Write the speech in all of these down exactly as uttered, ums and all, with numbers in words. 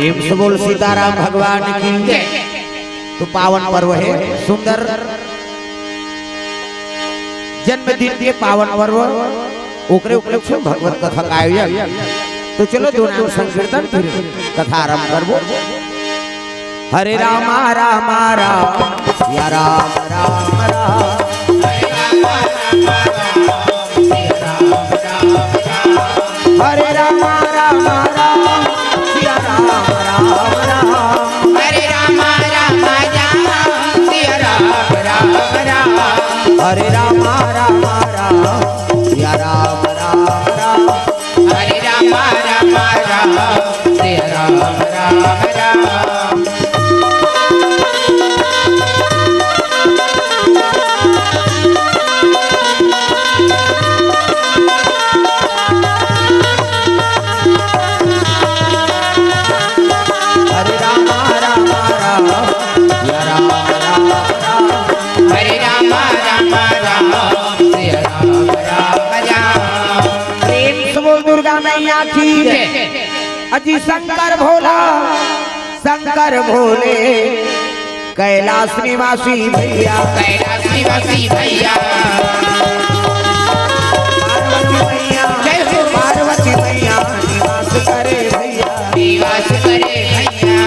प्रेम से बोल सीताराम भगवान की। तो पावन पर्व हे, सुंदर जन्मदिन के पावन पर्व, ओकरे उपलक्ष्य में भगवत कथा का आयोजन। तो चलो, दो नाम संकीर्तन, फिर कथा आरंभ करबो। हरे रामा रामा राम, सिया राम राम राम। हरे रामा रामा राम, सिया राम राम राम। हरे रामा रामा राम, सिया राम राम राम। हरे रामा रामा राम, सिया राम राम राम। हरे रामा रामा राम, सिया राम राम राम। हरे रामा रामा राम, सिया राम राम राम। हरे रामा रामा राम, सिया राम राम राम। प्रेम से बोल दुर्गा मैया की जय। अजी शंकर भोला, शंकर भोले, कैलाश निवासी भैया। कैलाश निवासी भैया। पार्वती मैया, जय हो। पार्वती मैया निवास करे भैया। निवास करे भैया।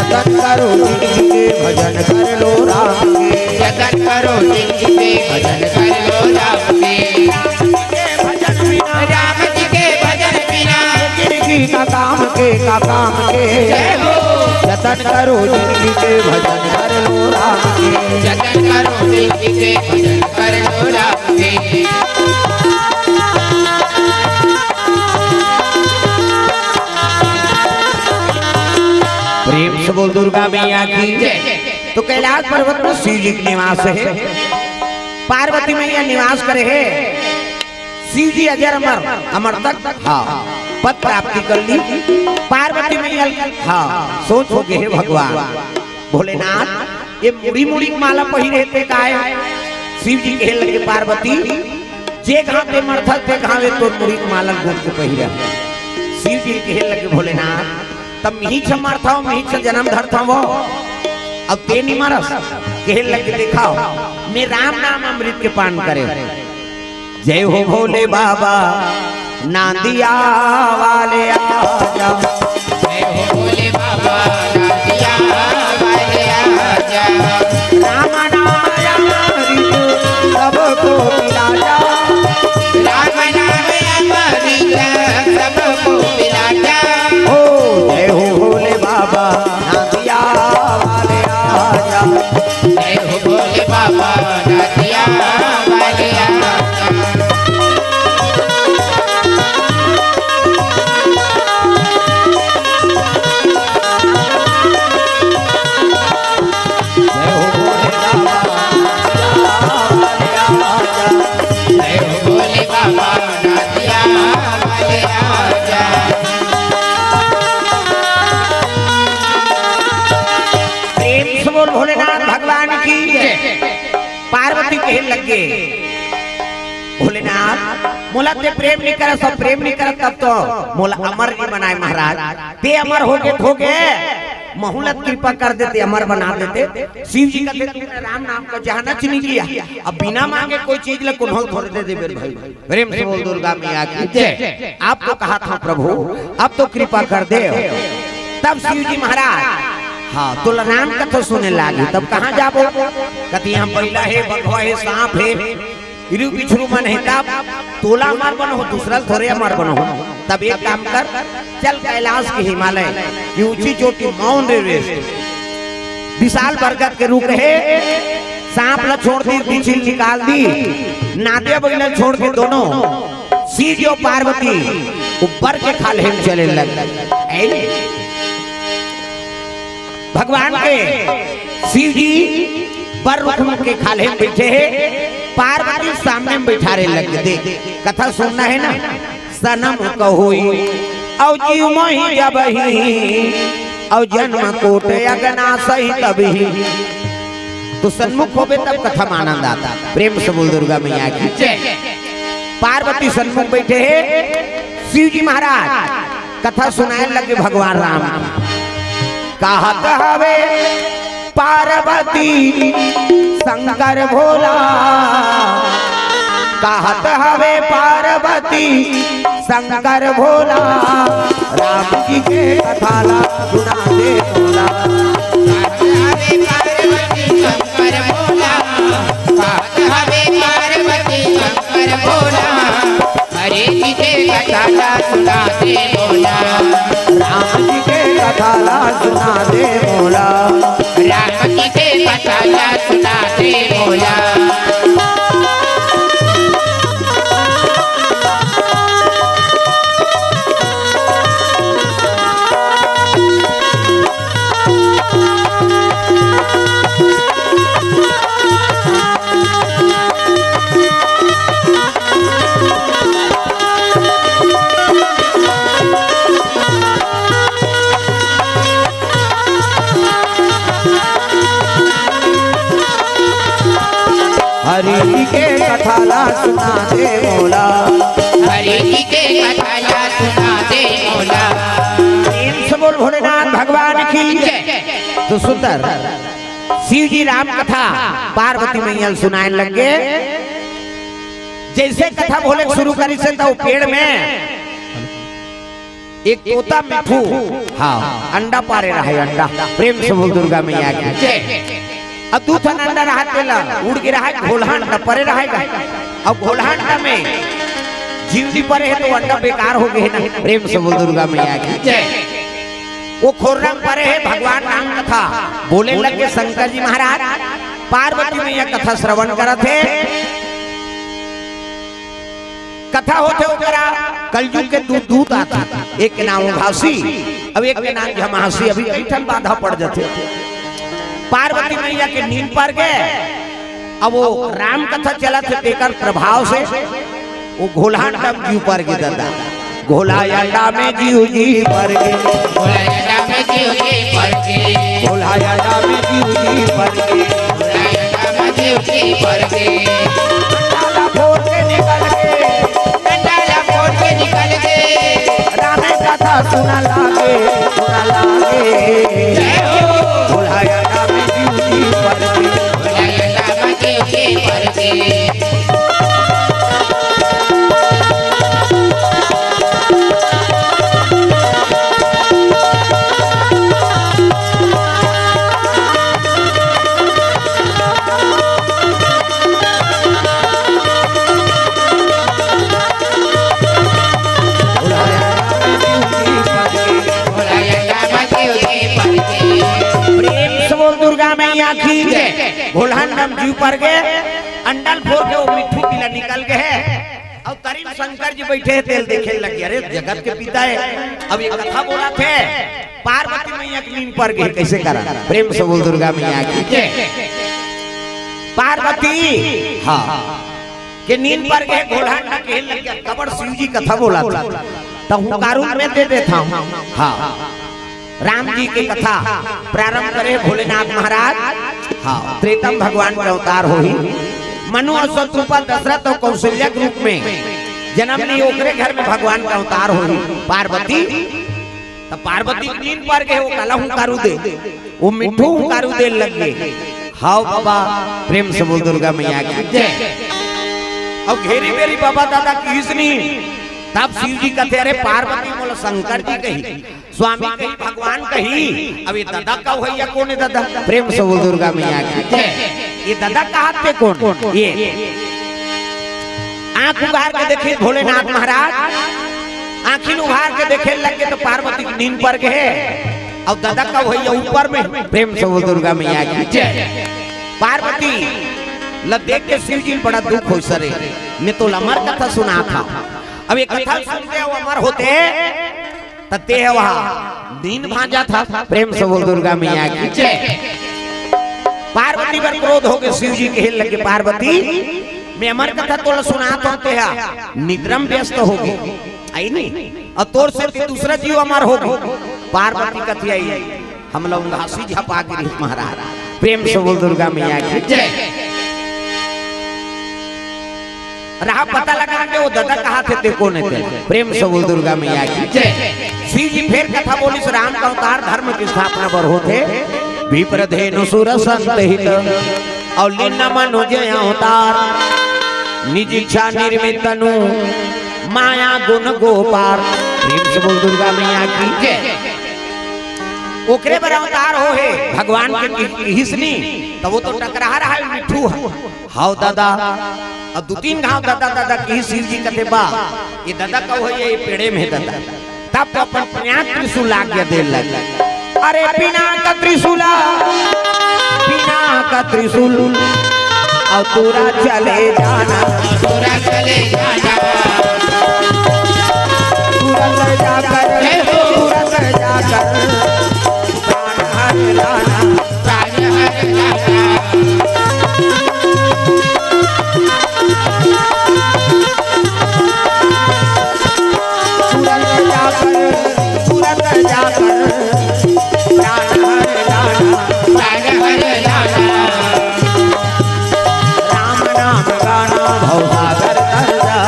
जतन करो जिनगी के, भजन कर लो राम के। जतन करो जिनगी के, भजन कर लो राम के। राम जी के भजन बिना, राम जी के भजन बिना, जिनगी का काम के, का काम के। जय हो। जतन करो जिनगी के, भजन कर लो राम के। जतन करो जिनगी के, भजन कर लो राम के। प्रेम से बोल दुर्गा मैया की जय। तो कैलाश पर्वत में शिव जी के निवास हे, पार्वती मैया निवास करे हे। शिव जी अजर अमर, अमर तक, हाँ, पद प्राप्ति कर ली। पार्वती मैया, हाँ, सोच हो गे हे भगवान भोलेनाथ, ये मुड़ी मुड़ी के माला पहिरे हे ते काय? शिव जी कहे लगे, पार्वती, जे घाव ते मरथस ते घाव ए तोर मुड़ी के माला गुंथ के पहिरे। शिव जी कहे लगे, भोलेनाथ, तब मिही छ मरथव, मिही छ जन्म धरथव, अब ते नी मरस। कहे लगे, देखाव, मैं राम नाम अमृत के पान करे। जय हो भोले बाबा, नांदिया वाले आजा। जय हो भोले बाबा, नांदिया वाले आजा। राम नाम अमृत सबको पिला जा। राम नाम अमृत सबको पिला जा। ओ जय हो भोले बाबा, नांदिया वाले आजा। जय हो भोले बाबा, नांदिया वाले आजा। जय हो भोले बाबा, नांदिया वाले आजा। जय हो भोले बाबा, नांदिया वाले आजा। प्रेम से बोल भोलेनाथ भगवान की जय। पार्वती कहे लगे, भोलेनाथ, मोला ते प्रेम नहीं करत, सब प्रेम नहीं करत, तब तो मोला अमर नहीं बनाए महाराज। ते अमर हो गे, हो गे, महूं ला कृपा कर देते, अमर बना देते। शिव जी कहते, "तूने राम नाम को जहाना चुनी किया, अब बिना मांगे कोई चीज ला कोनो थोड़े दे दे मेरे भाई।" प्रेम से बोल दुर्गा मैया की जय। आप तो कहा था प्रभु, अब तो कृपा कर दे। तब शिव जी महाराज, हाँ, तोला राम कथा सुने लागी, तब कहाँ जाबो? कति यहाँ बैला हे, बघवा हे, सांप हे, इरू बिछरू मन हे, तब तोला अमर बनहूं, दूसरा ल थोरे अमर बनहूं। तब एक काम कर, चल कैलाश के हिमालय की ऊंची चोटी माउंट एवरेस्ट, विशाल बरगद के रुख हे, सांप ला छोड़ दी, बिछी ल निकाल दी, नांदिया बैला ल छोड़ के दोनों शिव जी अउ पार्वती ऊपर के खाल्हे म चले लग। ऐ भगवान के शिव जी बर रुख के खाल्हे म बइठे हे, पार्वती सामने म बइठारे लग। देख, कथा सुनना हे ना। सनम कहोई अउ जीव मोहि जबहि, अउ जन्म कोट अगना सही तबहि। तो सन्मुख होबे तब कथा म आनंद आता। प्रेम से बोल दुर्गा मैया की जय। पार्वती सन्मुख बैठे हे, शिव जी महाराज कथा सुनाए लगे भगवान राम की। कहत हवे पार्वती शंकर भोला, कहत हवे पार्वती शंकर भोला, राम जी के कथा ला सुना दे मोला। कहत हवे पार्वती शंकर भोला, कहत हवे पार्वती शंकर भोला, हरे जी के कथा ला सुना दे मोला। राम जी के कथा ला सुना दे मोला। राम जी के कथा ला सुना दे मोला। हरि जी के कथा ला सुना दे मोला। हरि जी के कथा ला सुना दे मोला। प्रेम से बोल भोलेनाथ भगवान की जय। तो सुंदर शिव जी राम कथा पार्वती मैया ल सुनाए लग गे। जैसे कथा बोले शुरू करिस हे, तो पेड़ में एक तोता मिठू, हाँ, अंडा पारे रहे, अंडा। प्रेम से बोल दुर्गा मैया की जय। अब दू ठन अंडा रहा, तेला उड़ गे रहा, घोलहा अंडा परे रहा। अब घोलहा अंडा में जीव जी परे हे, तो अंडा बेकार हो गे ना। प्रेम से बोल दुर्गा मैया की जय। वो खोर रंग परे हे, भगवान राम कथा बोले लग गे शंकर जी महाराज। पार्वती मैया कथा श्रवण करत हे। कथा होथे ओकरा, कलयुग के दू दूत आथे, एक के नाम घासी, अब एक के नाम घमासी। अभी कई ठन बाधा पड़ जाथे। पार्वती मैया के नींद पर गे, अब वो राम कथा चलत हे, तेकर प्रभाव से वो घोलहा अंडा में जीव पर गे दादा। घोलहा अंडा में जीव जी पर गे। घोलहा अंडा में जीव जी पर गे। घोलहा अंडा में जीव जी पर गे। घोलहा अंडा में जीव जी पर गे। अंडा ला फोर के निकल गे। अंडा ला फोर के निकल गे। राम कथा सुना लागे, सुना लागे। जय हो। घोलहा अंडा में जीव जी पर गे। घोलहा अंडा में जीव जी पर गे। प्रेम से बोल दुर्गा मैया की जय। घोलहा अंडा में जीव पर गे, अंडा ल फोर के वो मिठू पीला निकल गे हे। अउ तरी म शंकर जी बइठे हे, तेला देखे लग गे, अरे जगत के पिता हे। अब ये कथा बोलत हे, पार्वती मैया के नींद पर गे, कइसे करा? प्रेम से बोल दुर्गा मैया की जय। पार्वती, हाँ, के नींद पर गे, घोलहा अंडा कहे लग गे, तब शिव जी कथा बोलत हे, त हुंकारू में दे देथंव। हाँ। राम जी के कथा प्रारंभ करे भोलेनाथ महाराज। हाँ, त्रेता म भगवान के अवतार होही। मनु अउ शतरूपा, दशरथ अउ कौशल्या के रूप में जनम ली, ओकरे घर में भगवान के अवतार होही पार्वती। त पार्वती के नींद पर गे, वो काला हुंकारू दे, वो मिठू हुंकारू दे लग गे। हाव बाबा, प्रेम से बोल दुर्गा मैया की जय। अउ घेरी बेरी बाबा दादा किहिस नी, तब शिव जी कथे, अरे पार्वती मोला शंकर जी कही, स्वामी कही, भगवान कही, अब ये ददा का भैया कोन हे ददा? प्रेम से बोल दुर्गा मैया की जय। ये ददा कहाथे कोन? ये आंख उघार के देखिस भोलेनाथ महाराज, आंखी ल उघार के देखे लग गे त पार्वती के नींद पर गे, अउ ददा का भैया ऊपर में। प्रेम से बोल दुर्गा मैया की जय। पार्वती ल देख के शिव जी ल बड़ा दुख होइस रे, मैं तोला अमर कथा सुनाथंव। अब ये कथा सुनते अउ अमर होते त तें ह वहां नींद भांजथस। प्रेम से बोल दुर्गा मैया की जय। पार्वती बर क्रोध होगे, शिव जी कहे लगे, पार्वती, मैं अमर कथा तोला सुनाथंव, तें ह निद्रा म व्यस्त होगे, अइ नी, अउ तोर सेती दूसरा जीव अमर होगे। पार्वती कथे, अइ हमला उंघासी झपा गे रिहिस महाराज। प्रेम से बोल दुर्गा मैया की जय। रहा पता लगा के वो दादा कहा थे, ते कौन है ते? प्रेम से बोल दुर्गा मैया की जय। शिव जी फेर कथा बोलिस, राम का अवतार धर्म की स्थापना पर होथे। विप्र धेनु सुर संत हित, अउ लीन मनुज अवतार। निज इच्छा निर्मित तनु, माया गुण गो पार। प्रेम से बोल दुर्गा मैया की जय। ओकरे बर अवतार हो हे, भगवान के कि-, किहिस नी, त वो तो टकराहा रहा हे मिट्ठू ह। हव दादा, अब दू तीन घांव दादा, दादा किहिस, शिव जी कथे बा, ये दादा कहो हे, ये पेड़े में हे दादा। तब तो अपन पिनाक त्रिशूल आज्ञा दे लगे। अरे पिनाक त्रिशूल, पिनाक त्रिशूल, अउ तोरा चले जाना। तोरा चले जाना। तुरंत जाकर, जय हो। तुरंत जाकर, प्राण हर लाना। प्राण हर लाना। तुरंत जाकर, तुरंत जाकर, प्राण हर लाना। प्राण हर लाना। राम नाम गाना भवसागर तर जाना।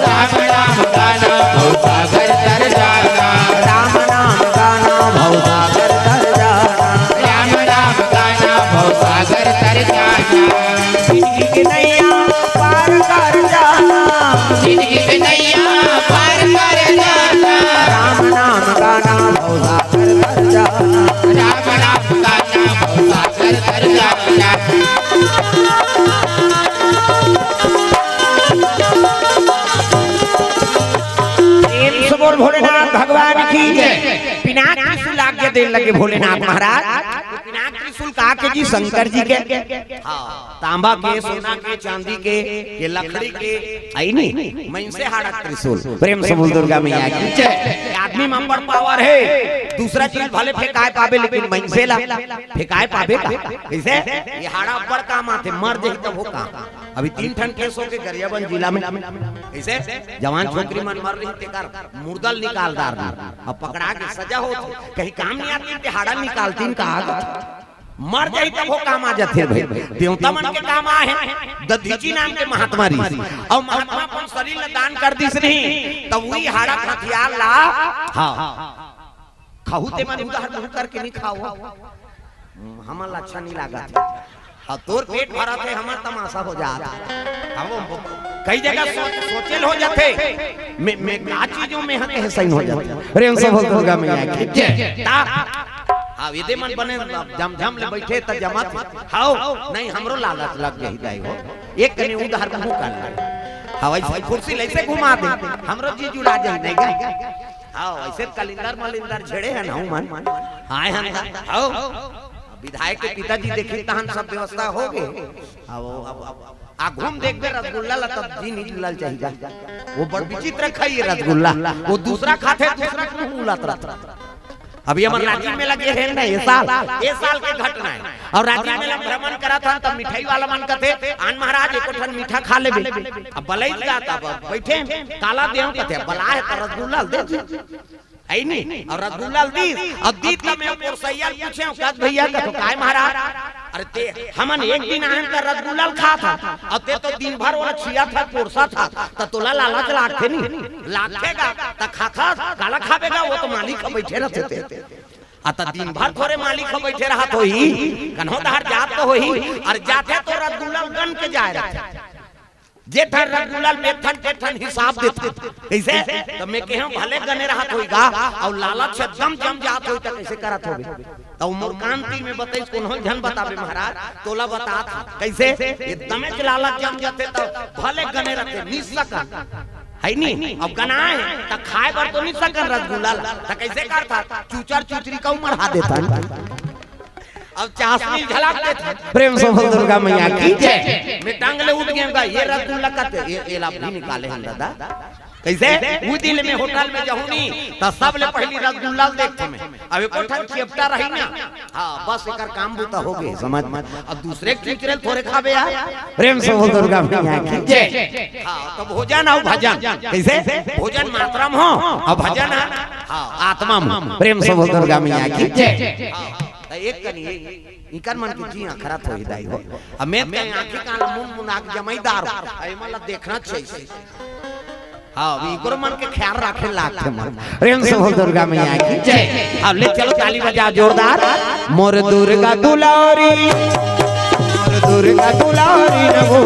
राम नाम गाना भवसागर तर जाना। राम नाम गाना भवसागर तर जाना। राम नाम गाना भवसागर तर जाना। जिंदगी के नैया पार कर जाना। जिंदगी के नैया पार कर जाना। राम नाम गाना भवसागर तर जाना। राम नाम गाना भवसागर तर जाना। प्रेम से बोल भोलेनाथ भगवान की जय। पिनाक त्रिशूल आज्ञा देन लगे भोलेनाथ महाराज। पिनाक त्रिशूल का के जी? शंकर जी के। हाँ, तांबा के, सोना के, चांदी के, ये लकड़ी के, आई नी, मइनसे हाड़ा त्रिशूल। प्रेम से बोल दुर्गा मैया की जय। ये आदमी में अब्बड़ पावर हे, दूसरा चीज भले फेंकाय पाबे, लेकिन मइनसे ला फेंकाय पाबे का? कइसे? ये हाड़ा अब्बड़ काम आथे, मर जाही तब हो काम। अभी तीन ठन केस होके गरियाबंद जिला में, कइसे? जवान छोकरी मन मर रही, तेकर मुर्दा ल निकाल डार रही। अब पकड़ा के सजा होत, कहीं काम नहीं आती, ते हाड़ा निकालतीन का आग? मर जाही तब हो काम आ जाथे भाई। देवता मन के काम आहे। दधीची नाम के महात्मा रहिस, अउ महात्मा अपन शरीर ला दान कर दिस नहीं, तब वही हाड़ा हथियार ला, हाँ, खाहू ते मन उधार मुंह करके नहीं खाओ। हम्म, हमन ला अच्छा नहीं लागत हे। हाँ, तोर पेट भरत हे, हमर तमाशा हो जात हे। हम कई जगह सोच, सोचे ल हो जाथे। मैं, मैं का चीजों में हक है सही हो जाथे। प्रेम से बोल दुर्गा मैया की जय। ता, हाँ, एदे मन बने जम, जम ले बैठे त जमत। हाँ, नहीं, हमरो लालच लग जाही दाई हो। एक कनी उधार मुंह कर ले। हाँ, वैसे कुर्सी लैसे घुमा दे, हमरो जी जुड़ा जाही नहीं गा। हाँ, वैसे कलिंदर मलिंदर झेड़े हन, हूँ मन। हाँ, हन गा। हाँ। विधायक के पिताजी देखिन तहन सब व्यवस्था हो गे। अब, अब, अब, आ घूम देखबे रसगुल्ला ला तब जी नहीं लल चाहिए। वो बड़ विचित्र खाई रसगुल्ला। वो दूसरा खाथे, दूसरा के मुंह उलात रहत। अभी हमर राजिम मेला गे रहेन ना, ये साल, ये साल के घटना हे। अउ राजिम मेला भ्रमण करत हन, तब मिठाई वाला मन कथे, "आन महाराज, एको ठन मीठा खा लेबे।" अब बलई जात, अब बैठे, "काला देव?" कथे, "बला हे त रसगुल्ला दे।" है नी? अउ रसगुल्ला ल दीस, अउ दीस त मैं पोरसइया ल पूछेंव, "कस भैया?" कथे, "काय महाराज?" "अरे ते, हमन एक दिन आएन त रसगुल्ला ल खात हन, अउ ते तो दिन भर ओला छियत हस, पोरसत हस, त तोला लालच लागथे नी?" "लागथे गा।" "त खाथस, काला खाबे गा, वो तो मालिक ह बइठे रथे ते।" "आ त दिन भर थोरे मालिक ह बइठे रहत होही, कन्हो डहर जात तो होही, अउ जाथे तो रसगुल्ला ल गन के जाए रथे।" जे ठन रसगुल्ला ल बेचथन, ते ठन हिसाब देथे। कइसे? त मैं केहेंव भले गने रहत होही गा, अउ लालच से एकदम जम जात होही, त कइसे करत होबे? त मोर कान तीर में बतइस, कोनो झन बताबे महाराज, तोला बतात हंव। कइसे? एकदमेच लालच जम जाथे, त भले गने रहथे, निस्सकन। है नी? अब गनाए, त खाए बर तो निस्सकन रसगुल्ला ला। त कइसे करथन? चुचर चुचरी का उमर हा देथन। अब चाशनी झलक देथे। प्रेम से बोल दुर्गा मैया की जय। मैं टांग ले उठ गेंव गा, ये रसगुल्ला कते, ये, ये ला भी निकाले हन दादा। कइसे? उ दिन में होटल में जाहूं नी, त सबले पहिली रसगुल्ला ल देखथंव मैं। अब एको ठन चेपटा रही ना, हाँ, बस एकर काम बूता हो गे, समझ में। अब दूसरे के चुचरे ल थोरे खाबे यार। प्रेम से बोल दुर्गा मैया की जय। हाँ, त भोजन अउ भजन। कइसे? भोजन मात्रा में हो, अउ भजन हे, हाँ, आत्मा में। प्रेम से बोल दुर्गा मैया की जय। हाँ। त एक कनी एक, इकर मन के जी अखरत होही दाई हो। अमेत के आँखी कान मुन मुन आके जमाईदार हो। अरे मन ला देखना चाहिए। हाँ, इकरो मन के ख्याल राखे लागथे मन। प्रेम से बोल दुर्गा मैया की जय। अब ले चलो ताली बजाओ जोरदार। मोर दुर्गा दुलारी, मोर दुर्गा दुलारी न वो,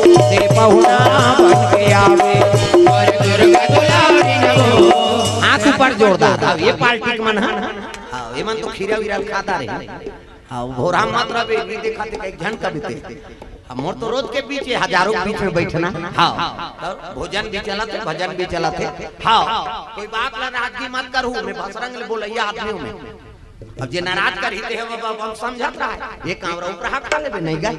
ते पहुना बन के आवे। मोर दुर्गा दुलारी न वो। हाथ ऊपर जोरदार। अब ये पार्टी के मन है। हाँ, ये मन तो खीरा वीरा खाता रहे। हाँ, भोरा मत रहे, नहीं देखा थे कई झन कभी ते। अब मोर तो रोज के बीच ये हजारों के बीच में बैठना। हाँ, तो भोजन भी चलत हे, भजन भी चलत हे। हाँ, कोई बात ला नाराजगी मत करू, मैं बसरंग ले बोलैया आदमी हूँ मैं। अब जे नाराज करही ते हम, अब हम समझत रहा, ये काम रहा उपराहा खा लेबे नहीं गा।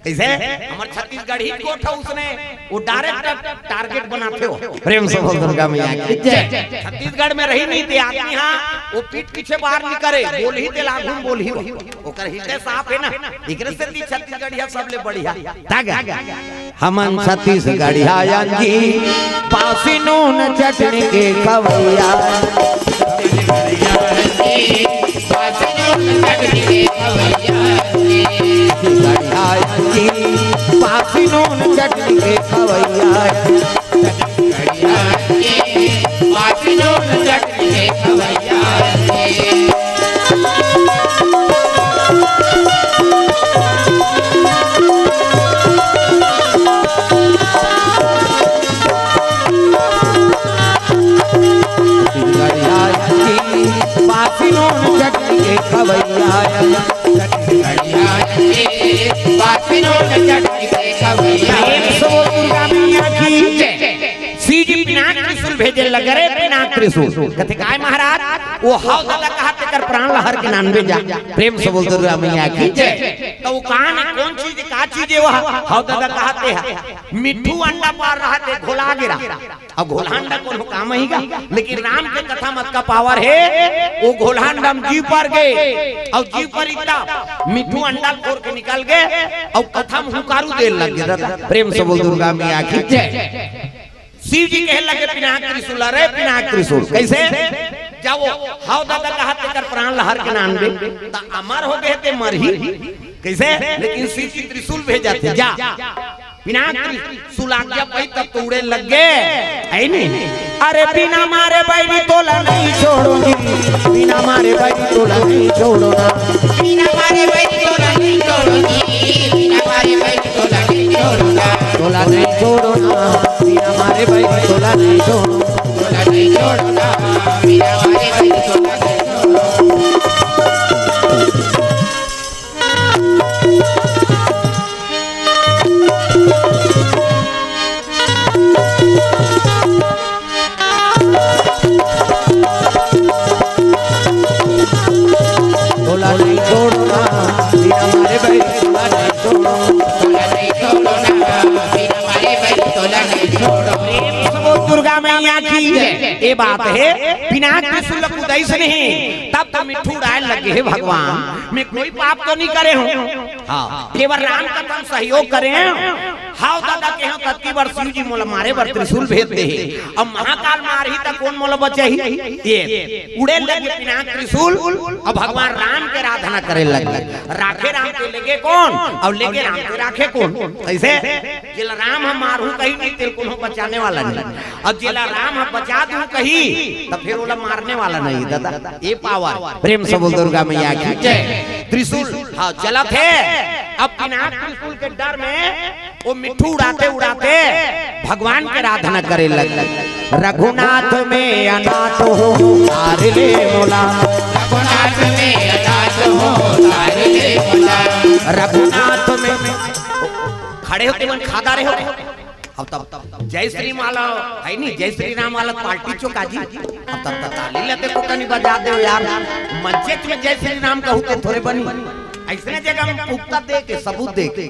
कैसे? हमर छत्तीसगढ़ी कोट है उसने, वो डायरेक्ट टारगेट बनाते हो। प्रेम से बोल दुर्गा मैया की जय। छत्तीसगढ़ में रही नहीं थे आदमी, हाँ, वो पीठ पीछे बाहर निकले, बोलही ते लागू में बोलही हो। ओकर हिते साफ है ना, एकरे से ती छत्तीसगढ़िया सबले बढ़िया। तागा? हमन छत्तीसगढ़िया अंजी, बासी नून चटनी के खवैया। छत्तीसगढ़िया अंजी, बासी नून चटनी के खवैया। प्रेम से बोल दुर्गा मैया की जय। शिव जी पिनाक त्रिशूल भेजे लगे, रे पिनाक त्रिशूल। कथे काय महाराज, वो हव दादा कहा तेकर प्राण ला हर के नानबे जा। प्रेम से बोल दुर्गा मैया की जय। तो वो कहा ना कौन चीज, का चीज है वो? हव दादा कहा ते हा मिट्ठू अंडा पार रहा ते घोला गिरा। अब घोला अंडा कोनो काम ही गा, लेकिन राम के कथा मत का पावर है। वो घोला अंडा में जीव पर गए, और जीव पर इतना मिट्ठू अंडा फोड़ के निकल गए, और कथा में हुंकारू दे लग गए। दादा, प्रेम से बोल दुर्गा मैया की जय। शिव जी कहे लगे, "पिनाक त्रिशूल, अरे पिनाक त्रिशूल।" कैसे? जब वो हव दादा कहा तेकर प्राण लहर के नानबे, त अमर हो गए ते मरही। कैसे? लेकिन शिव जी त्रिशूल भेजा थे, जा। पिनाक त्रिशूल आज्ञा पाई तब तो उड़े लग गए, है नहीं? अरे बिना मारे बैरी तोला नहीं छोड़ूंगी, बिना मारे बैरी तोला नहीं छोड़ूंगा। बिना मारे बैरी तोला नहीं छोड़ूंगी, बिना मारे बैरी तोला नहीं छोड़ूंगा। तोला नहीं छोड़ूंगा, बिना मारे बैरी तोला नहीं छोड़ूंगा। तोला नहीं छोड़ूंगा, बिना मारे बैरी तोला नहीं छोड़ूंगा। तोला नहीं छोड़ना, बिना मारे बैरी तोला नहीं छोड़ना। तोला नहीं छोड़ना, बिना मारे बैरी तोला नहीं छोड़ना। प्रेम से बोल दुर्गा मैया की जय। ये बात है, पिनाक त्रिशूल कुदाई से नहीं, तब तो मिट्ठू उड़ाए लगे हे भगवान, मैं कोई पाप तो नहीं करे हूँ। हाँ, केवल राम कथा म सहयोग करे हव। हव दादा के हव, कतकी बार शिव जी मोला मारे बर त्रिशूल भेज दे हे। अब महाकाल मारही त कोन मोला बचाही? ये उड़े लगे पिनाक त्रिशूल। अब भगवान राम के आराधना करे लगे। राखे राम के लेगे कोन, अउ लेगे राम के राखे कोन? कैसे? जेला राम ह मारहूं कही नहीं, तेला कोनो बचाने वाला नहीं। अब जेला राम ह बचा दूं कही, त फिर ओला मारने वाला नहीं दादा। ये पावर। प्रेम से बोल दुर्गा मैया की जय। त्रिशूल, हाँ, चलत हे। अब पिनाक त्रिशूल के डर में वो मिट्ठू उड़ाते उड़ाते भगवान के आराधना करे लग। रघुनाथ में अनाथ हो, तार ले मोला। रघुनाथ में अनाथ हो, तार ले मोला। रघुनाथ में खड़े होके मन खाता रहे हो। अब तब, तब जय श्री माला है नहीं, जय श्री राम वाला पार्टी चौका जी। अब तब तब ताली लेते को कनी बजा दे यार। मंचे में जय श्री राम कहूते थोड़े बनी। ऐसने जगह में पुख्ता दे के, सबूत दे के,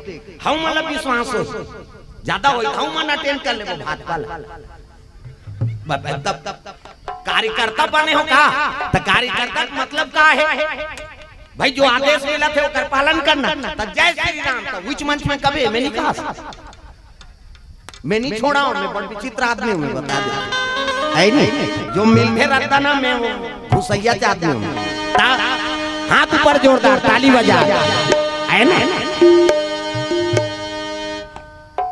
हम मतलब विश्वास हो ज्यादा होई, हम मन अटेंड कर लेबो भाजपा ला। ब-, ब-, तब, तब कार्यकर्ता बने हो का? त कार्यकर्ता के मतलब का है? भाई, जो आदेश मिलत हे, ओकर पालन करना। त जय श्री राम, त उच मंच में कभी मैं नहीं कहा सकता। मैं नहीं छोड़ा हूं, मैं बड़ विचित्र आदमी हूं, मैं बता दे। है नहीं? जो मिलते रहता ना, मैं वो घुसैया च आदमी हूं। ता-, हाथ ऊपर जोरदार ताली बजा, है ना?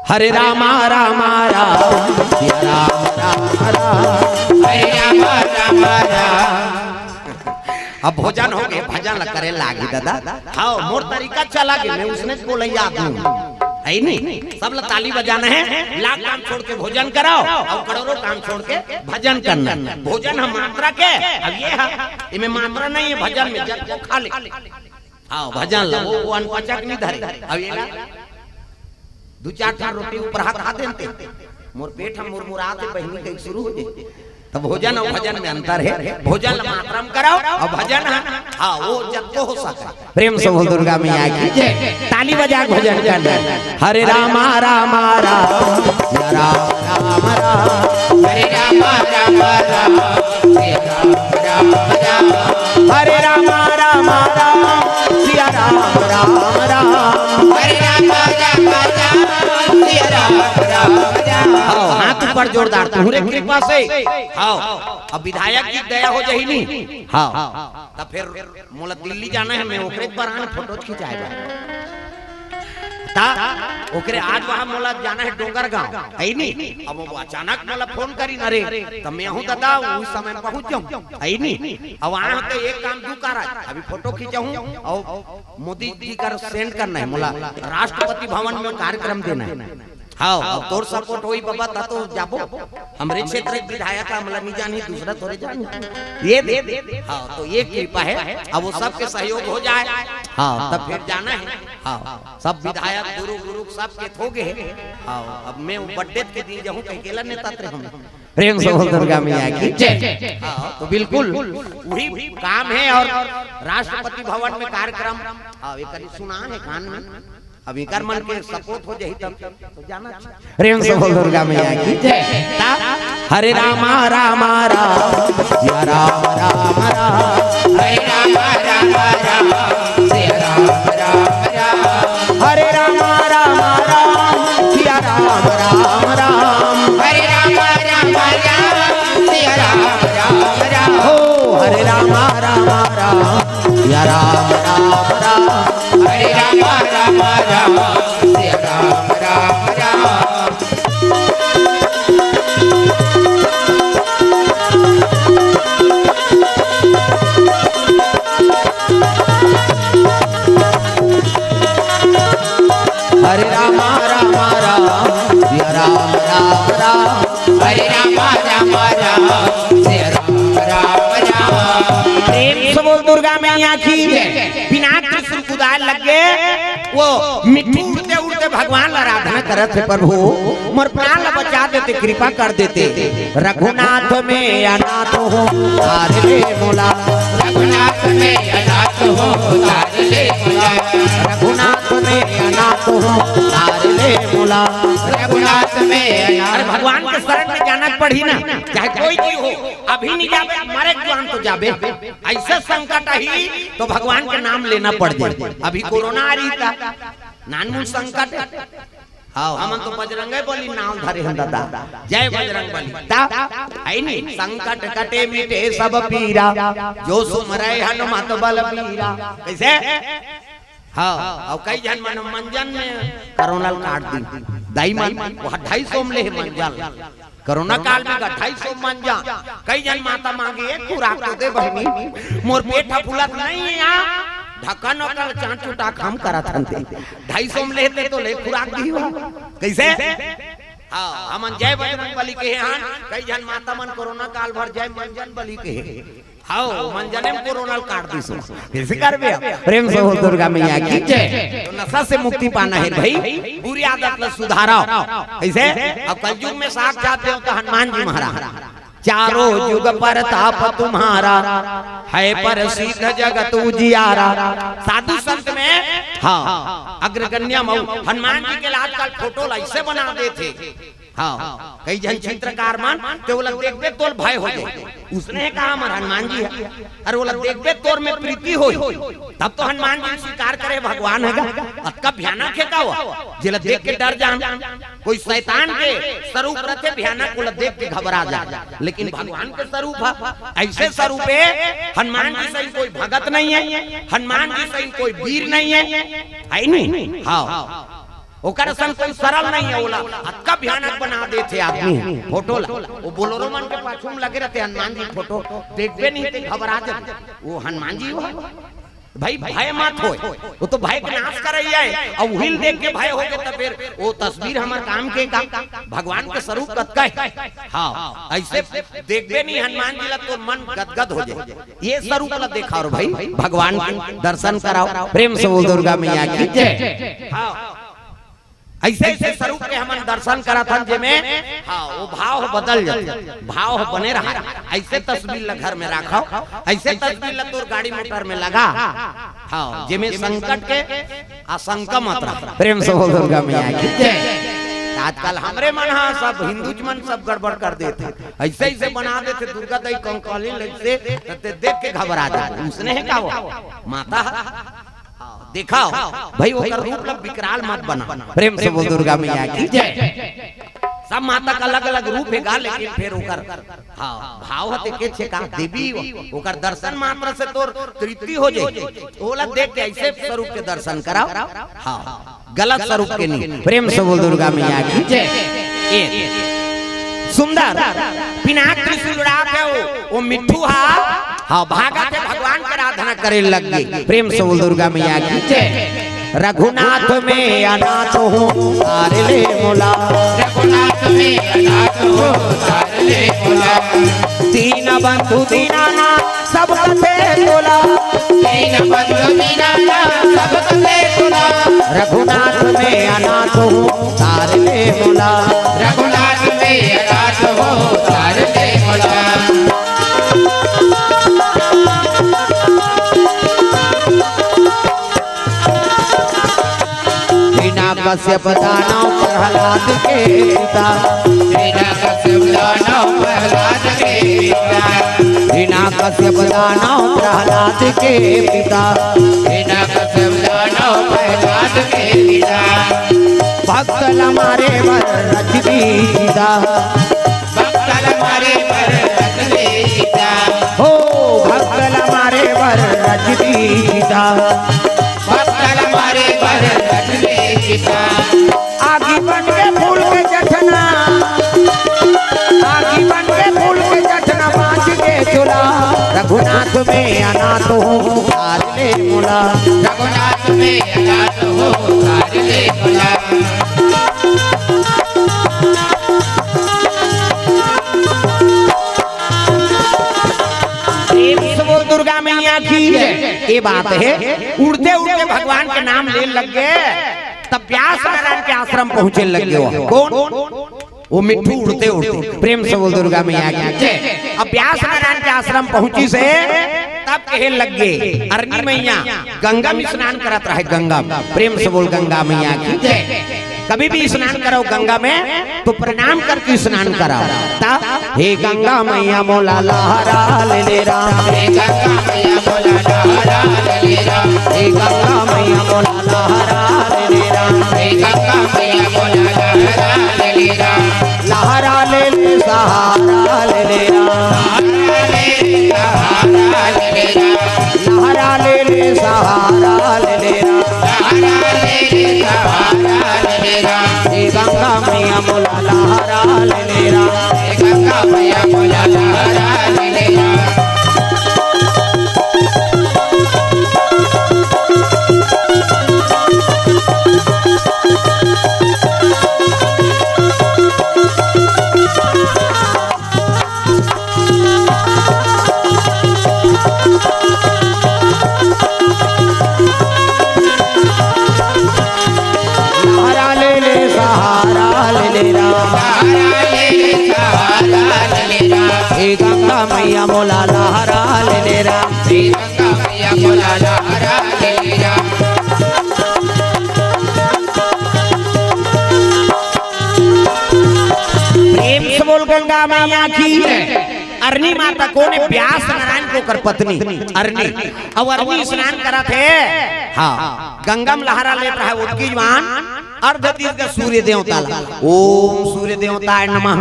हरे रामा रामा राम, सिया राम राम राम। हरे रामा रामा राम। अब भोजन हो गए, भजन ल करे लागी दादा। हाँ, मोर तरीका चला गए, मैं उसने बोले याद हूँ, है नहीं? सब ल ताली बजाना है, लाख काम छोड़ के भोजन कराओ और करोड़ों काम छोड़ के भजन करना। भोजन हम मात्रा के, अब ये है, इमे मात्रा नहीं है भजन में, जब वो खा ले। हाँ, भजन ला, वो, वो अनपचक नहीं धरे। अब ये ला, दू चार ठन रोटी ऊपर हाथ खा देते, मोर पेट हम मुरमुरात हे, बहिनी कहीं शुरू हो जाए। तब भोजन और भजन में अंतर है। भोजन ला मात्रा में कराओ और भजन है, हाँ, वो जब तो हो सके। प्रेम से बोल दुर्गा मैया की जय। ताली बजा के भजन करना। हरे रामा रामा राम, सिया राम राम राम। हरे रामा रामा राम, सिया राम राम राम। हरे रामा रामा राम, सिया राम राम राम। हरे रामा रामा राम, सिया राम राम राम। हाँ, हाथ ऊपर जोरदार, तुहरे कृपा से। हाँ, अब विधायक जी दया हो जाही नी। हाँ, तब फिर मोला दिल्ली जाना है, मैं ओकरे बर आन फोटो खिंचाए बर। ता ओकरे आज वहाँ मोला जाना है डोंगरगांव, है नी? अब वो अचानक मोला फोन करी ना रे, तो मैं हूँ दादा, उस समय पहुँच जाऊँ, है नी? अब वहाँ तो एक काम दू कारज, अभी फोटो खींचा हूँ और मोदी जी का सेंड करना है मोला, राष्ट्रपति भवन में कार्यक्रम देना है। हाँ, अब तोर सपोर्ट होई बाबा, ता तो जाबो। हमरे क्षेत्र के विधायक हमला नहीं जानी, दूसरा थोड़े जानी। ये दे, हाँ, तो ये कृपा है। अब वो सबके सहयोग हो जाए, हाँ, तब फिर जाना है। हाँ, सब विधायक गुरु गुरु सबके थो गए। हाँ, अब मैं वो बर्थडे के दिन जाऊँ, कहीं अकेला नेता रे हम। प्रेम से बोल दुर्गा मैया की जय। हाँ, तो बिल्कुल वही काम है। और राष्ट्रपति भवन में कार्यक्रम, हाँ, एक करी सुना है कान में। अब इकर मन के सपोर्ट हो जाही तब तो जाना चाहिए। प्रेम से बोल दुर्गा मैया की जय। ता हरे रामा रामा राम, सिया राम राम राम। हरे रामा रामा राम, सिया राम राम राम। हरे रामा रामा राम, सिया राम राम राम। हरे रामा रामा राम, सिया राम राम राम। हो हरे रामा रामा राम, सिया राम राम राम। हरे रामा रामा राम, सिया राम राम राम। हरे रामा रामा राम, सिया राम राम राम। हरे रामा रामा राम, सिया राम राम राम। प्रेम से बोल दुर्गा मैया की जय। बिना त्रिशूल कुदाल लग गए, वो मिट्ठू उड़ते उड़ते भगवान ला आराधना करत हे, प्रभु मोर प्राण ला बचा देते, कृपा कर देते। रघुनाथ में अनाथ हूँ, तार ले मोला। रघुनाथ में अनाथ हूँ, तार ले मोला। रघुनाथ में अनाथ हूँ, तार ले मोला। रघुनाथ में अनाथ। अरे भगवान के शरण में जाना पड़ी ना, चाहे कोई भी हो, अभी नहीं जाबे, मरे के जुआन तो जाबे। ऐसे संकट आही तो भगवान के नाम लेना पड़ जाए। अभी कोरोना आ रही था, नानमुन संकट। हाँ, हमन तो बजरंगे बली नाम धरे हन दादा। जय बजरंग बली। ता, है नी? संकट कटे मिटे सब पीरा, जो सुमरै हनुमत बल बीरा। कैसे? हाँ, और कई झन मन मंजन में कोरोना ल काट दी। दाई मन, वो ढाई सौ में ले मंजन। कोरोना काल में ढाई सौ मंजन। कई झन माता मांगे, "एक खुराक तो दे बहिनी, मोर पेट ह फूलत नहीं है, ढक्कन ओकर चांट चुटा काम करत हन ते। ढाई सौ में लेते तो ले खुराक दी हुआ।" कैसे? हाँ, हमन जय बजरंग बली के हन, कई झन माता मन कोरोना काल भर जय मंजन बली के हे। हाँ, मंजने में कोरोना ल काट दिस। कैसे करबे अब? प्रेम से बोल दुर्गा मैया की जय। तो नशा से मुक्ति पाना है भाई, बुरी आदत ल सुधारो। कैसे? अब कलयुग में साक्षात देवता हनुमान जी महाराज। चारों जुग परताप तुम्हारा, है प्रसिद्ध जगत उजियारा। साधु संत में, हाँ, अग्रगण्य मऊ। हनुमान जी के आजकल फोटो ला ऐसे बना देथे, हाँ, कई झन चित्रकार मन ते ओला देखबे तोर भय हो जाए। उसने कहा हमर हनुमान जी हे, अरे ओला देखबे तोर में प्रीति होई, तब तो हनुमान जी स्वीकार करे भगवान हे गा। अतका भयानक हे का वो, जेला देख के डर जान। कोई शैतान के स्वरूप रथे भयानक, ओला देख के घबरा जा, लेकिन भगवान के स्वरूप हे, ऐसे स्वरूप हे। हनुमान जी सही कोई भगत नहीं हे, हनुमान जी सही कोई वीर नहीं हे, हे नहीं? हाँ, ओकर असन कोई सरल नहीं हे। ओला अतका भयानक बना देथे आदमी फोटो ला। वो बोलेरो मन के पाछू में लगे रथे हनुमान जी फोटो, देखबे नहीं ते घबरा जाबे। वो हनुमान जी वो हे। भाई भय मत होय, वो तो भय के नाश करइया हे। अउ उही ल देख के भय होगे त फेर वो तस्वीर हमर काम के का? भगवान के स्वरूप कतका हे। हाँ, ऐसे देखबे नहीं हनुमान जी ला तो मन गदगद हो जाए। ये स्वरूप ला देखाओ रे भाई, भगवान के दर्शन कराओ। प्रेम से बोल दुर्गा मैया की जय। हाँ, ऐसे ऐसे स्वरूप के हमन दर्शन करत हन जेमे, हाँ, वो भाव ह बदल जाथे, भाव ह बने रहा। ऐसे तस्वीर ला घर में राखव, ऐसे तस्वीर ला तोर गाड़ी मोटर में लगा, हाँ, जेमे संकट के आशंका मत रहा। प्रेम से बोल दुर्गा मैया की जय। आजकल हमरे मन हा सब हिंदू मन सब गड़बड़ कर देथे, ऐसे ऐसे बना देथे दुर्गा दाई कंकाली लइसे, त ते देख के घबरा जा। उसने हे का वो माता? हाँ, देखाओ भाई, ओकर रूप ला विकराल मत बना। प्रेम से बोल दुर्गा मैया की जय। सब माता का अलग-अलग रूप हे गा, लेकिन फेर ओकर, हाँ, भाव ह देखे छे का देवी, ओकर दर्शन मात्र से तोर तृप्ति हो जाए। ओला देख के ऐसे स्वरूप के दर्शन कराओ। हाँ, गलत स्वरूप के नहीं। प्रेम से बोल दुर्गा मैया की जय। ए, सुंदर पिनाक त्रिशूल उड़ा के वो, वो मिट्ठू हा, हाँ, भागत हे भगवान के आराधना करे लग गे। प्रेम से बोल दुर्गा मैया की जय। रघुनाथ में अनाथ हूँ, तार ले मोला। रघुनाथ में अनाथ हूँ, तार ले मोला। दीन बंधु दीनानाथ सब कथे तोला। दीन बंधु दीनानाथ सब कथे तोला। रघुनाथ में अनाथ हूँ, तार ले मोला। रघुनाथ में अनाथ हूँ, तार ले मोला। हिरण्यकश्यप दानव प्रहलाद के पिता। हिरण्यकश्यप दानव प्रहलाद के पिता। हिरण्यकश्यप दानव प्रहलाद के पिता। हिरण्यकश्यप दानव प्रहलाद के पिता। भक्त ल मारे बर रच दीदा। भक्त ल मारे बर रच दीदा। हो, भक्त ल मारे बर रच दीदा। भक्त ल मारे बर रच दीदा। आगी बन के फूल के जठना। आगी बन के फूल के जठना बाँच के चोला। रघुनाथ में अनाथ हूँ, तार ले मोला। रघुनाथ में अनाथ हूँ, तार ले मोला। प्रेम से बोल दुर्गा मैया की जय। ये बात हे, उड़ते उड़ते भगवान के नाम ले लग गे, तब व्यास नारायण के आश्रम पहुँचे लग गे। वो कौन? वो मिट्ठू उड़ते उड़ते। प्रेम से बोल दुर्गा मैया की जय। अब व्यास नारायण के आश्रम पहुँचिस हे, तब कहे लग गे, अरनी मैया गंगा में स्नान करत रहे, गंगा में। प्रेम से बोल गंगा मैया की जय। कभी भी स्नान करो गंगा में तो प्रणाम करके स्नान करो। ता, हे गंगा मैया मोला लहरा ले ले राम। हे गंगा मैया मोला लहरा ले ले राम। हे गंगा मैया मोला लहरा ले ले राम। हे गंगा मैया मोला लहरा ले ले राम। लहरा ले ले सहारा ले ले राम। लहरा ले ले सहारा ले ले राम। लहरा ले ले सहारा ले ले राम। लहरा ले ले सहारा ले ले राम। हे गंगा मैया मोला लहरा ले ले राम। हे गंगा मैया मोला लहरा ले ले राम। लहरा ले ले सहारा ले ले राम। लहरा ले ले सहारा ले ले राम। हे गंगा मैया मोला लहरा ले ले राम। हे गंगा मैया मोला लहरा ले ले राम। बोल गंगा मैया की। अरनी माता कोन हे? व्यास नारायण के ओकर पत्नी अरनी। अउ अरनी स्नान करत हे, हाँ, गंगा म लहरा लेत रहा ओतकी जुवार अर्घ दीस गा सूर्य देवता ला। ओम सूर्य देवताय नमः,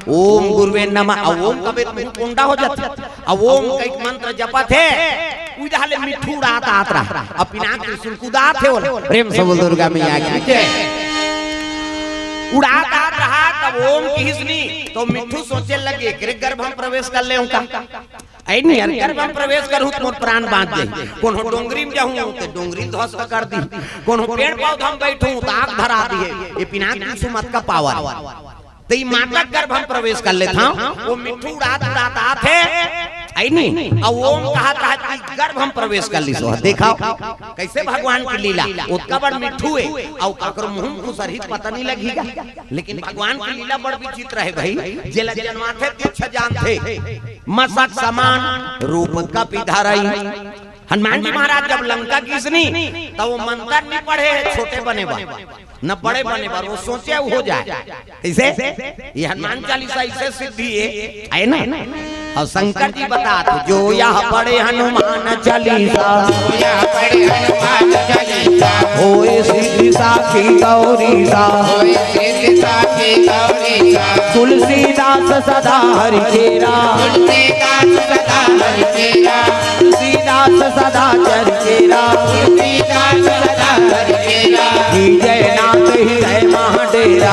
ओम गुरुवे नमः। अउ ओम कबे त मुंह कोंडा हो जाथे। अउ ओम कहिके मंत्र जपत हे, उही डहर ले मिट्ठू उड़ात आत रहा। अउ पिनाक त्रिशूल कुदात हे ओला। प्रेम से बोल दुर्गा मैया की जय। उड़ात आत रहा, तब ओम किहिस नी, त मिट्ठू सोचे लगे, एकरे गर्भ म प्रवेश कर लेहूं का? अइ नी यार, गर्भ म प्रवेश करहूं त मोर प्राण बांच जाही। कोनो डोंगरी म जाहूं त डोंगरी ध्वस्त कर दिही, कोनो पेड़ पौधा म बइठहूं त आग धरा दिही। ए पिनाक त्रिशूल म अतका पावर। त ई माता के गर्भ म प्रवेश कर लेथंव। ओ मिट्ठू उड़ात उड़ात आत हे, अइ नी? अउ ओम कहत कहत कि गर्भ म प्रवेश कर लिस। देखव कइसे भगवान के लीला, ओतका बड़ मिट्ठू हे, अउ काकरो मुंह म घुसरही त पता नइ लगही गा। लेकिन भगवान के लीला बड़ विचित्र हे भई, जेला जनमाथे तिरछा जानथे। मसक समान रूप कपि धरई। हनुमान जी महाराज जब लंका गिस नी, त ओ मंतर नइ पढ़े हे छोटे बने बर, न बड़े बने बर, ओ सोचे हो जाय। कइसे? ये हनुमान चालीसा अइसे सिद्धि हे, हे ना? अउ शंकर जी बतात हे, जो यह पढ़े हनुमान चालीसा, जो यह पढ़े हनुमान चालीसा, होए सिद्धि साखी गौरीसा, होए सिद्धि साखी गौरीसा, तुलसीदास सदा हरि चेरा, तुलसीदास सदा हरि चेरा, तुलसीदास सदा चर चेरा, तुलसीदास सदा हरि चेरा, कीजे नाथ हृदय महा डेरा।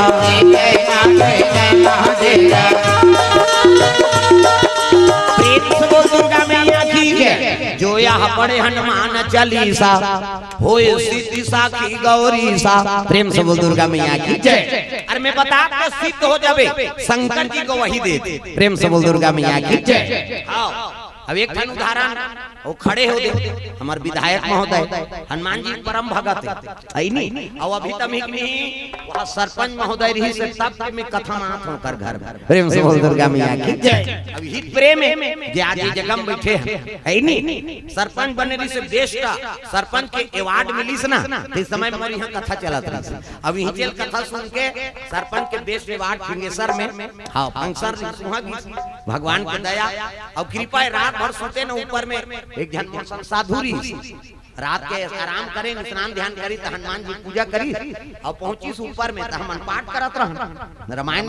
प्रेम से बोल दुर्गा मैया की जय। जो यह पढ़े हनुमान चालीसा, होए सिद्धि साखी गौरीसा। प्रेम से बोल दुर्गा मैया की जय। अरे मैं बतात के सिद्ध हो जाबे, शंकर जी गवाही दे। प्रेम से बोल दुर्गा मैया की जय। हाँ, अब एक ठन उदाहरण, ओ खड़े हो दे, हमर विधायक महोदय हनुमान जी परम भगत हे, अइ नी? अउ अभी तनिक नी, वहाँ सरपंच महोदय रहिस हे, तब के मैं कथा मात हंव ओकर घर म। प्रेम से बोल दुर्गा मैया की जय। अब हित प्रेम हे, जे आज ये जगह म बइठे हे, अइ नी? सरपंच बने रहिस हे, बेस्ट सरपंच के अवार्ड मिलिस ना, ते समय म मोर इहाँ कथा चलत रहिस हे। अब इही चल कथा सुन के सरपंच के बेस्ट अवार्ड फिंगेश्वर में, हाँ, फंक्शन रहिस, उहाँ गिस। भगवान के दया अउ कृपा हे, रात भर सुते न ऊपर में, एक झन साधु रहिस। रात के आराम करेन, स्नान ध्यान करिस त हनुमान जी पूजा करिस, अउ पहुंचिस ऊपर में त हमन पाठ करत रहन रामायण।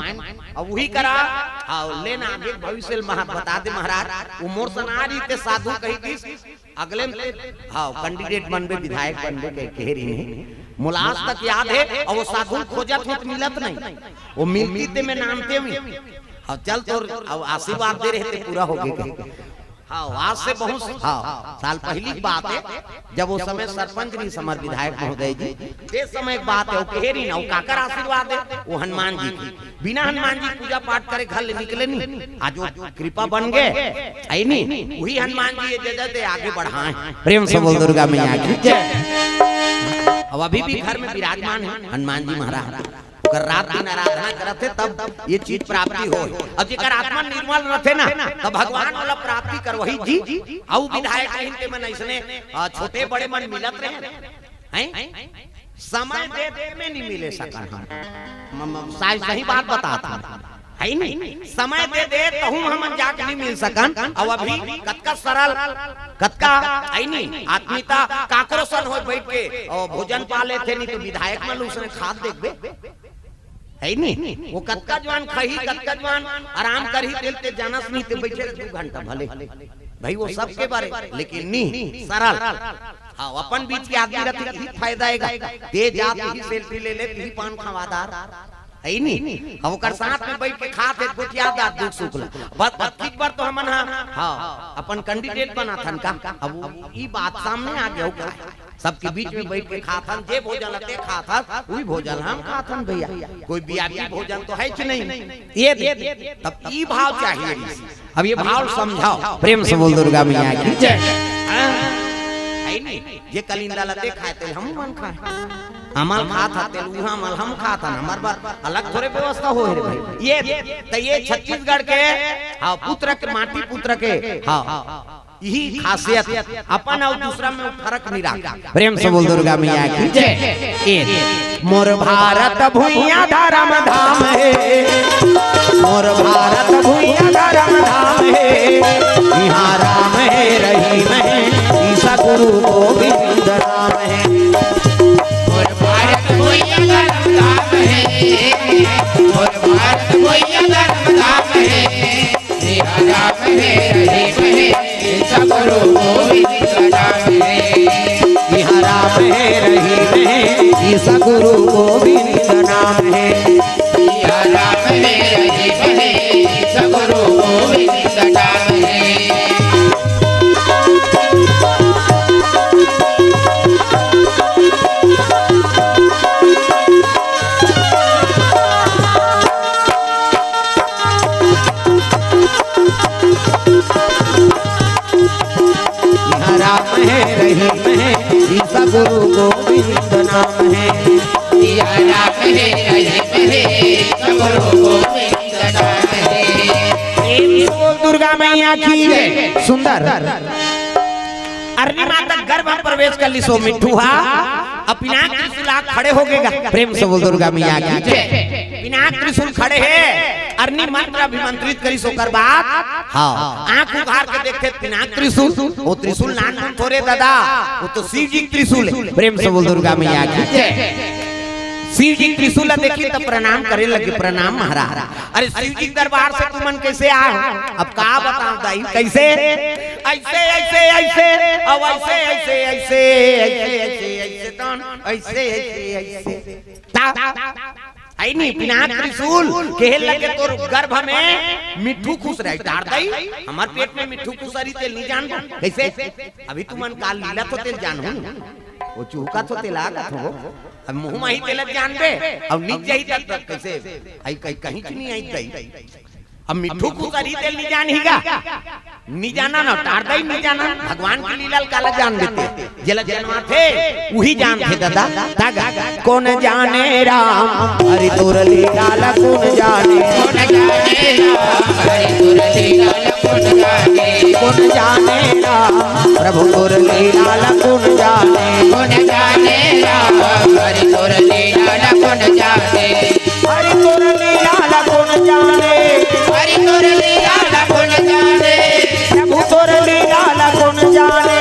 अब उही करा, हाँ, लेना आगे भविष्य ल महा-, बता दे महाराज, ओ मोर सना रहिस ते साधु कहि दिस, अगले में ते, हाँ, कैंडिडेट बनबे, विधायक बनबे कहि, कहे रहिन हे। मोला आज तक याद हे, अउ ओ साधु ल खोजत हंव त मिलत नहीं। ओ मिलतिस ते मैं नानतेंव। हाँ, चल तोर, अउ आशीर्वाद दे रहे ते पूरा होगे कहि। हाँ, आज से बहुत, हाँ, साल पहिली के बात हे, जब ओ समय सरपंच रहिस हमर विधायक महोदय जी, ते समय के बात हे, ओ कहे रहिन, अउ काकर आशीर्वाद हे, ओ हनुमान जी के। बिना हनुमान जी पूजा पाठ करे घर ले निकले नहीं। आज ओ कृपा बन गे, अइ नी? उही हनुमान जी ये जगह ते आगे बढ़ाए। प्रेम से बोल दुर्गा मैया की जय। अब अभी भी घर में विराजमान हे हनुमान जी महाराज। ओकर रात दिन आराधना करत हे, तब ये चीज प्राप्ति होय। अब जेकर आत्मा निर्मल रथे ना, तब भगवान वाला प्राप्ति करवही जी। अउ विधायक रहिन ते मन अइसने, आ, छोटे बड़े मन मिलत रहे हैं। समय दे दे में नहीं मिले सकन हम। म-, म-, सही, सही बात बतात हंव। हे नहीं? समय दे दे तहूं हमन जाके नहीं मिल सकन। अउ अभी कतका सरल, कतका, हे नहीं? आत्मीयता काकरो सन होय बइठ के, अउ भोजन पा लेथे, नहीं त विधायक मन उसने खात देखबे। हे नहीं? ओ कतका जुवार खाही, कतका जुवार आराम करही, तेला ते जानस नहीं, ते बइठे रहे दू घंटा भले। भई ओ सबके बारे, लेकिन नहीं, सरल। हाँ, अपन बीच के आदमी रथे, इही फायदा हे गा। ते जात इही सेल्फी ले ले, इही पान खवादार। हे नहीं? अब ओकर साथ में बइठ के खात हे, गोठियादार दुख सुख ला। बस, बस, ठीक बार तो हमन हा, हाँ, अपन कैंडिडेट बनाथन का। अब वो, ई बात सामने आ गे का। सबके बीच में बइठ के खाथन, जे भोजन ल ते खाथस, उही भोजन ल हम खाथन भइया। कोई वीआईपी भोजन तो हे कि नहीं? ये दे, तब ई भाव चाहिए। अब ये भाव समझव, प्रेम से बोल दुर्गा मैया की जय। हाँ? हे नहीं? जे कलिंदा ल ते खाए, ते हमू मन खाए। हमन खात हन, ते उहाँ हमन, हम खात हन, हमर बर अलग थोरे व्यवस्था होय हे रे भई। ये, त ये छत्तीसगढ़ के, हाँ, पुत्र के, माटी पुत्र के, हाँ, इही खासियत, अपन अउ दूसरा में फरक नहीं राखे। प्रेम से बोल दुर्गा मैया की जय। ए, मोर भारत भुइयां धरम धाम हे। मोर भारत भुइयां धरम धाम हे, इहां राम हे रहीम हे, ईसा गुरु गोविंद नाम हे। मोर भारत भुइयां धरम धाम हे, मोर भारत भुइयां धरम धाम हे, इहां राम हे रहीम हे, ईसा गुरु गोविंद नाम हे। इहां राम हे रहीम हे, ईसा गुरु गोविंद नाम हे। इहां राम हे रहीम हे, ईसा गुरु गोविंद नाम हे। इहां राम हे रहीम हे, ईसा गुरु गोविंद नाम हे। इहां राम हे रहीम हे, ईसा गुरु गोविंद नाम हे। प्रेम से बोल दुर्गा मैया की जय। सुंदर। अरनी माता गर्भ में प्रवेश कर लिस ओ मिट्ठू हा, अउ पिनाक त्रिशूल आ खड़े हो गे गा। प्रेम से बोल दुर्गा मैया की जय। पिनाक त्रिशूल खड़े हे, अरनी मंत्र अभिमंत्रित करिस ओकर बाद, हां, आंख उघार के देखथे पिनाक त्रिशूल, ओ त्रिशूल नानमुन थोरे दादा, ओ तो शिव जी के त्रिशूल हे। प्रेम से बोल दुर्गा मैया की जय। शिव जी के त्रिशूल ला देखिस त प्रणाम करे लगिस, प्रणाम महाराज। अरे शिव जी के दरबार से तुमन कइसे आए हो? अब का बतावंव दाई, कइसे? अइसे, अइसे, अइसे, अउ अइसे, अइसे, अइसे, अइसे, अइसे, अइसे, तन, अइसे, अइसे, अइसे। ता, अइ नी, पिनाक त्रिशूल, कहे लगे तोर गर्भ में मिट्ठू खुसरे, टार दाई, हमर पेट में मिट्ठू खुसरही तेला नी जानबो। कइसे? अभी तुमन काल लीला तो तेला जानहू। ओ चुहकत हो तेला कथों। अब मुंह माही तेला जानबे, अउ नीच जाही त कइसे? अइ कहीं, कहीं च नी अइ दाई। अब मिट्ठू खुसरही तेला नी जानही गा। नी जाना ना, टार दाई नी जाना। भगवान के लीला ल काला जानबे ते। जेला जनवाथे, उही जानथे दादा। ता गा। कोन जाने राम, हरि तोर लीला ल कोन जाने। कोन जाने राम, हरि तोर लीला ल कोन जाने। कोन जाने राम, प्रभु तोर लीला ल कोन जाने। कोन जाने राम, हरि तोर लीला ल कोन जाने। हरि तोर लीला ल कोन जाने। हरि तोर लीला ल कोन जाने। प्रभु तोर लीला ल कोन जाने।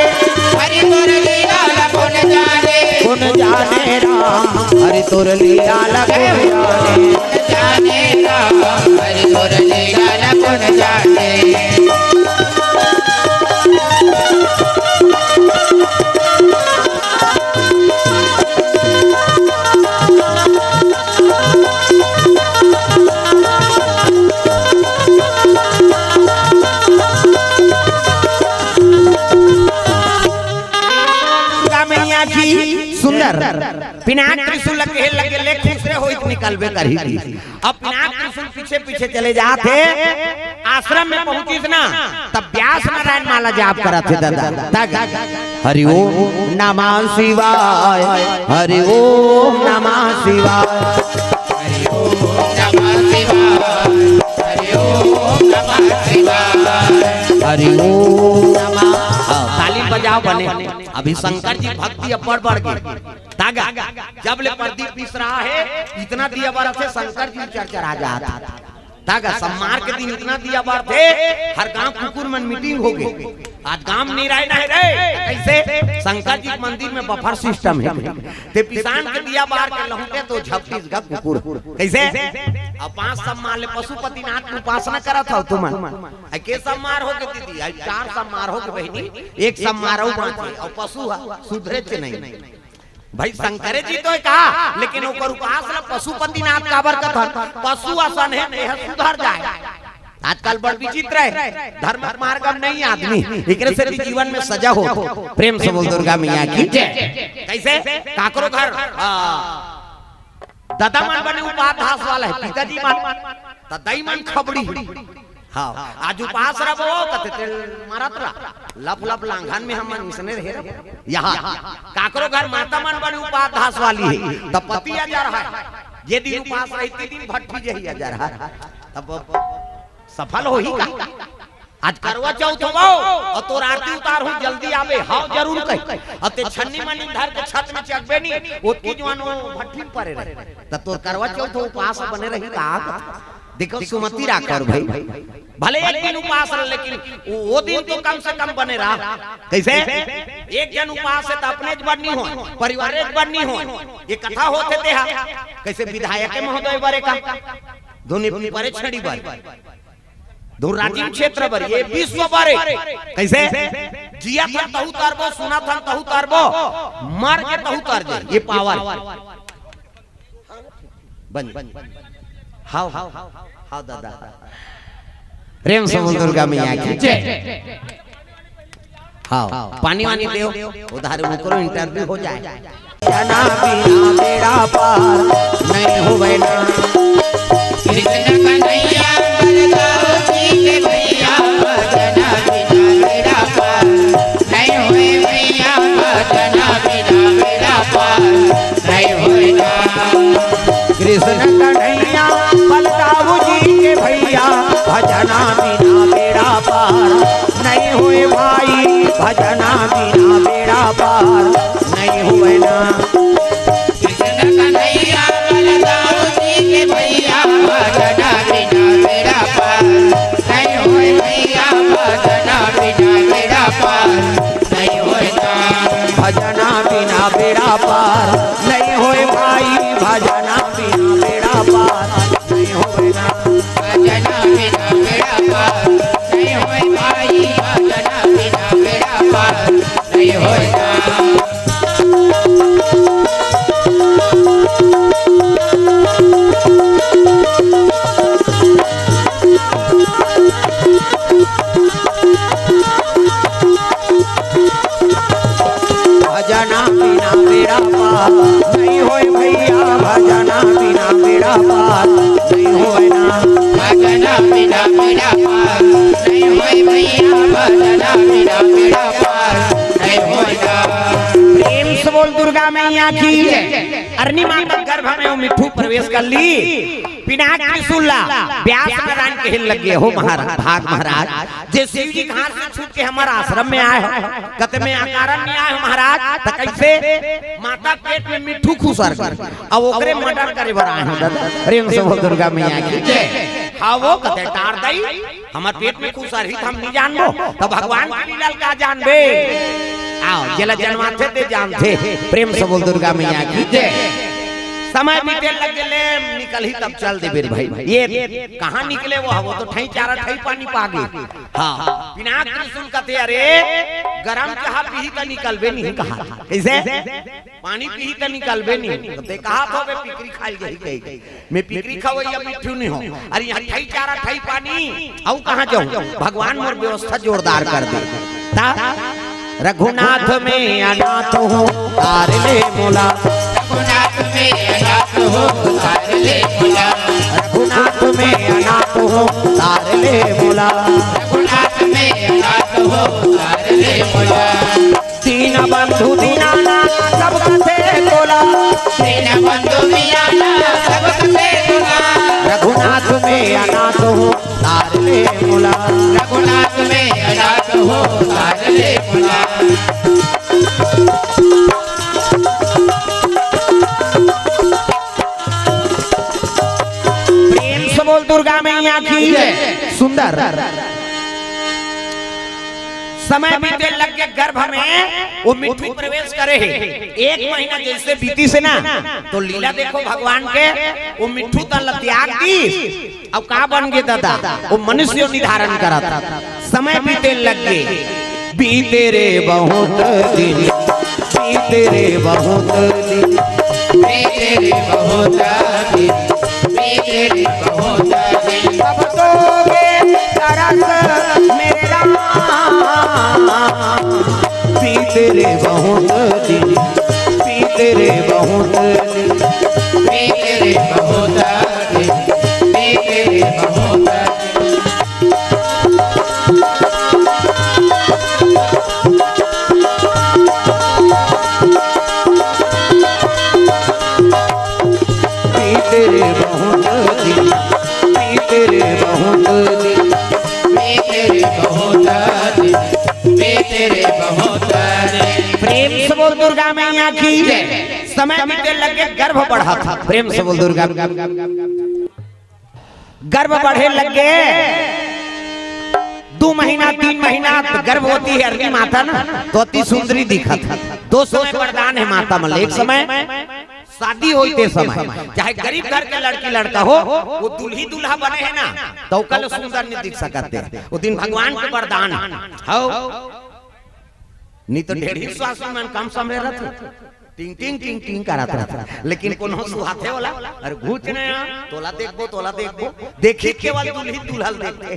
हरि तोर लीला ल कोन जाने। कोन जाने राम, हरि तोर लीला ल कोन जाने। कोन जाने राम, हरि तोर लीला ल कोन जाने। दुर्गा मैया की सुंदर। पिनाक त्रिशूल ल कहे लगे, ले खुसरे होइस त निकलबे करही। अब पिनाक त्रिशूल पीछे पीछे चले जात हे। आश्रम में पहुंचिस ना, तब व्यास नारायण माला जाप करत हे दादा। तक हरि ओम नमः शिवाय, हरि ओम नमः शिवाय। हरि ओम नमः शिवाय, हरि ओम नमः शिवाय। हरि ओम नमः। हां, ताली बजाव बने। अभी शंकर जी भक्ति अब्बड़ बढ़ गे। ता गा, जब ले प्रदीप मिश्रा हे, इतना दिया बरथे शंकर जी चरचरा जात। ता गा, सम्मार के दिन इतना दिया बरथे, हर गांव कुकुर मन मीटिंग हो गे। आज गांव में नी रहना हे रे। कइसे? शंकर जी के मंदिर में बफर सिस्टम हे। ते पिसान के दिया बार के लहुटे तो झपटिस गा कुकुर। कइसे? अब पांच सम्मार ले पशुपतिनाथ के उपासना करत हव तुमन। अइ के सम्मार हो गे दीदी? अइ चार सम्मार हो गे बहिनी, एक सम्मार अउ बांचे, अउ पशु ह सुधरेच नहीं। भाई शंकरे जी तो हे कहा, लेकिन ओकर उपास ल पशुपतिनाथ काबर कथन? पशु असन हे, तेह सुधर जाय। आजकल बड़ विचित्र हे, धर्म मार्ग म नहीं आदमी, एकरे सेती जीवन में सजा हो। प्रेम से बोल दुर्गा मैया की जय। कइसे? काकरो घर, आ, ददा मन बने उपास धास वाला हे, पिताजी मन, त दई मन खबड़ी। हां, आज उपास रबो, कथे तेल मारत रहा। लप लप लांघन में हमन इसने रहे रहे। इहां काकरो घर माता मन बने उपास धास वाली हे, त पति अजरहा हे। जे दिन उपास रही, ते दिन भट्ठी जही अजरहा हे। तब सफल होही का? आज करवा चौथ होवो, अउ तोर आरती उतारहूं, जल्दी आबे, हां जरूर कही। अउ ते छन्नी मन्नी धर के छत में चघबे नी, ओतकी जुवार ओ भट्ठी में परे रहे। त तोर करवा चौथ उपास बने रही का? देखो, सुमति राखव भाई, भले एक दिन उपास रह, लेकिन वो, वो दिन तो कम से कम बने रहा। कैसे? एक जन उपास हे त अपने ज बर नी होय, परिवार ज बर नी होय। ये कथा होथे तेहा। कैसे? विधायक महोदय बर, का धुन परे छड़ी बर, धुन राजिम क्षेत्र बर, ये विश्व बर। कैसे? जियत हन तहू तरबो, सुनत हन तहू तरबो, मर के तहू तर जाय, ये पावर। बन, बन। हाव, हाव, हाव दादा। प्रेम से बोल दुर्गा मैया की जय। हाव, पानी वानी देव, उधार ओकरो interview हो जाय। जना बिना बेड़ा पार नहीं होवे ना। कृष्ण कन्हैया बलदाऊ जी के भैया, भजना बिना बेड़ा पार नहीं होए भैया, भजना बिना बेड़ा पार नहीं होए ना। कृष्ण कन्हैया बलदाऊ जी के भैया, भजना बिना बेड़ा पार नहीं होए भाई, भजना बिना बेड़ा पार नहीं होए ना। कृष्ण कन्हैया बलदाऊ जी के भैया, भजना बिना बेड़ा पार नहीं होए भैया, भजना बिना बेड़ा पार नहीं होए ना। भजना बिना बेड़ा पार नहीं होए भाई, भजना बिना बेड़ा पार नहीं होए ना। भजना बिना बेड़ा पार नहीं होए भाई, भजना बिना बेड़ा पार नहीं होए ना। भजना बिना बेड़ा पार नहीं होए भैया, भजना बिना बेड़ा पार नहीं होए ना। भजना बिना बेड़ा पार नहीं होए भैया, भजना बिना बेड़ा पार नहीं होए ना। प्रेम से बोल दुर्गा मैया की। अरनी माता गर्भ में वो मिट्ठू प्रवेश कर ली। पिनाक त्रिशूल ला व्यास नारायण कहे लगे, हो महाराज, भाग महाराज, जे शिव जी के हाथ से छूट के हमर आश्रम में आय हो, कते में अकारण नहीं आय हो महाराज, त कैसे? माता पेट में मिट्ठू खुसर गे, अब ओकरे murder करे बर आय हो दादा। प्रेम से बोल दुर्गा मैया की जय। हाँ, वो कते टार दई, हमर पेट में खुसर ही त हम नहीं जानबो, त भगवान के लीला ल का जानबे? आओ, जेला जनमाथे ते जानथे। प्रेम से बोल दुर्गा मैया की जय। समय बीते लगे ले, निकलही तब चल देबे रे भाई। ये कहाँ निकले वो, वो तो ठई चारा ठई पानी पागे। हाँ, पिनाक त्रिशूल कथे, अरे गरम चाहा पीही त निकलबे नहीं कहा। कैसे? पानी पीही त निकलबे नहीं। त ते कहा थो बे पिकरी खाय जाही कही। मैं पिकरी खवैया मिट्ठू नहीं हो। अरे यहाँ ठई चारा ठई पानी, अउ कहाँ जाऊँ? भगवान मोर व्यवस्था जोरदार कर दे। ता रघुनाथ में अनाथ हूँ, तार ले मोला। रघुनाथ में अनाथ हूँ, तार ले मोला। रघुनाथ में अनाथ हूँ, तार ले मोला। रघुनाथ में अनाथ हूँ, तार ले मोला। दीन बंधु दीनानाथ सब कथे तोला। दीन बंधु दीनानाथ सब कथे तोला। रघुनाथ में अनाथ हूँ, तार ले मोला। रघुनाथ में अनाथ हूँ, तार ले मोला। प्रेम से बोल दुर्गा मैया की जय। सुंदर। समय बीते लग के गर्भ में वो मिट्ठू प्रवेश करे हे। एक महीना जैसे बीतिस ना, तो लीला देखो भगवान के, वो मिट्ठू तन ल त्याग दीस। अब का बन गे दादा? वो मनुष्य योनि धारण करत। समय बीते लग गे। बीते रे बहुत दिन, बीते रे बहुत दिन। बीते रे बहुत दिन, बीते रे बहुत दिन। अब दोगे तरस मेरे राम। बीते रे बहुत दिन, बीते रे बहुत दिन। बीते रे बहुत दिन, बीते रे बहुत दिन। बीते रे बहुत दिन, बीते रे बहुत दिन। बीते रे बहुत दिन, बीते रे बहुत दिन। प्रेम से बोल दुर्गा मैया की जय। समय बीते लगे गर्भ बढ़त। प्रेम से बोल दुर्गा। गर्भ बढ़े लग गे, दू महीना, तीन महीना त गर्भवती हे अरनी माता ना, तो अति सुंदरी दिखत हे। दो समय वरदान हे माता मन ल, एक समय शादी होई ते समय, चाहे गरीब घर के लड़की लड़का हो, वो दुल्ही दुल्हा बने हे ना, तो ओकर ले सुंदर नहीं दिख सकत हे। वो दिन भगवान के वरदान हे। हौ। नहीं तो ढेर ही स्वासी मन कम समरे रहत हे। टिंग, टिंग, टिंग, टिंग करत रहत हे। लेकिन कोनो सुहाथे वाला, अरे घूच ने आ, तोला देखबो, तोला देखबो। देखी केवल दुल्ही दुल्हल देखथे।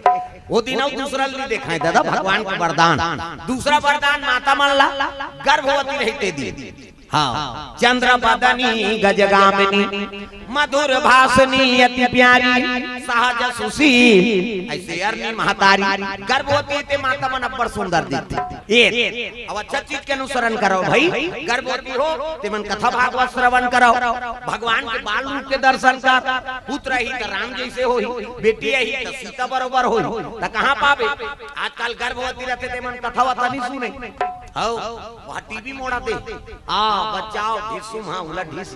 वो दिन अउ दूसरा ल नहीं देखाय दादा, भगवान के वरदान। दूसरा वरदान माता मन ला, गर्भवती रहिते दिन। हाँ, चंद्र बदनी गजगामिनी, मधुर भाषणी अति प्यारी, सहज सुशील, ऐसे अरनी महतारी, गर्भवती ते माता मन अब्बड़ सुंदर दिखथे। ये, अब अच्छा चीज के अनुसरण करव भाई, गर्भवती हो, ते मन कथा भागवत श्रवण करव, भगवान के बाल रूप के दर्शन कर, पुत्र ही त राम जैसे होही, बेटी ही त सीता बरोबर होही, त कहाँ पाबे? आजकल गर्भवती रहथे ते मन कथा वथा नहीं सुने। हौ, वह टीवी मोड़ा दे। आ, बचाओ, ढिसुम, हाँ, उला ढिस।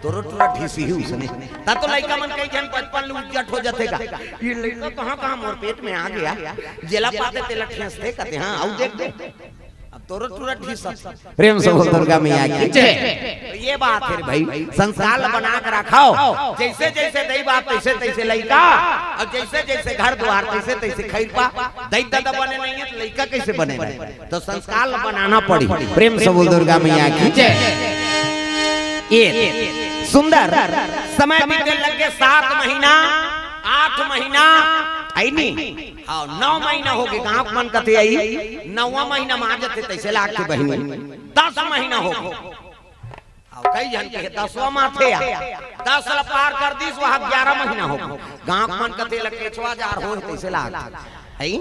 तोरो टुरा ढिस ही उसने। ता तो लइका मन कई झन बचपन ले उज्जट हो जाथे का। ये लइका कहाँ, कहाँ मोर पेट में आ गया? जेला पाते तेला ठेसथे कहते, हाँ, आउ देख दे। अब तोरो टुरा ढिस। प्रेम से बोल दुर्गा मैया की जय। तो ये बात हे भाई, संस्कार ल बना के रखव। जैसे जैसे दई बाप तैसे तैसे लइका, और जैसे जैसे घर द्वार तैसे तैसे खैरपा। दई दादा बने नहीं हे तो लइका कैसे बने रहे? तो संस्कार ल बनाना पड़ी। प्रेम से बोल दुर्गा मैया की जय। ये सुंदर समय बीते लग गे, सात महीना, आठ महीना, आई नहीं? हाँ, नौ महीना हो गे, गाँव मन कथे आई, नौवा महीना म आ जाथे, तैसे लागथे बहिनी। दस महीना हो गे। हाँ, कई झन के दसवाँ म आथे या, दस ल पार कर दिस, वहाँ ग्यारह महीना हो गे। गाँव मन कथे ल केछवा जार होय, तैसे लागथे। हैं?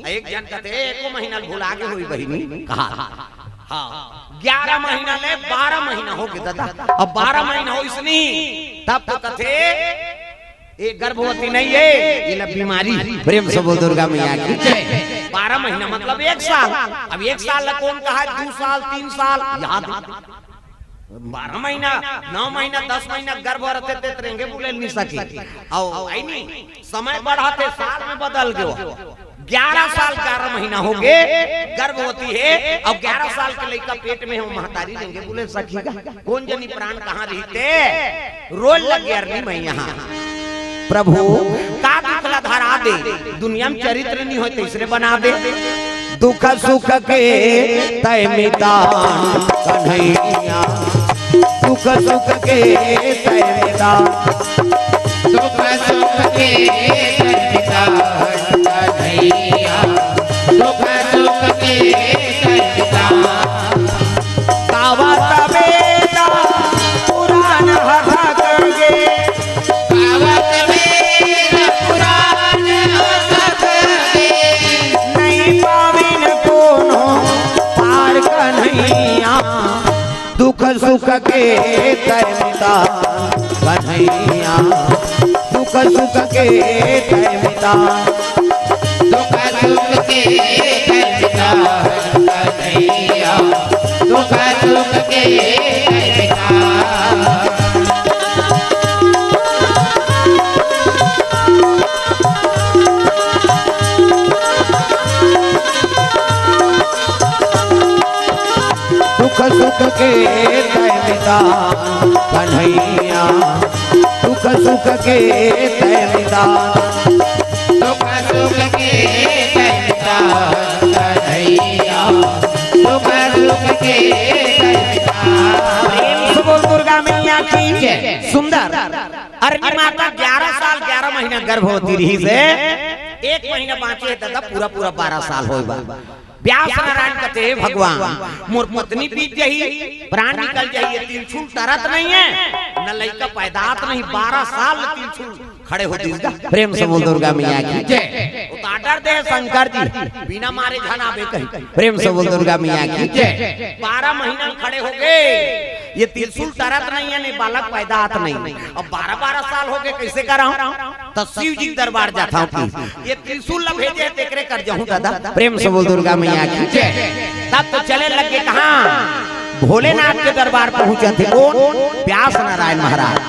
एक झन कथे, एको महीना ल भुला गे होही बहिनी, कहा। हाँ, ग्यारह महीना ले बारह महीना हो गे दादा। अब बारह महीना होइस नहीं, तब तो कथे, ये गर्भवती नहीं हे, ये ला बीमारी। प्रेम से बोल दुर्गा मैया की जय। बारह महीना मतलब एक साल। अब एक साल ला कौन कहा, दू साल, तीन साल, याद हे। बारह महीना, नौ महीना, दस महीना गर्भ रहथे ते रेंगे बुले नहीं सके। अउ आई नहीं, समय बढ़ाथे, साल में बदल गयो। ग्यारह साल ग्यारह महीना हो गे, गर्भवती हे, अउ ग्यारह साल के लइका पेट में हो, महतारी रेंगे बुले सकी का? कौन जनी प्राण कहाँ रहिते? रोय लग गे अरनी मैया। प्रभु, का दुख ला धरा दे, दुनिया में चरित्र नहीं होय, तैसने बना दे। दुख सुख के तय मितान कन्हैया, दुख सुख के तय मितान। दुख सुख के तय मितान कन्हैया, दुख सुख के तय मितान। गावत वेद पुराण हथ गे, गावत वेद पुराण हथ गे, नहीं पाविन कोनो पार कन्हैया। दुख सुख के तय मितान कन्हैया, दुख सुख के तय मितान। दुख सुख के तय मितान कन्हैया, दुख सुख के तय मितान। दुख सुख के तय मितान कन्हैया, दुख सुख के तय मितान। दुख सुख के तय मितान कन्हैया, दुख सुख के तय मितान। प्रेम से बोल दुर्गा मैया की जय। सुंदर। अरनी माता ग्यारह साल ग्यारह महीना गर्भवती रहिसे, एक महीना बाँचे हे दादा, पूरा पूरा बारह साल होय बा। व्यास नारायण कथे, "हे भगवान, मोर पत्नी बीत जही, प्राण निकल जही, ये त्रिशूल टरत नहीं हे, न लइका पैदात नहीं, बारह साल त्रिशूल खड़े हो दिस गा।" प्रेम से बोल दुर्गा मैया की जय। वो तो order दे शंकर जी, बिना मारे झन आबे कही। प्रेम से बोल दुर्गा मैया की जय। बारह महीना खड़े हो गे, ये त्रिशूल टरत नहीं हे, नहीं बालक पैदात नहीं। अब बारह बारह साल हो गे, कैसे करहूं? त शिव जी के दरबार जाथंव कि ये त्रिशूल ल भेजे हे, तेकरे कर जाहूं दादा। प्रेम से बोल दुर्गा मैया की जय। तब तो चले लग गे कहां? भोलेनाथ के दरबार पहुंचथे। कौन? व्यास नारायण महाराज।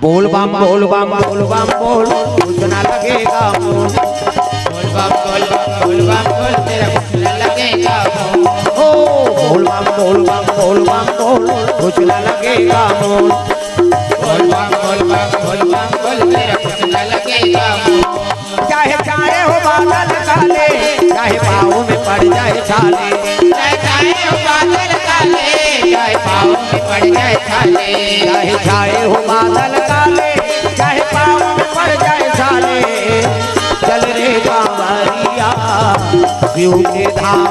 बोल बम बोल बम बोल बम बोल, कुछ ना लगेगा मोल। बोल बम बोल बम बोल बम बोल, तेरा कुछ ना लगेगा मोल। ओ बोल बम बोल बम बोल बम बोल, कुछ ना लगेगा मोल। बोल बम बोल बम बोल बम बोल, तेरा कुछ ना लगेगा मोल। चाहे छाए हो बादल काले, चाहे पाँव में पड़ जाए छाले। चाहे छाए हो बादल काले, चाहे पाँव में पड़ जाए छाले। चाहे छाए हो बादल काले, चाहे पाँव में पड़ जाए छाले। चल रे कांवरिया शिव के धाम,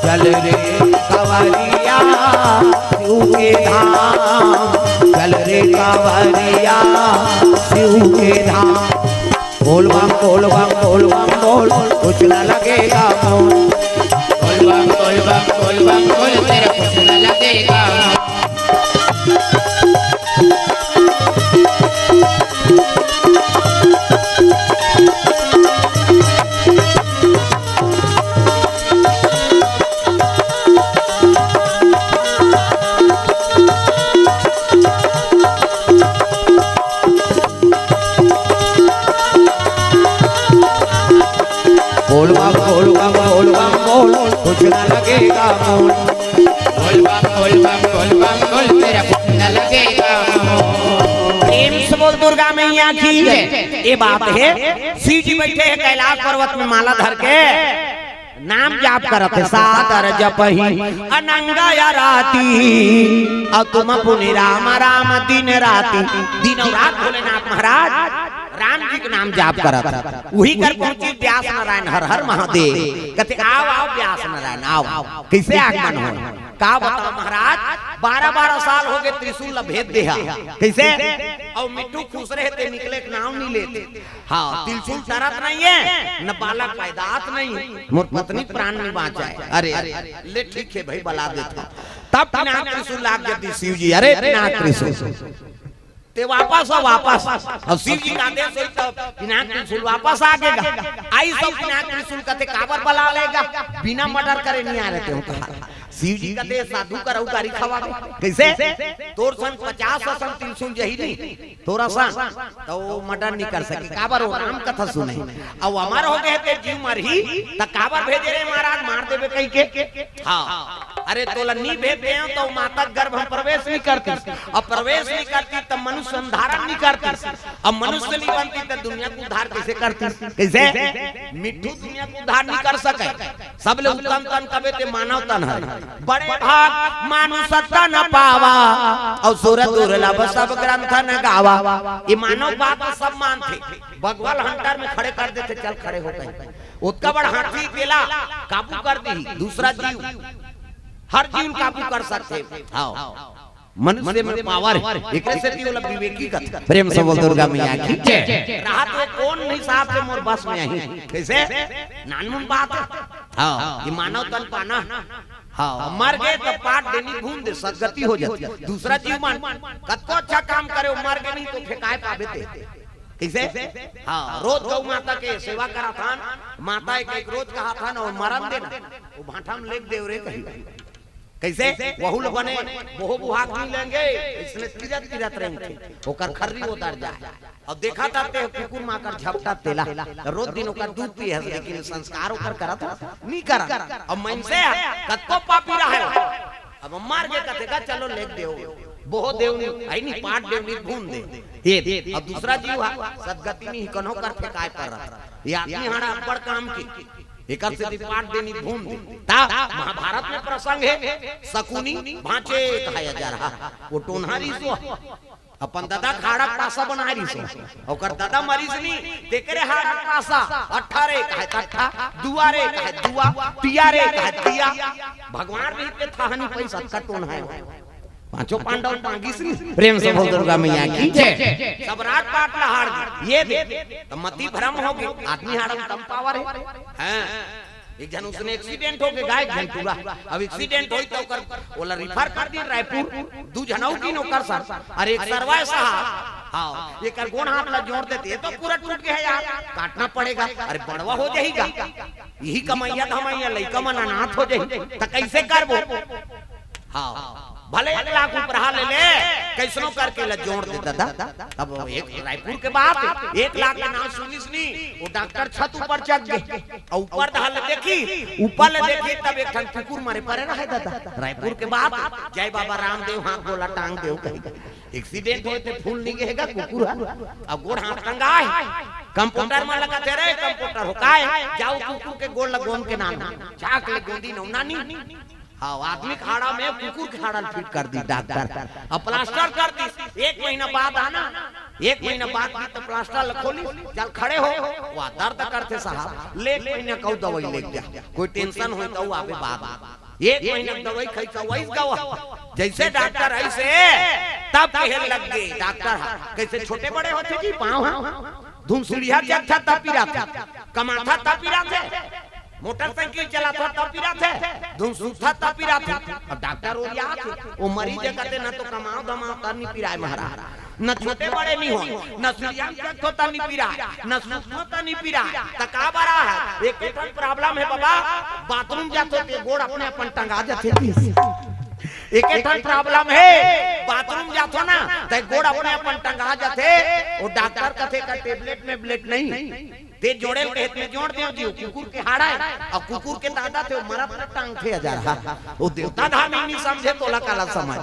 चल रे कांवरिया शिव के धाम, चल रे कांवरिया शिव के धाम। बोल बम बोल बम बोल बम बोल, कुछ ना लगेगा मोल। बोल बम बोल बम बोल बम बोल, तेरा कुछ ना लगेगा मोल। बोल बम बोल बम बोल बम बोल, कुछ ना लगेगा मोल। बोल बम बोल बम बोल बम बोल, तेरा कुछ ना लगेगा मोल। प्रेम से बोल दुर्गा मैया की जय। ये बात है, शिव जी बैठे हैं कैलाश पर्वत में माला धर के, नाम जाप करत हे, सादर जपही अनंग आरती, अउ तुम पुनि राम राम दिन राती। दिन अउ रात भोलेनाथ महाराज राम जी के नाम जाप करत हे। उही कर पहुंची व्यास नारायण, हर हर महादेव। कथे, "आव, आव व्यास नारायण, आव।" कइसे आगमन हो? का बताओ महाराज, बारह बारह साल हो गए त्रिशूल ला भेद देहा। कइसे? अउ मिट्ठू खुश रहे ते निकले के नाम नहीं लेते। हाँ, त्रिशूल टरत नहीं है, न बालक पैदात नहीं है। मोर पत्नी प्राण नहीं बाँचाय। अरे, अरे, ले ठीक है भाई, बला देता। तब पिनाक त्रिशूल लाग जाती शिव जी। अरे, पिनाक त्रिशूल। ते वापस आ, वापस। अब शिव जी का आदेश होई तब पिनाक त्रिशूल वापस आ गएगा। आई सब पिनाक त्रिशूल कथे काबर बला लेगा, बिना मर्डर करे नहीं आ रहे थे, कहा। शिव जी कथे साधु का रउकारी खवावे। कइसे? तोर संग पचास असन त्रिशूल जही नहीं, तोर असन, त वो मर्डर नहीं कर सके। काबर वो राम कथा सुने। अउ अमर हो गए ते जीव मरही, त काबर भेजे रे महाराज, मार देबे कहिके। हाँ। अरे तोला नहीं भेज दे त माता के गर्भ में प्रवेश नहीं करती। अब प्रवेश नहीं करती त मनुष्य संधारण नहीं करती। अब मनुष्य नहीं बनती त दुनिया को उद्धार कइसे करती? कइसे? मिट्ठू दुनिया को उद्धार नहीं कर सके। सबले उत्तम तन कबे ते मानव तन हरे। बड़े भाग मानुष तन पावा, अउ सुर दुर्लभ सब ग्रंथ न गावा। ये मानव बात तो सब मानथे, बघवा ल हंटर में खड़े कर देथे, चल खड़े हो कहीं। ओतका बड़ हाथी तेला काबू कर दी, दूसरा जीव, हर जीव ल काबू कर सकथे। हाँ। मनुष्य में पावर हे, एकरे सेती ओला विवेकी कथे। प्रेम से बोल दुर्गा मैया की जय। रहा तो कौन हिसाब से मोर बस में आही। कइसे? नानमुन बात हे। हाँ, ये मानव तन पाना। हाँ, मर गए त पाट देनी भून दे, सदगति हो जाती। दूसरा जीव मन, कतको अच्छा काम करे, वो मर गए नहीं त फेंकाय पाबे ते। कइसे? हाँ, रोज गौ माता के सेवा कराथन, माता एक, एक रोज कहाथन अउ मरन देना, वो भांठा में लेग देव रे कही। कइसे? वहू ल बने, बोहो बुहा के नहीं लेंगे, इसने तिरत तिरत रेंगथे, ओकर खर्री उतर जाय। अउ देखा त ते कुकुर माकर झपटा तेला, रोज दिन ओकर दूध पिए हस, लेकिन संस्कार ओकर करत हस, नहीं करत। अब मनसे ह, कतको पापी रहे, अब मर गे कथे का, चलो लेग देव, बोहो देव नहीं, आई नहीं, पाट देव नहीं, भून दे। ये, अब दूसरा जीव ह, सदगति नहीं, कन्हो कर फेंकाय परत। ये आदमी हाड़ा अब्बड़ काम के, एकर सेती पाट देनी भून दे। ता महाभारत में प्रसंग हे, शकुनी भांचे कहाय जरहा, वो टोनहा रिहिस, अपन ददा के हाड़ा के पासा बनाय रिहिस। ओकर ददा मरिस नी, तेकरे हाड़ा के पासा, अट्ठा रे कहाय तट्ठा, दुआ रे कहाय दुआ, तिया रे कहाय तिया। भगवान भी ते थाहनी पैसा का टोनहा हे। पांचों पांडव मांगिस नी। प्रेम से बोल दुर्गा मैया की जय। सब राजपाट ला हार दी। ये दे। त मति भ्रम हो गे। आदमी हाड़ा म तम पावर हे। हाँ। एक झन उसने एक्सीडेंट हो गे गा, एक झन टूरा। अब एक्सीडेंट होई त ओकर, ओला रिफर कर दी रायपुर। दू झन अउ गिन ओकर सर। अरे एक सरवा हे साहब। हाँ, एकर गोड़ हाथ ला जोड़ देते, ये तो पूरा टूट गया यार। काटना पड़ेगा। अरे बड़वा हो जाही गा। यही कमइया धमइया लइका मन अनाथ हो जाही। त कइसे करबो? हाँ। भले एक लाख उपराहा ले ले, कइसनो करके ला जोड़ दे ददा। अब एक रायपुर के बात, एक लाख के नाम सुनिस नी, वो डॉक्टर छत ऊपर चढ़ गे, अउ ऊपर डहर ले देखी, ऊपर ले देखी, तब एक ठन कुकुर मरे परे रहे ददा। रायपुर के बात, जय बाबा रामदेव, हाथ गोला टांग देव कही। एक्सीडेंट होय ते फूल नी गेगा कुकुर हा। अब गोड़ हाथ टंगाय। कंपाउंडर मन लगथे, "रे कंपाउंडर हो काय? जाव कुकुर के गोड़ ल गोंद के लान।" जाके ले गोंदिन अउ लानिन। हाँ, आदमी के हाड़ा में कुकुर के हाड़ा ल फिट कर दिस डॉक्टर। अब प्लास्टर कर दिस। एक महीना बाद आना, एक महीना बाद भी तो प्लास्टर ल खोलिस, चल खड़े हो। वाह, दर्द करथे साहब, ले एक महीना के अउ दवाई लेके जा। कोई टेंशन होय त अउ आबे बाद। एक महीना के दवाई खाइस, वइस गा। जइसे डॉक्टर अइसे, तब कहे लग गे डॉक्टर हा, "कइसे छोटे बड़े होथे जी पाँव हा? धुन सीढ़िया चढ़था तब पिराथे, कमाथा तब पिराथे, मोटरसाइकिल चलाथा तब पिराथे, धुन सूतथा तब पिराथे।" अब डॉक्टर ओरियाथे, वो मरीज हे कथे, "न तो कमाव धमाव तब नी पिराय महाराज, न छोटे बड़े नी होय, न सीढ़िया चढ़थों तब नी पिराय, न सूतथों तब नी पिराय, त का बर आय?" एक ठन प्रॉब्लम हे बाबा, बाथरूम जाथों ते गोड़ अपने अपन टंगा जाथे। एक ठन प्रॉब्लम हे, बाथरूम जाथों ना, ते गोड़ अपने अपन टंगा जाथे। वो डॉक्टर कथे का टेबलेट में ब्लेट नहीं, ते जोड़े ल कहे त में जोड़ देव जी, कुकुर के हाड़ा हे, अउ कुकुर के दादा थे, मरत टांगथे हजार हा। वो देवता धामी नी समझे, तोला काला समझ।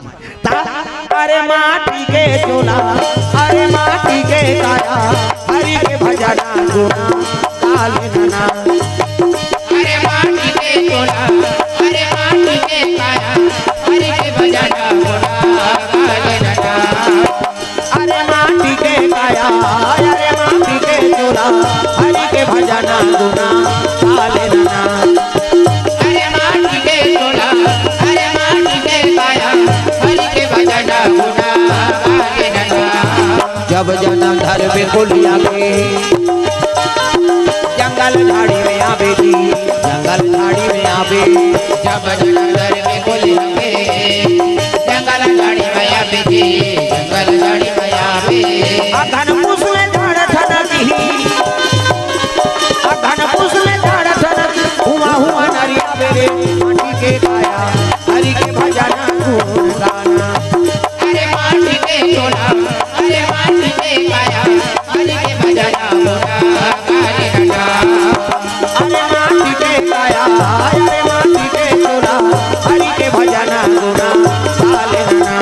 ता-, अरे माटी के चोला, अरे माटी के काया, हरि के भजना गुना, काले नना। अरे माटी के चोला, अरे माटी के काया, हरि के भजना गुना, काले नना। अरे माटी के काया, अरे माटी के चोला, हरि के भजना गुना, काले नना। अरे माटी के चोला, अरे माटी के काया, हरि के भजना गुना, काले नना। जब जनम धरबे कोलिया के, जंगल झाड़ी में आबे जी, जंगल झाड़ी में आबे। जब जनम धरबे कोलिया के, जंगल झाड़ी में आबे जी, जंगल झाड़ी में आबे। अघन पुस में झाड़ ठनकही, अघन पुस में झाड़ ठनकही, हुआ हुआ नरिया बेरे, माटी के काया, हरि के भजना गुण गाना। अरे माटी के चोला, अरे माटी के काया, हरि के भजना गुना, काले नना। अरे माटी के काया, अरे माटी के चोला, हरि के भजना गुना, काले नना।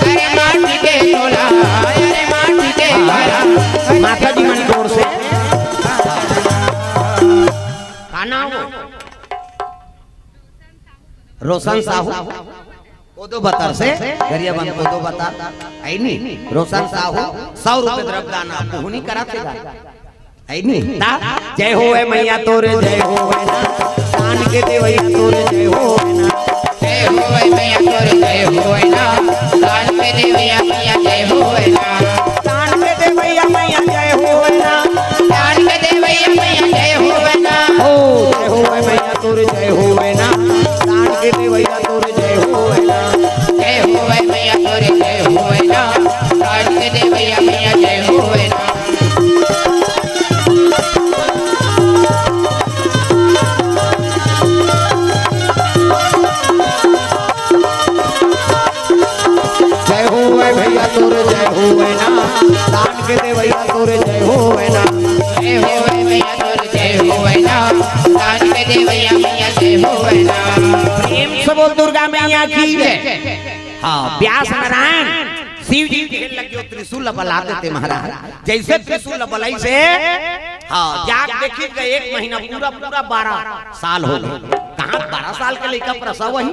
अरे माटी के चोला, अरे माटी के काया। माता जी मन जोर से। का नाम हो? रोशन साहू। कोदो बतर से, गरियाबंद कोदो बतर, अइनी, रोशन साहू, सौ रुपये द्रव्य दान आप पुहनी करा थे गा। अइनी, ता, जय होवय मैया तोरे, जय होवय ना, दान के देवैया तोरे, जय होवय ना। जय होवय मैया तोरे, जय होवय ना, दान के देवैया मैया, जय होवय ना। दान के देवैया मैया, जय होवय ना। दान के देवैया मैया, जय होवय ना। ओ, जय होवय मैया तोरे, जय होवय ना, दान के देवैया तोरे, जय होवय ना। जय होवय मैया तोरे, जय होवय ना, दान के देवैया मैया, जय होवय ना। जय होवय भैया तोरे, जय होवय ना, दान के देवैया तोरे, जय होवय ना। जय होवय भैया तोरे, जय होवय ना, दान के देवैया मैया, जय होवय ना। प्रेम से बोल दुर्गा मैया की जय। हाँ, व्यास नारायण शिव जी के लगे त्रिशूल बला देते महाराज। जइसे त्रिशूल बलाइस, हाँ, जाके देखिस गा एक महीना पूरा, पूरा बारह साल हो गे। कहाँ बारह साल के लइका प्रसव होही?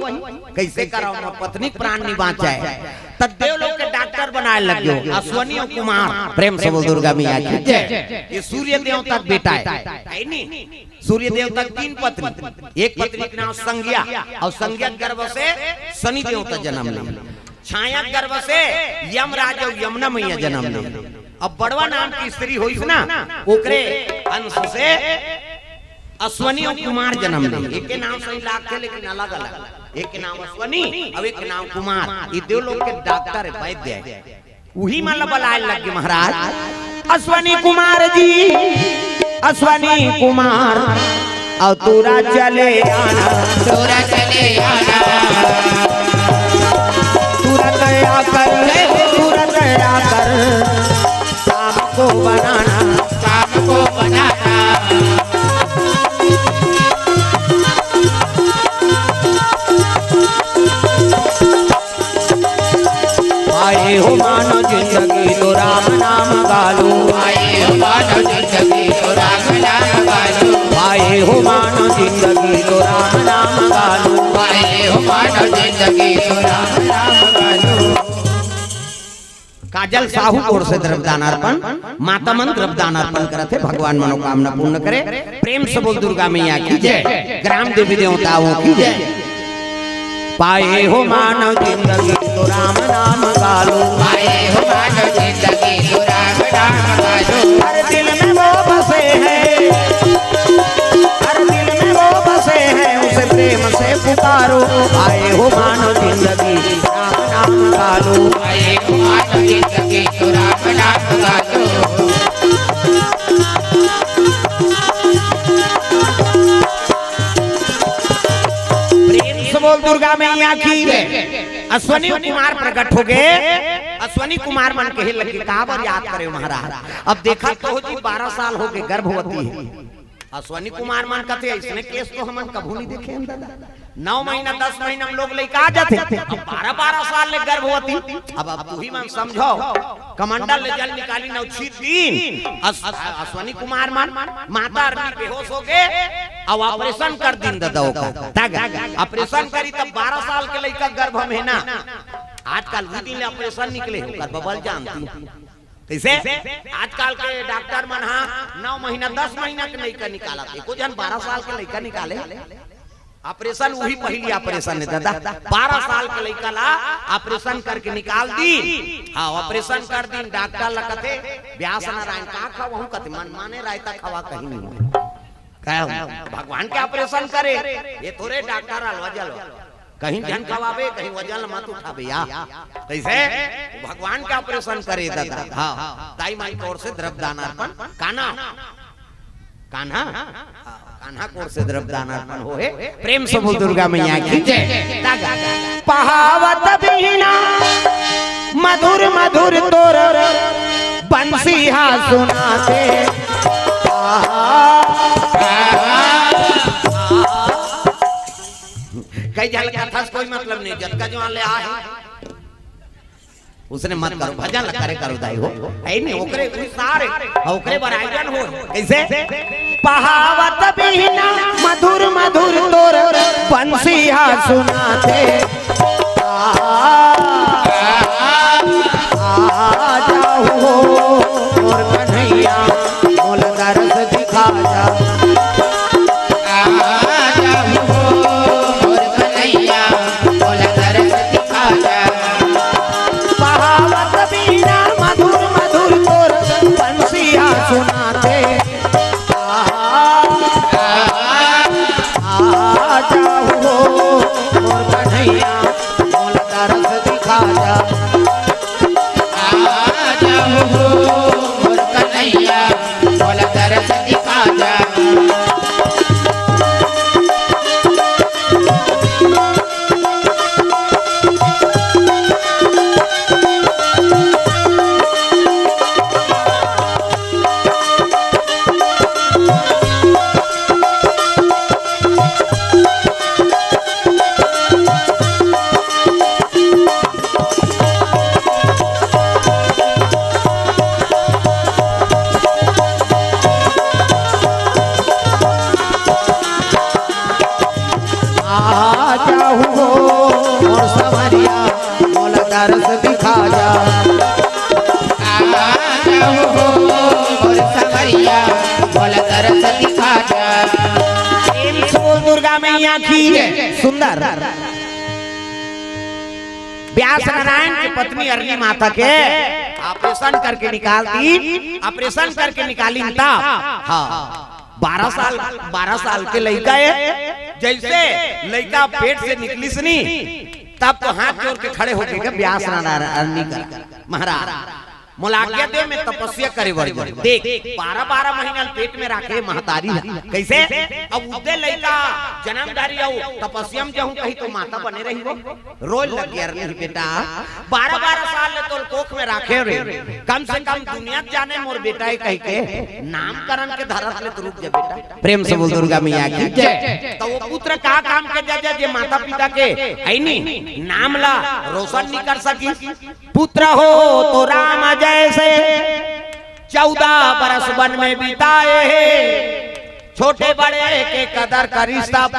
कइसे करव, मोर पत्नी के प्राण नी बाँचय। त देवलोक के डॉक्टर बनाय लग गे अश्वनी अउ कुमार। प्रेम से बोल दुर्गा मैया की जय। ये सूर्य देवता के बेटा हे, हे नी? सूर्य देवता के तीन पत्नी, एक पत्नी के नाम संज्ञा, अउ संज्ञा के गर्भ से शनि देवता जनम ले। छाया के गर्भ से यमराज अउ यमुना मैया जनम ले। अब बड़वा नाम के स्त्री होइस ना, ओकरे अंश से अश्वनी अउ कुमार जनम ले। एके नाम सही लागथे, लेकिन अलग-अलग। एके नाम अश्वनी अउ एके नाम कुमार। ये देवलोक के डॉक्टर हे, वैद्य हे। उही मन ल बलाय लग गे महाराज, "अश्वनी कुमार जी, अश्वनी कुमार, अउ तोरा चले आना।" तोरा चले आना। आकर, सूरत आकर, शाम को बनाना, शाम को बनाना। पाए हो मानव जिंदगी तो राम नाम गालो। पाए हो मानव जिंदगी तो राम नाम गालो। पाए हो मानव जिंदगी तो राम नाम गालो। पाए हो मानव जिंदगी तो राम नाम गालो। काजल साहू कोर से द्रव्यदान अर्पण, माता मन द्रव्यदान अर्पण करत हे, भगवान मनोकामना पूर्ण करे। प्रेम से बोल दुर्गा मैया की जय, ग्राम देवी देवताओं की जय। पाए हो मानव जिंदगी तो राम नाम गालो। पाए हो मानव जिंदगी तो राम नाम गालो। हर दिल में वो बसे हैं, हर दिल में वो बसे हैं, उसे प्रेम से पुकारो। पाए हो मानव जिंदगी राम नाम गालो। पाए हो मानव जिंदगी तो राम नाम गालो। प्रेम से बोल दुर्गा मैया की। अश्वनी कुमार प्रकट हो गए। अश्वनी कुमार मन कहे लगे, "काबर याद करे महाराज?" अब देखा तो जी, बारह साल हो गए, गर्भवती है। अश्वनी कुमार मन कथे, "इसने केस तो हमन कभू नहीं देखे हन दादा। नौ महीना, दस महीना में लोग लइका आ जाथे, अब बारह बारह साल ले गर्भवती।" अब, अब तू ही मन समझो, कमंडल ले जल निकाली नौ छीत दिन। अस-, अश्वनी कुमार मन, माता अरनी बेहोश हो गए, अब ऑपरेशन कर दिन दादा ओकर। तक ऑपरेशन करी तब बारह साल के लइका गर्भ में है ना। आजकल वो दिन ले ऑपरेशन निकले, ओकर बबल जानती। कैसे? आजकल के डॉक्टर मन हा नौ महीना, दस महीना के लइका निकालत, एको झन बारह साल के लइका निकाले। ऑपरेशन वही पहली ऑपरेशन है दादा, बारह साल के लइका ला ऑपरेशन करके निकाल दी। हाँ, ऑपरेशन कर दिन, डॉक्टर ला कथे, "व्यास नारायण का खावहूँ?" कथे, "मन माने रायता खावा, कहीं नहीं होय।" कहे, "भगवान के ऑपरेशन करे, ये थोरे डॉक्टर अलवा जलवा, कहीं झन खवाबे, कहीं वजन मत उठाबे या।" कैसे? भगवान के ऑपरेशन करे दादा। हाँ, दाई माई कोर से द्रव्यदान अर्पण, कान्हा, कान्हा, हाँ, कान्हा कोर से द्रव्यदान अर्पण होहे। प्रेम से बोल दुर्गा मैया की जय। तागा। पहावत बीना मधुर मधुर तोर बंसी हा सुनाथे। कई झन कथा से कोई मतलब नहीं, जतका जवान ले आहे। उसने मत करो, भजन ला करे करो दाई हो। ऐ नहीं, ओकरे विस्तार है, ओकरे बर आयोजन हो। कैसे? पहावत बीना मधुर मधुर तोर बंसी हा सुनाथे। आ, आ, आ जाओ हो मोर कन्हैया, मोला दरस दिखा जा। आ जाओ हो मोर कन्हैया, मोला दरस दिखा जा। बहावत बीना मधुर मधुर तोर बंसिया सुनाथे। आ, आ, आ जाओ हो मोर कन्हैया, मोला दरस दिखा जा। आ जाओ हो मोर कन्हैया, मोला दरस दिखा जा। आ जाहू हो मोर संवरिया, मोला दरस दिखा जा। आ जाहू हो मोर संवरिया, मोला दरस दिखा जा। प्रेम से बोल दुर्गा मैया की। सुंदर। व्यास नारायण की पत्नी अरली माता के ऑपरेशन करके निकाल दी, ऑपरेशन करके निकाली तब। हाँ, बारह साल, बारह साल के लइका है, जैसे लइका पेट से निकलिस नी, तब तो हाथ जोड़ के खड़े होके के व्यास नारायण अरली कर महाराज। मोला आज्ञा दे, मैं तपस्या करे बर जाऊं। देख, बारह बारह महीना पेट में राखे महतारी ह। कइसे? अब उदे लइका जनम धारी अउ तपस्या में जाहूं कही तो माता बने रही वो। रोए लग गया, "अरे नहीं बेटा, बारह बारह साल ले तोल कोख में राखे रे, कम से कम दुनिया जाने मोर बेटा हे कहिके नामकरण के धरत ले तो रुक जा बेटा।" प्रेम से बोल दुर्गा मैया की जय। तो वो पुत्र का काम के जा, जा, जे माता पिता के है नी नाम ला रोशन नहीं कर सकी। पुत्र हो तो राम जैसे, चौदह बरस वन में बिताए हे। छोटे बड़े के कदर करिस तब,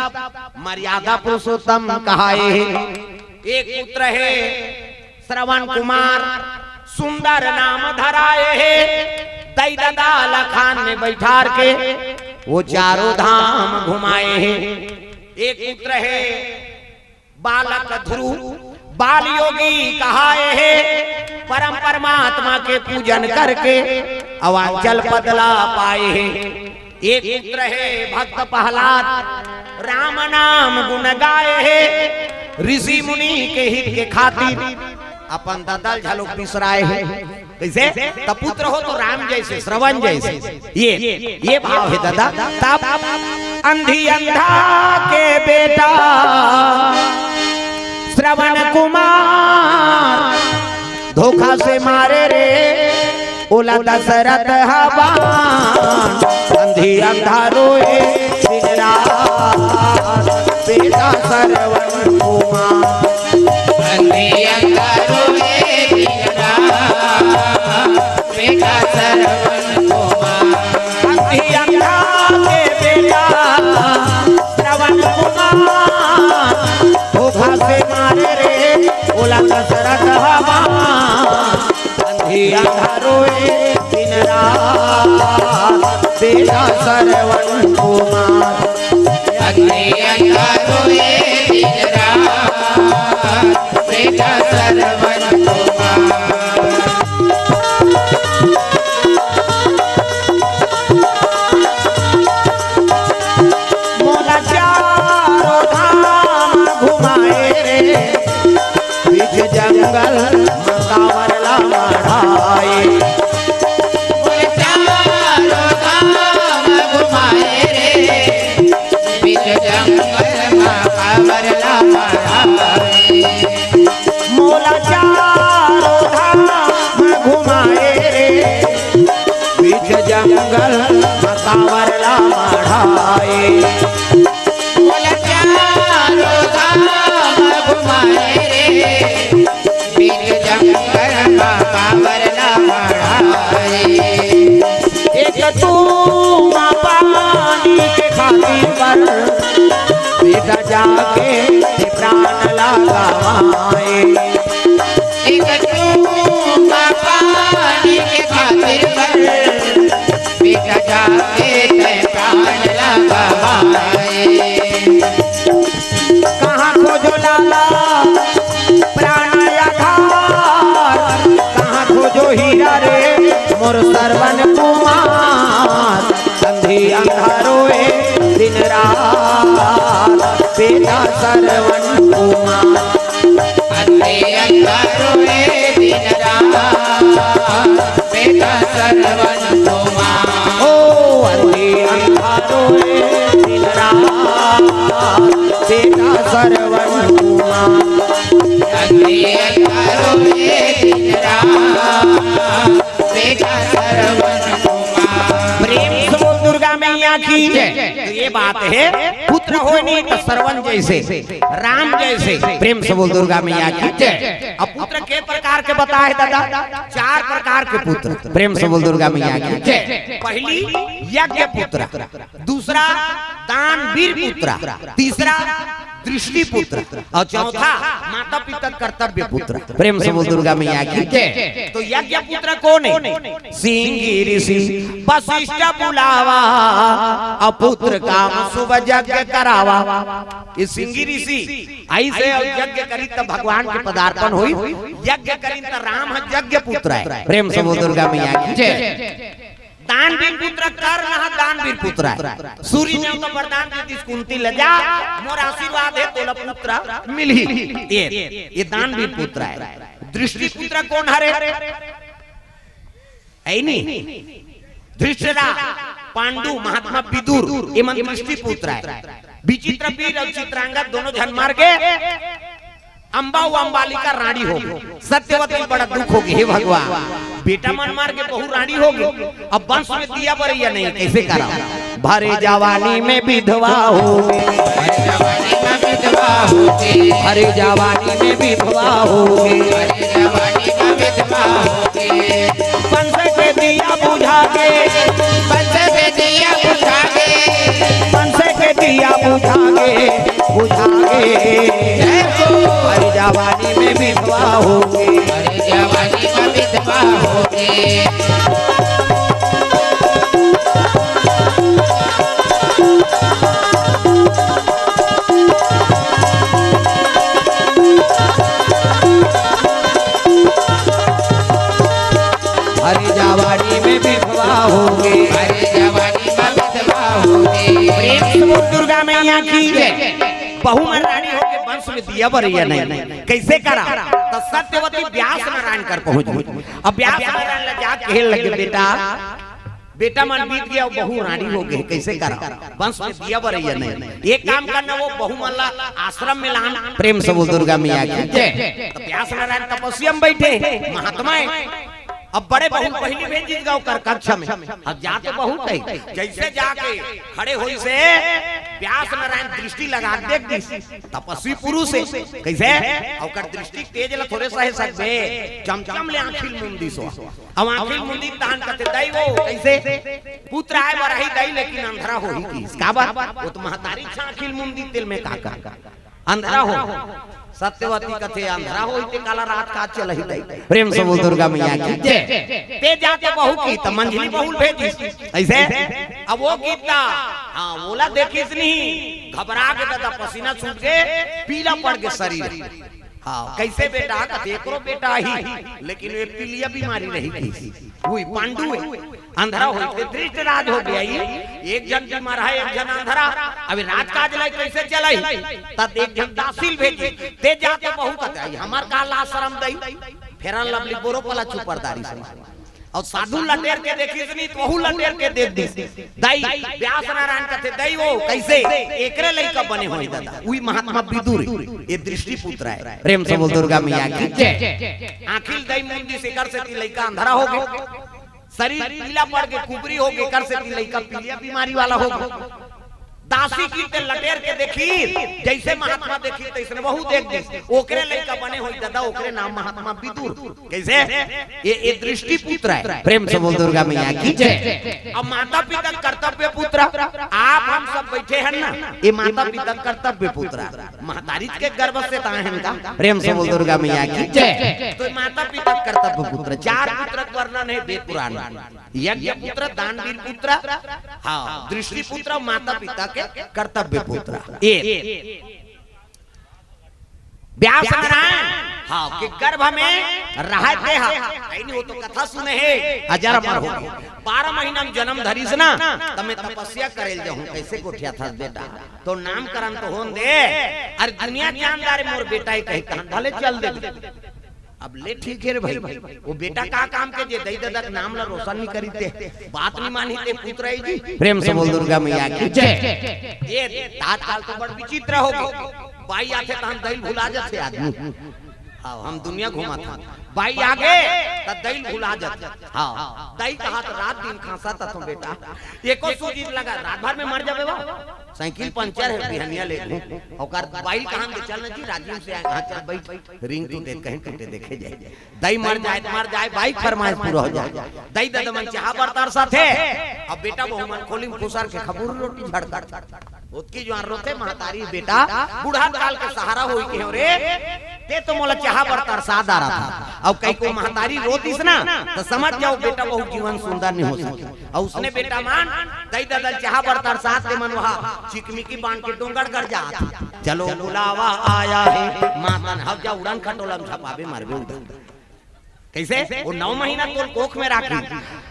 मर्यादा पुरुषोत्तम कहाए हे। एक पुत्र हे श्रवण कुमार, सुंदर नाम धराए हे। दई ददा लखान में बैठार के वो चारों धाम घुमाए हे। एक पुत्र हे बालक ध्रुव, बाल योगी कहाए हे। परम परमात्मा के पूजन करके अवांचल पद ला पाए हे। एक पुत्र हे भक्त प्रहलाद, राम नाम गुण गाए हे। ऋषि मुनि के हित के खातिर अपन ददल झलोक बिसराए हे। कइसे? त पुत्र हो तो राम जैसे, श्रवण जैसे। ये, ये भाव हे दादा। तब अंधी अंधा के बेटा श्रवण कुमार धोखा से मारे रे, ओला दशरथ ह बाण। अंधी अंधा रोए दिन रात, बेटा श्रवण कुमार। अंधी अंधा रोए दिन रात, बेटा श्रवण कुमार। अंधी अंधा के बेटा श्रवण कुमार, धोखा से मारे रे, ओला दशरथ ह बाण। अंधी अंधा रोए दिन रात, बेटा श्रवण कुमार। अंधी अंधा रोए दिन रात, बेटा श्रवण कुमार। मोला चारों धाम घुमाए रे, बीच जंगल म कांवर ला मढ़ाए। मोला चारों धाम घुमाए रे, बीच जंगल म कांवर ला मढ़ाए। मोला चारों धाम घुमाए रे, बीच जंगल म कांवर ला मढ़ाए। मोला चारों धाम घुमाए रे, बीच जंगल म कांवर ला मढ़ाए। एक तूमा पानी के खातिर बर, बेटा जाके ते प्राण ला गवाए। एक तूमा पानी के खातिर बर, बेटा जाके ते प्राण ला गवाए। कहाँ खोजों लाला प्राण आधार, कहाँ खोजों हीरा रे मोर श्रवण कुमार। अंधी अंधा रोए दिन रात, बेटा श्रवण कुमार। अंधी अंधा रोए दिन रात, बेटा श्रवण कुमार। ओ अंधी अंधा रोए दिन रात, बेटा श्रवण कुमार। अंधी अंधा रोए दिन रात, बेटा श्रवण कुमार। प्रेम से बोल दुर्गा मैया की जय। तो ये बात हे, पुत्र होय नहीं तो श्रवण जैसे, राम जैसे। प्रेम से बोल दुर्गा मैया की जय। अब पुत्र के प्रकार के बताए दादा, चार प्रकार के पुत्र। प्रेम से बोल दुर्गा मैया की जय। पहली यज्ञ पुत्र, दूसरा दानवीर पुत्र, तीसरा दृष्टि पुत्र अउ चौथा माता पिता कर्तव्य पुत्र। प्रेम से बोल दुर्गा मैया की जय। तो यज्ञ पुत्र कोन हे? सिंगी ऋषि वशिष्ठ बुलावा, अउ पुत्र काम शुभ यज्ञ करावा। ये सिंगी ऋषि अइसे अउ यज्ञ करी तब भगवान के पदार्पण होई। यज्ञ करी त राम ह यज्ञ पुत्र हे। प्रेम से बोल दुर्गा मैया की जय। दानवीर पुत्र कर्ण ह दानवीर पुत्र हे। सूरी ने तो वरदान दे दिस कुंती ल जा, मोर आशीर्वाद हे तोला पुत्र मिलही। ये, ये दानवीर पुत्र हे। दृष्टि पुत्र कोन हरे? ऐ नी, धृष्टरा, पांडु, महात्मा विदुर, एमन दृष्टि पुत्र आय। विचित्र वीर अउ चित्रांगद दोनों झन मर गे। अम्बा अउ अम्बालिका रानी हो गे। सत्यवती बड़ा दुख हो गे, हे भगवान, बेटा मन मर गे, बहू रानी हो गे, अब वंश में दिया बरइया नहीं, कइसे करा? भरे जवानी में विधवा हो गे, भरे जवानी में विधवा हो गे, पंसे के दिया बुझा गे, पंसे के दिया बुझा गे, पंसे के दिया बुझा गे, बुझा गे। जय हो। भरे जवानी में विधवा हो गे, भरे जवानी में विधवा हो गे। भरे जवानी में विधवा हो गे, भरे जवानी में विधवा हो गे। प्रेम से बोल दुर्गा मैया की जय। बहू मन रानी हो गे, वंश में दिया बरइया नहीं, कइसे करा? त सत्यवती व्यास नारायण कर पहुंच गे। अब व्यास नारायण ला जाके कहे लगे, बेटा, बेटा मन बीत गे, बहू रानी हो गे, कइसे करा? वंश में दिया बरइया नहीं, एक काम करना, वो बहू मन ला आश्रम में लान। प्रेम से बोल दुर्गा मैया की जय। त व्यास नारायण तपस्या में बइठे, महात्मा हे। अब बड़े बहू पहिली भेजिस गा ओकर कक्ष में। अब जा तो बहुत हे, जइसे जाके खड़े होइस हे, व्यास नारायण दृष्टि लगा देख दिस। तपस्वी पुरुष हे, कइसे? ओकर दृष्टि तेज ला थोरे सहे सकबे, चमचम ले आँखी ल मूंद दिस। अब आँखी ल मूंदिस तहान कथे, दई वो, कइसे? पुत्र आय बर आही दई, लेकिन अंधरा होही कहिस। काबर? वो तो महतारी छा आँखी ल मूंदिस, तेला मैं का कर? अंधरा हो। सत्यवती कथे, अंधरा होही ते काला रात का चलही दई। प्रेम से बोल दुर्गा मैया की जय। ते जाके बहू कही, त मंझली बहू ल भेजिस। अइसे? अब वो कहिस त, हाँ, ओला देखिस नहीं, घबरा गे ददा, पसीना छूट गे, पीला पड़ गे शरीर। हाँ, कइसे बेटा? कथे, एकरो बेटा ही, लेकिन वो पीलिया बीमारी रही कहिस। उही पांडु हे, अंधरा होही ते धृष्टराज हो गे। एक झन बीमार हे, एक झन अंधरा। अभी राजकाज ला कइसे चलही? त एक झन दासी ल भेजिस, ते जाके बहू कथे, हमर का लाज सरम दई, Fair and Lovely बोरो पला चुपरदारी से। अउ साधु ल टेर के देखिस नहीं, त वहू ल टेर के देख दिस। दई, व्यास नारायण कथे, दई वो, कइसे? एकरे लइका बने होही ददा। उही महात्मा विदुर, ये दृष्टि पुत्र आय। प्रेम से बोल दुर्गा मैया की जय। आँखी ल दई मूंद दिस, एकर सेती लइका अंधरा हो गे। शरीर पीला पड़ गे, कुबरी हो गे, एकर सेती लइका पीलिया बीमारी वाला हो गे। दासी कहिथे, ल टेर के देखिस, जइसे महात्मा देखिस, तइसने वहू देख दिस। ओकरे लइका बने होही ददा, ओकरे नाम महात्मा विदुर। कइसे? ये, ये दृष्टि पुत्र आय। प्रेम से बोल दुर्गा मैया की जय। अब माता पिता कर्तव्य पुत्र, आप हम सब बइठे हन ना, ये माता पिता कर्तव्य पुत्र। महतारी के गर्भ से त आए हन का? प्रेम से बोल दुर्गा मैया की जय। तो माता पिता कर्तव्य पुत्र, चार पुत्र के वर्णन हे वेद पुराण में। यज्ञ पुत्र, दानवीर पुत्र, हाँ, दृष्टि पुत्र, माता पिता के कर्तव्य पुत्र। ये व्यास नारायण, हाँ, के गर्भ में रहय ते हा। अइ नहीं, वो तो कथा सुने हे, अजर अमर हो गे। बारह महीना में जनम धरिस ना, त मैं तपस्या करे ल जाहूँ, कइसे गोठियाथस बेटा? त नामकरण तो होन दे। अरे दुनिया के अंदर मोर बेटा हे कहिके कहां, भले चल दे। अब ले ठीक हे रे भाई, वो बेटा का काम के जे दई ददा के नाम ला रोशन नहीं करिस ते, बात नहीं मानिस ते पुत्र आय जी। प्रेम से बोल दुर्गा मैया की जय। ये तात काल तो बड़ विचित्र हो गे। बाई आथे तहन दई ल भुला जाथे आदमी। हाँ, हम दुनिया घूमत हन। बाई आगे त दई ल भुला जाथे। हाँ, दई कहत रात दिन खांसत हथों बेटा। एको सूजी लगा, रात भर में मर जाबे वो। साइकिल पंचर हे, बिहनिया ले लूं। ओकर बाई ल कहन दे, चल ना जी, राजिम से आए, हाँ, चल बइठ, रिंग टूटे, कहीं टूटे, देखे जाए। दई मर जाए त मर जाए, बाई के फरमाइश पूरा हो जाए। दई ददा मन चाहा बर तरसथे, अब बेटा बहू मन खोली में खुसर के खबूर रोटी झड़कथे। ओतकी जुवार रोथे महतारी, बेटा, बुढ़त काल के सहारा होही कहेंव रे, ते तो मोला चाहा बर तरसा डारथस। अब कई को महतारी रो दिस ना, त समझ जाओ बेटा बहू जीवन सुंदर नहीं हो सके। अउ उसने बेटा मन दई ददा ल चाहा बर तरसाथे, मन वहा चिकमिकी बांध के डोंगरगढ़ जाथे। चलो बुलावा आया है, मातन हव जा उड़न खटोला में झपाबे, मरबे उड़न। कइसे? वो नौ महीना तोल कोख में राखी,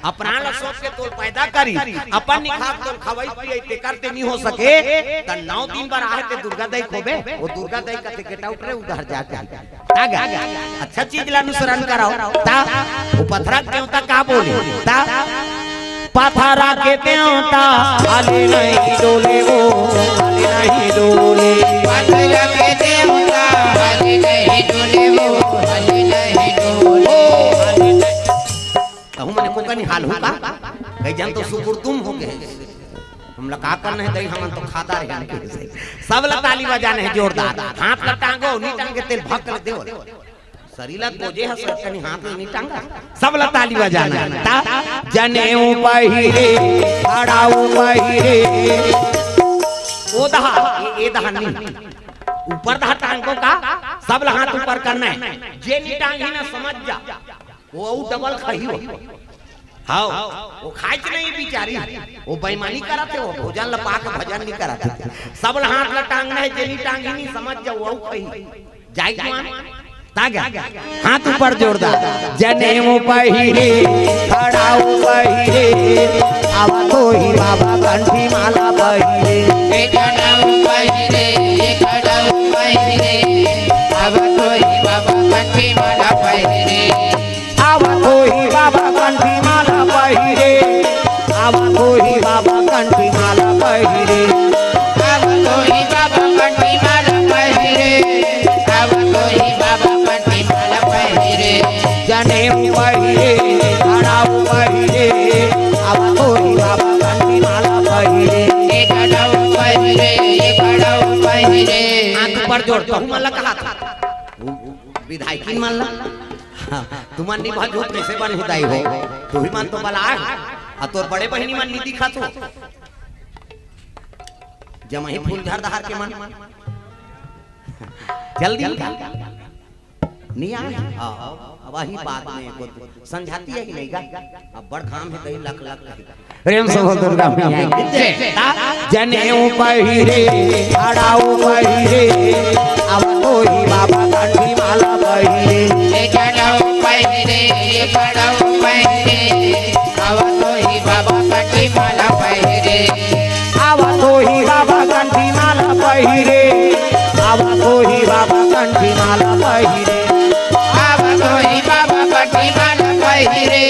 अपना ल सोच के तोल पैदा करी, अपन निखात तोल खवई पियई, तेकर ते नी हो सके, त नौ दिन बर आहे ते दुर्गा दई खोबे, वो दुर्गा दई कथे, "Get out रे, उधर जा, जा।" आ गया? अच्छा चीज ला अनुसरण कराओ। ता, वो पथरा के देवता का बोले? ता, पथरा के देवता हाली नहीं डोले वो, हाली नहीं डोले। पथरा के देवता हाली नहीं डोले वो, हाली नहीं डोले। कहूँ मने को कनी हाल हो का? कई जन तो सुकुरतुम हो गए। हमला का करना है दई, हमन तो खाता रहे हैं। सब ला ताली बजाना है जोरदार। हाथ ला टांगो, नी टांगे तेल भक्क ले देवो। सरीला कोजे ह सर कनी हाथ ल नी टांगा। सब ल ताली बजाना। ता जनेऊ पहिरे, खड़ाऊ पहिरे। ओ दहा, ए, ए दहा नी। ऊपर दहा टांगो का, सब ल हाथ ऊपर करना है। जे नी टांगी ना समझ जा। वो अउ डबल खाही हो। हाव, वो खाइच नहीं बिचारी, वो बेईमानी करत हे, वो भोजन ल पाके भजन नहीं करत हे। सब ल हाथ ल टांगना है, जे नी टांगी नहीं समझ जाओ, वो खाही। जाई जुआन? ता गया? हाथ ऊपर जोरदार। जनेऊ पहिरे, खड़ाऊ पहिरे, अब तो ही बाबा कंठी माला पहिरे। ए जनेऊ पहिरे, ए खड़ाऊ पहिरे, अब तो ही बाबा कंठी माला पहिरे। अब तो ही बाबा कंठी माला पहिरे, अब तो ही बाबा कंठी माला पहिरे। अब तो ही बाबा कंठी माला पहिरे, अब तो ही बाबा कंठी माला पहिरे। जनेऊ पहिरे, खड़ाऊ पहिरे, अब तो ही बाबा कंठी माला पहिरे। ए खड़ाऊ पहिरे, ए खड़ाऊ पहिरे। हाथ ऊपर जोड़, कहूँ मन ला कहा था। विधायकिन मन ला। हाँ, तुमन नी भजो कइसे बनही दाई हो? तुही मन तो बला आय, अउ तोर बड़े बहिनी मन नी दिखत हो। जमही फूलझर दहार के मन। जल्दी नी आय। हाँ, अब वही बात में को संझाती है कि नहीं गा? अब बड़ घाम है, कहीं लक लक कहीं। प्रेम से बोल दुर्गा मैया की जय। जनेऊ पहिरे, खड़ाऊ पहिरे, अब तो ही बाबा कंठी माला पहिरे। ए जनेऊ पहिरे, ए खड़ाऊ पहिरे, अब तो ही बाबा कंठी माला पहिरे। अब तो ही बाबा कंठी माला पहिरे, अब तो ही बाबा कंठी माला पहिरे। अब तो ही बाबा कंठी माला पहिरे,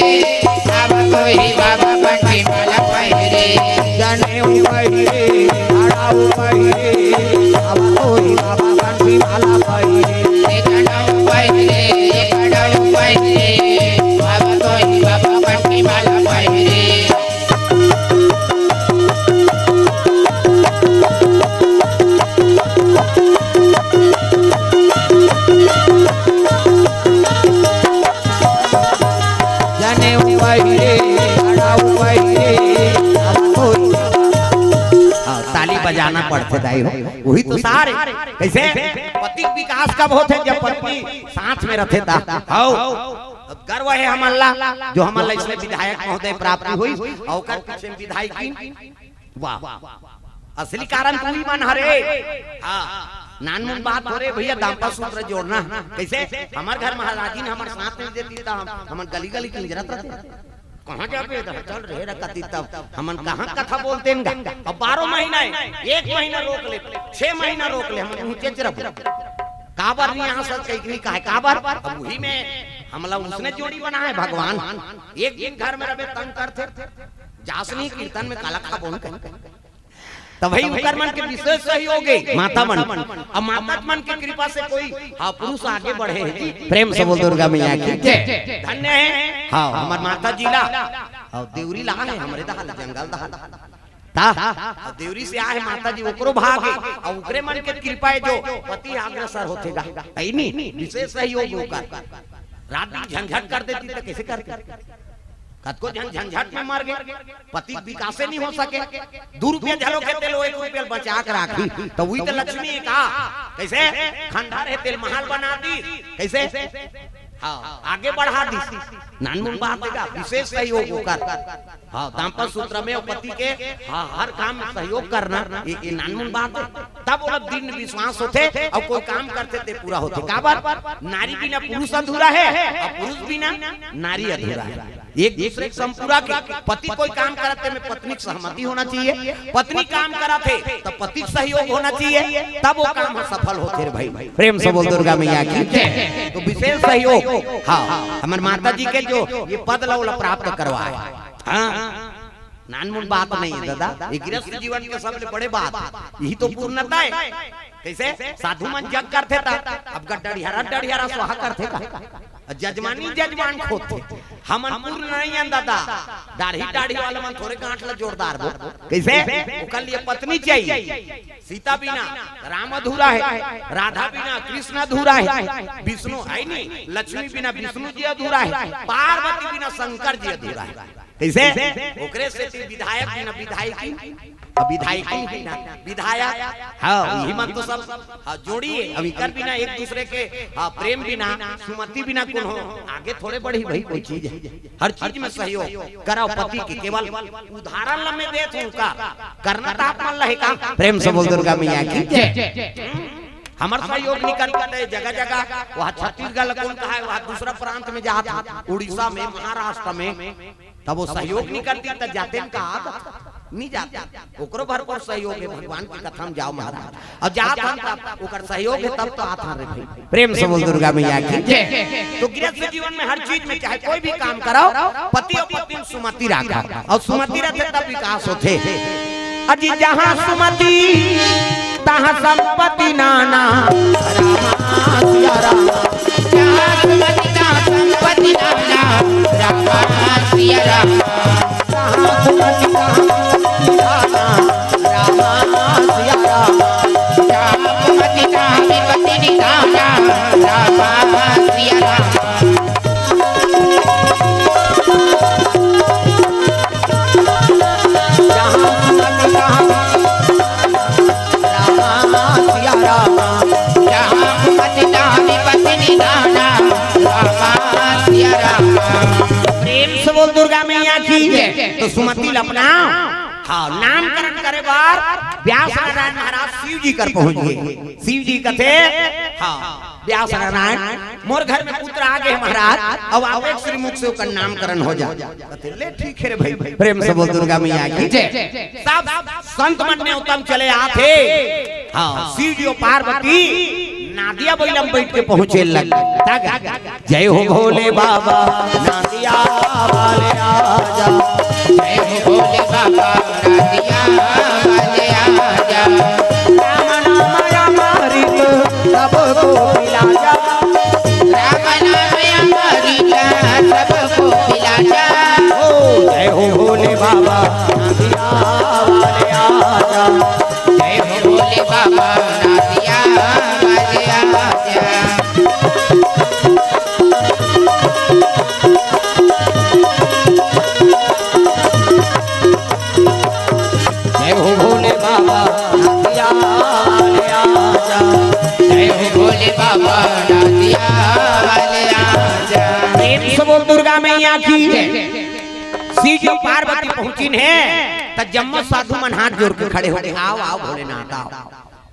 अब तो ही बाबा कंठी माला पहिरे। जनेऊ पहिरे, खड़ाऊ पहिरे, अब तो ही बाबा कंठी माला पहिरे। ए जनेऊ पहिरे, ए खड़ाऊ पहिरे, अब तो ही बाबा कंठी माला पहिरे। जनेऊ पहिरे, खड़ाऊ पहिरे, अब तो ही। हाँ, ताली बजाना पड़थे दाई हो। वही तो सार हे। कइसे? पति के विकास कब होथे? जब पत्नी साथ में रथे ता। हव। अब गर्व हे हमन ला, जो हमन ला इसमें विधायक महोदय प्राप्ति होइस, अउ ओकर पीछे में विधायकी। वाह, असली कारण तुही मन हरे। हाँ, नानमुन बात हो रे भइया, दाम्पत्य सूत्र जोड़ना। कइसे? हमर घर महाराजिन हमर साथ नइ देती त हम, हमन गली गली किंजरत रहते। कहाँ जाबे इधर? चल रे रकती तब। हमन कहाँ कथा बोलते हैं गा? अब बारह महीना हे, एक महीना रोक ले, छह महीना रोक ले, हमन नीचे च रहबो। काबर नहीं आ सकते, इतनी काहे? काबर? अब वही में हमला उसने जोड़ी बनाए भगवान। एक दिन घर में रहबे तंग करथे, जास नहीं कीर्तन में काला खा बोन कहीं। त भई उकर मन के विशेष सहयोग हे, माता मन। अब माता मन के कृपा से कोई, हाँ, पुरुष आगे बढ़े हे जी। प्रेम से बोल दुर्गा मैया की जय। धन्य हे। हाँ, हमर माता जी ला। हाँ, देवरी ला हे, हमरे दहा ले, जंगल दहा ले। ता, अब देवरी से आए माता जी, ओकरो भाग हे। अउ ओकरे मन के कृपा हे जो पति अग्रसर होथे गा। हे नी, विशेष सहयोग ओकर। रात दिन झंझट कर देती त कइसे करती? कतको झन झंझट में मर गे, पति के विकासे नहीं हो सके। दू रुपया झलो के तेल, एक रुपया बचा के राखी, त उही त लक्ष्मी हे का? कइसे? खंडहर हे तेल महल बना दी, कइसे? हाँ, आगे बढ़ा दी। नानमुन बात हे का? विशेष सहयोग ओकर। हाँ, दाम्पत्य सूत्र में पति के, हाँ, हर काम में सहयोग करना, ये, ये नानमुन बात हे। तब ओला दृढ़ विश्वास होथे, अउ कोई काम करथे ते पूरा होथे। काबर? नारी बिना पुरुष अधूरा हे, अउ पुरुष बिना नारी अधूरा हे। एक दूसरे के संपूरक हे। पति कोई काम करत हे, में पत्नी के सहमति होना चाहिए, पत्नी काम करत हे, त पति के सहयोग होना चाहिए, तब वो काम ह सफल होथे रे भाई। प्रेम से बोल दुर्गा मैया की जय। तो विशेष सहयोग, हाँ, हमर माता जी के जो ये पद ला ओला प्राप्त करवाए, हाँ, नानमुन बात नहीं है दादा, ये गृहस्थ जीवन के सबले बड़े बात, यही तो पूर्णता है। कैसे? साधु मन जग करथे त अब ग-, डढ़ियारा, डढ़ियारा स्वाहा करथे का? जजमानी जजमान खोदथे। हमन पूर्ण नहीं है दादा, दाढ़ी, दाढ़ी वाला मन थोरे गांठ ला जोरदार बो। कैसे? ओकर लिए पत्नी चाहिए। सीता बिना राम अधूरा है, राधा बिना कृष्ण अधूरा है, विष्णु है नहीं, लक्ष्मी बिना विष्णु जी अधूरा है, पार्वती बिना शंकर जी अधूरा है। कैसे? ओकरे सेती विधायक बिना विधायकी, अब विधायकी बिना विधायक, हाँ, इही मन तो सब, हाँ, जोड़ी है। अब इकर बिना, एक दूसरे के, हाँ, प्रेम बिना, सुमति बिना कोनो आगे थोड़े बढ़ही भाई कोई चीज है। हर चीज में सहयोग कराओ पति के, केवल उदाहरण ल में देत हूँ का, करना त आप मन ल हे का। प्रेम से बोल दुर्गा मैया की जय। हमर सहयोग निकल के जगह जगह, वहाँ छत्तीसगढ़ ल कौन कहा है, वहाँ दूसरा प्रांत में जात है, उड़ीसा में, महाराष्ट्र में, तब वो सहयोग नहीं करती त जाते न का आदत नहीं जाते। ओकरो भर पर सहयोग है, भगवान की कथा में जाओ महाराज, और जात हम तब ओकर सहयोग है तब तो आत हन रे भाई। प्रेम से बोल दुर्गा मैया की जय। तो गृहस्थ जीवन में हर चीज में चाहे कोई भी काम कराओ, पति और पत्नी में सुमति राखा, और सुमति रहते तब विकास होथे। अजी जहाँ सुमति तहाँ संपत्ति नाना। रामा सिया रामा। जहाँ सुमति तहाँ संपत्ति नाना। रामा सिया रामा। जहाँ सुमति तहाँ संपत्ति नाना। रामा सिया रामा। जहाँ सुमति तहाँ विपत्ति निदाना। रामा सिया रामा। प्रेम से बोल दुर्गा मैया की। तो सुमति ल अपनाओ। हाँ, नामकरण करे बर व्यास नारायण महाराज शिव जी कर पहुंच गए। शिव जी कथे, हाँ, व्यास नारायण, मोर घर में पुत्र आ गए महाराज, अब आप एक श्रीमुख से ओकर नामकरण हो जा। कथे, ले ठीक है रे भाई, प्रेम से बोल दुर्गा मैया की जय। सब संत मन ने उत्तम चले आथे। हाँ, शिव जी और पार्वती नादिया बैलम बैठ के पहुंचे लग। जय हो भोले बाबा, नादिया वाले आजा। जय हो भोले बाबा, नादिया वाले आजा। राम नाम अमृत सबको पिला जा। राम नाम अमृत सबको पिला जा। ओ जय हो भोले बाबा, नादिया वाले आजा। जय हो भोले बाबा, नादिया वाले आजा। जय हो भोले बाबा, नादिया वाले आजा। जय हो भोले बाबा, नादिया वाले आजा। प्रेम से बोल दुर्गा मैया की। शिव जी पार्वती पहुंचिन हे, त जम्मो साधु मन हाथ जोड़ के खड़े हो गए, आओ, आओ भोलेनाथ, आओ।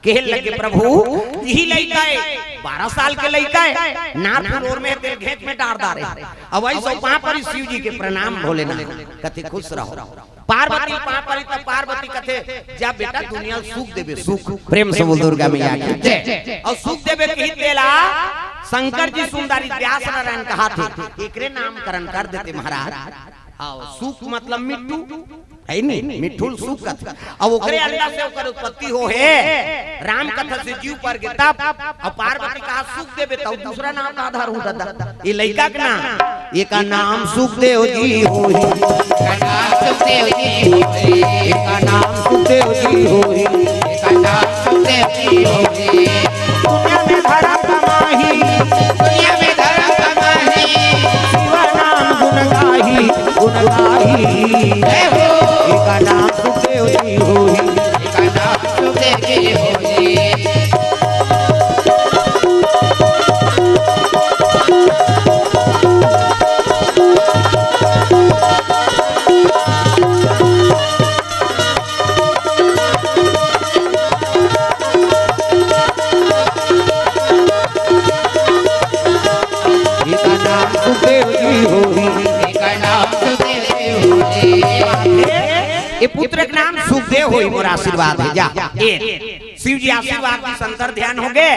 कहे लगे, प्रभु, यही लइका है, बारह साल के लइका है, नाथ फुलोर में तेल घेंच में डार डारे। अब वही सो पाँव परी शिव जी के, प्रणाम भोलेनाथ। कथे, खुश रहो। पार्वती पाँव परी, तब पार्वती कथे, जा बेटा, दुनिया ल सुख देबे, सुख। प्रेम से बोल दुर्गा मैया की जय। और सुख देबे कही तेला शंकर जी सुंदरी व्यास नारायण कहाथे, एकरे नामकरण कर देते महाराज। हाँ, सुख मतलब मिट्ठू, है नी? मिट्ठू ल सुख कथे। अब ओकरे अंडा से ओकर उत्पत्ति हो हे। राम कथा से जीव पर गे तब, अब पार्वती कहा सुख देबे, तब दूसरा नाम का आधार हो दादा। ये लइका के नाम, एका नाम सुखदेव जी होही। एका नाम सुखदेव जी होही। एका नाम सुखदेव जी होही। एका नाम सुखदेव जी होही। दुनिया में धरा कमाही। दुनिया में धरा कमाही। शिव नाम गुण गाही, गुण गाही। जय हो। एका नाम सुखदेव जी होही। एका नाम सुखदेव जी होही। ए पुत्र के नाम सुखदेव होई, मोर आशीर्वाद हे, जा। ए शिव जी आशीर्वाद की संतर ध्यान हो गे।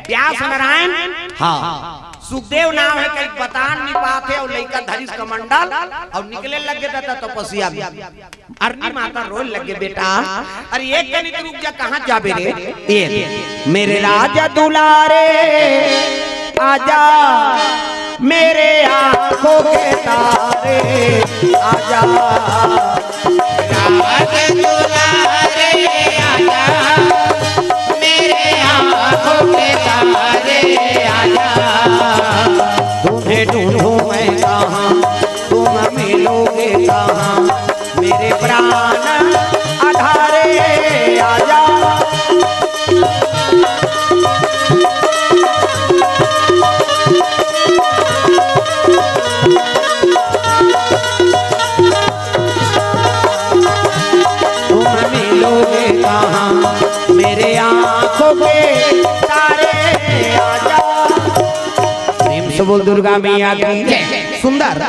व्यास नारायण, हाँ, सुखदेव नाम हे, कहीं बतान नहीं पात हे, अउ लइका धरिस कमंडल अउ निकले लगे दादा तपस्या में। अरनी माता रोए लगे, बेटा, अरे एक कनिक रुक जा, कहाँ जाबे रे? ए मेरे राजा दुलारे, आजा मेरे आंखों के तारे, आजा। राज दुलारे आजा, मेरे आंखों के तारे आजा। तुम्हें ढूंढूं मैं कहाँ, तुम मिलोगे कहाँ, मेरे प्राण आधारे आजा। तुम मिलोगे कहाँ, मेरे आंखों के तारे आजा। प्रेम से बोल दुर्गा मैया की जय। सुंदर।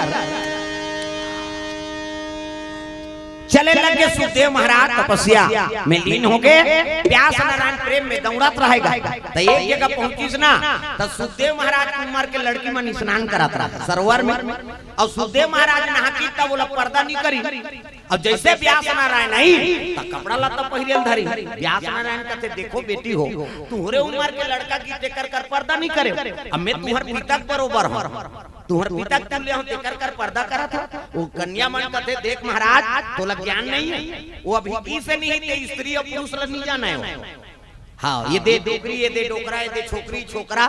चले लगे सुखदेव महाराज तपस्या में लीन हो गे। व्यास नारायण प्रेम में दौड़त रहेगा। त एक जगह पहुंचिस ना, त सुखदेव महाराज के उमर के लड़की मन स्नान करत रहा सरोवर में। अउ सुखदेव महाराज नहाकी तब ओला पर्दा नहीं करी। अउ जैसे व्यास नारायण आई त कपड़ा लत्ता पहिरे ल धरी। व्यास नारायण कथे, देखो बेटी हो, तुहरे उमर के लड़का की तेकर कर पर्दा नहीं करे, अब मैं तुहर पिता के बरोबर हूँ। तुहर पिता के तुल्य हूँ, तेकर कर पर्दा करत हूँ। वो कन्या मन कथे, देख महाराज, तोला ज्ञान नहीं है, वो अभी की से नहीं ते स्त्री अउ पुरुष ल नहीं जाने हो। हाँ, ये दे डोकरी, ये दे डोकरा, ये दे छोकरी, छोकरा,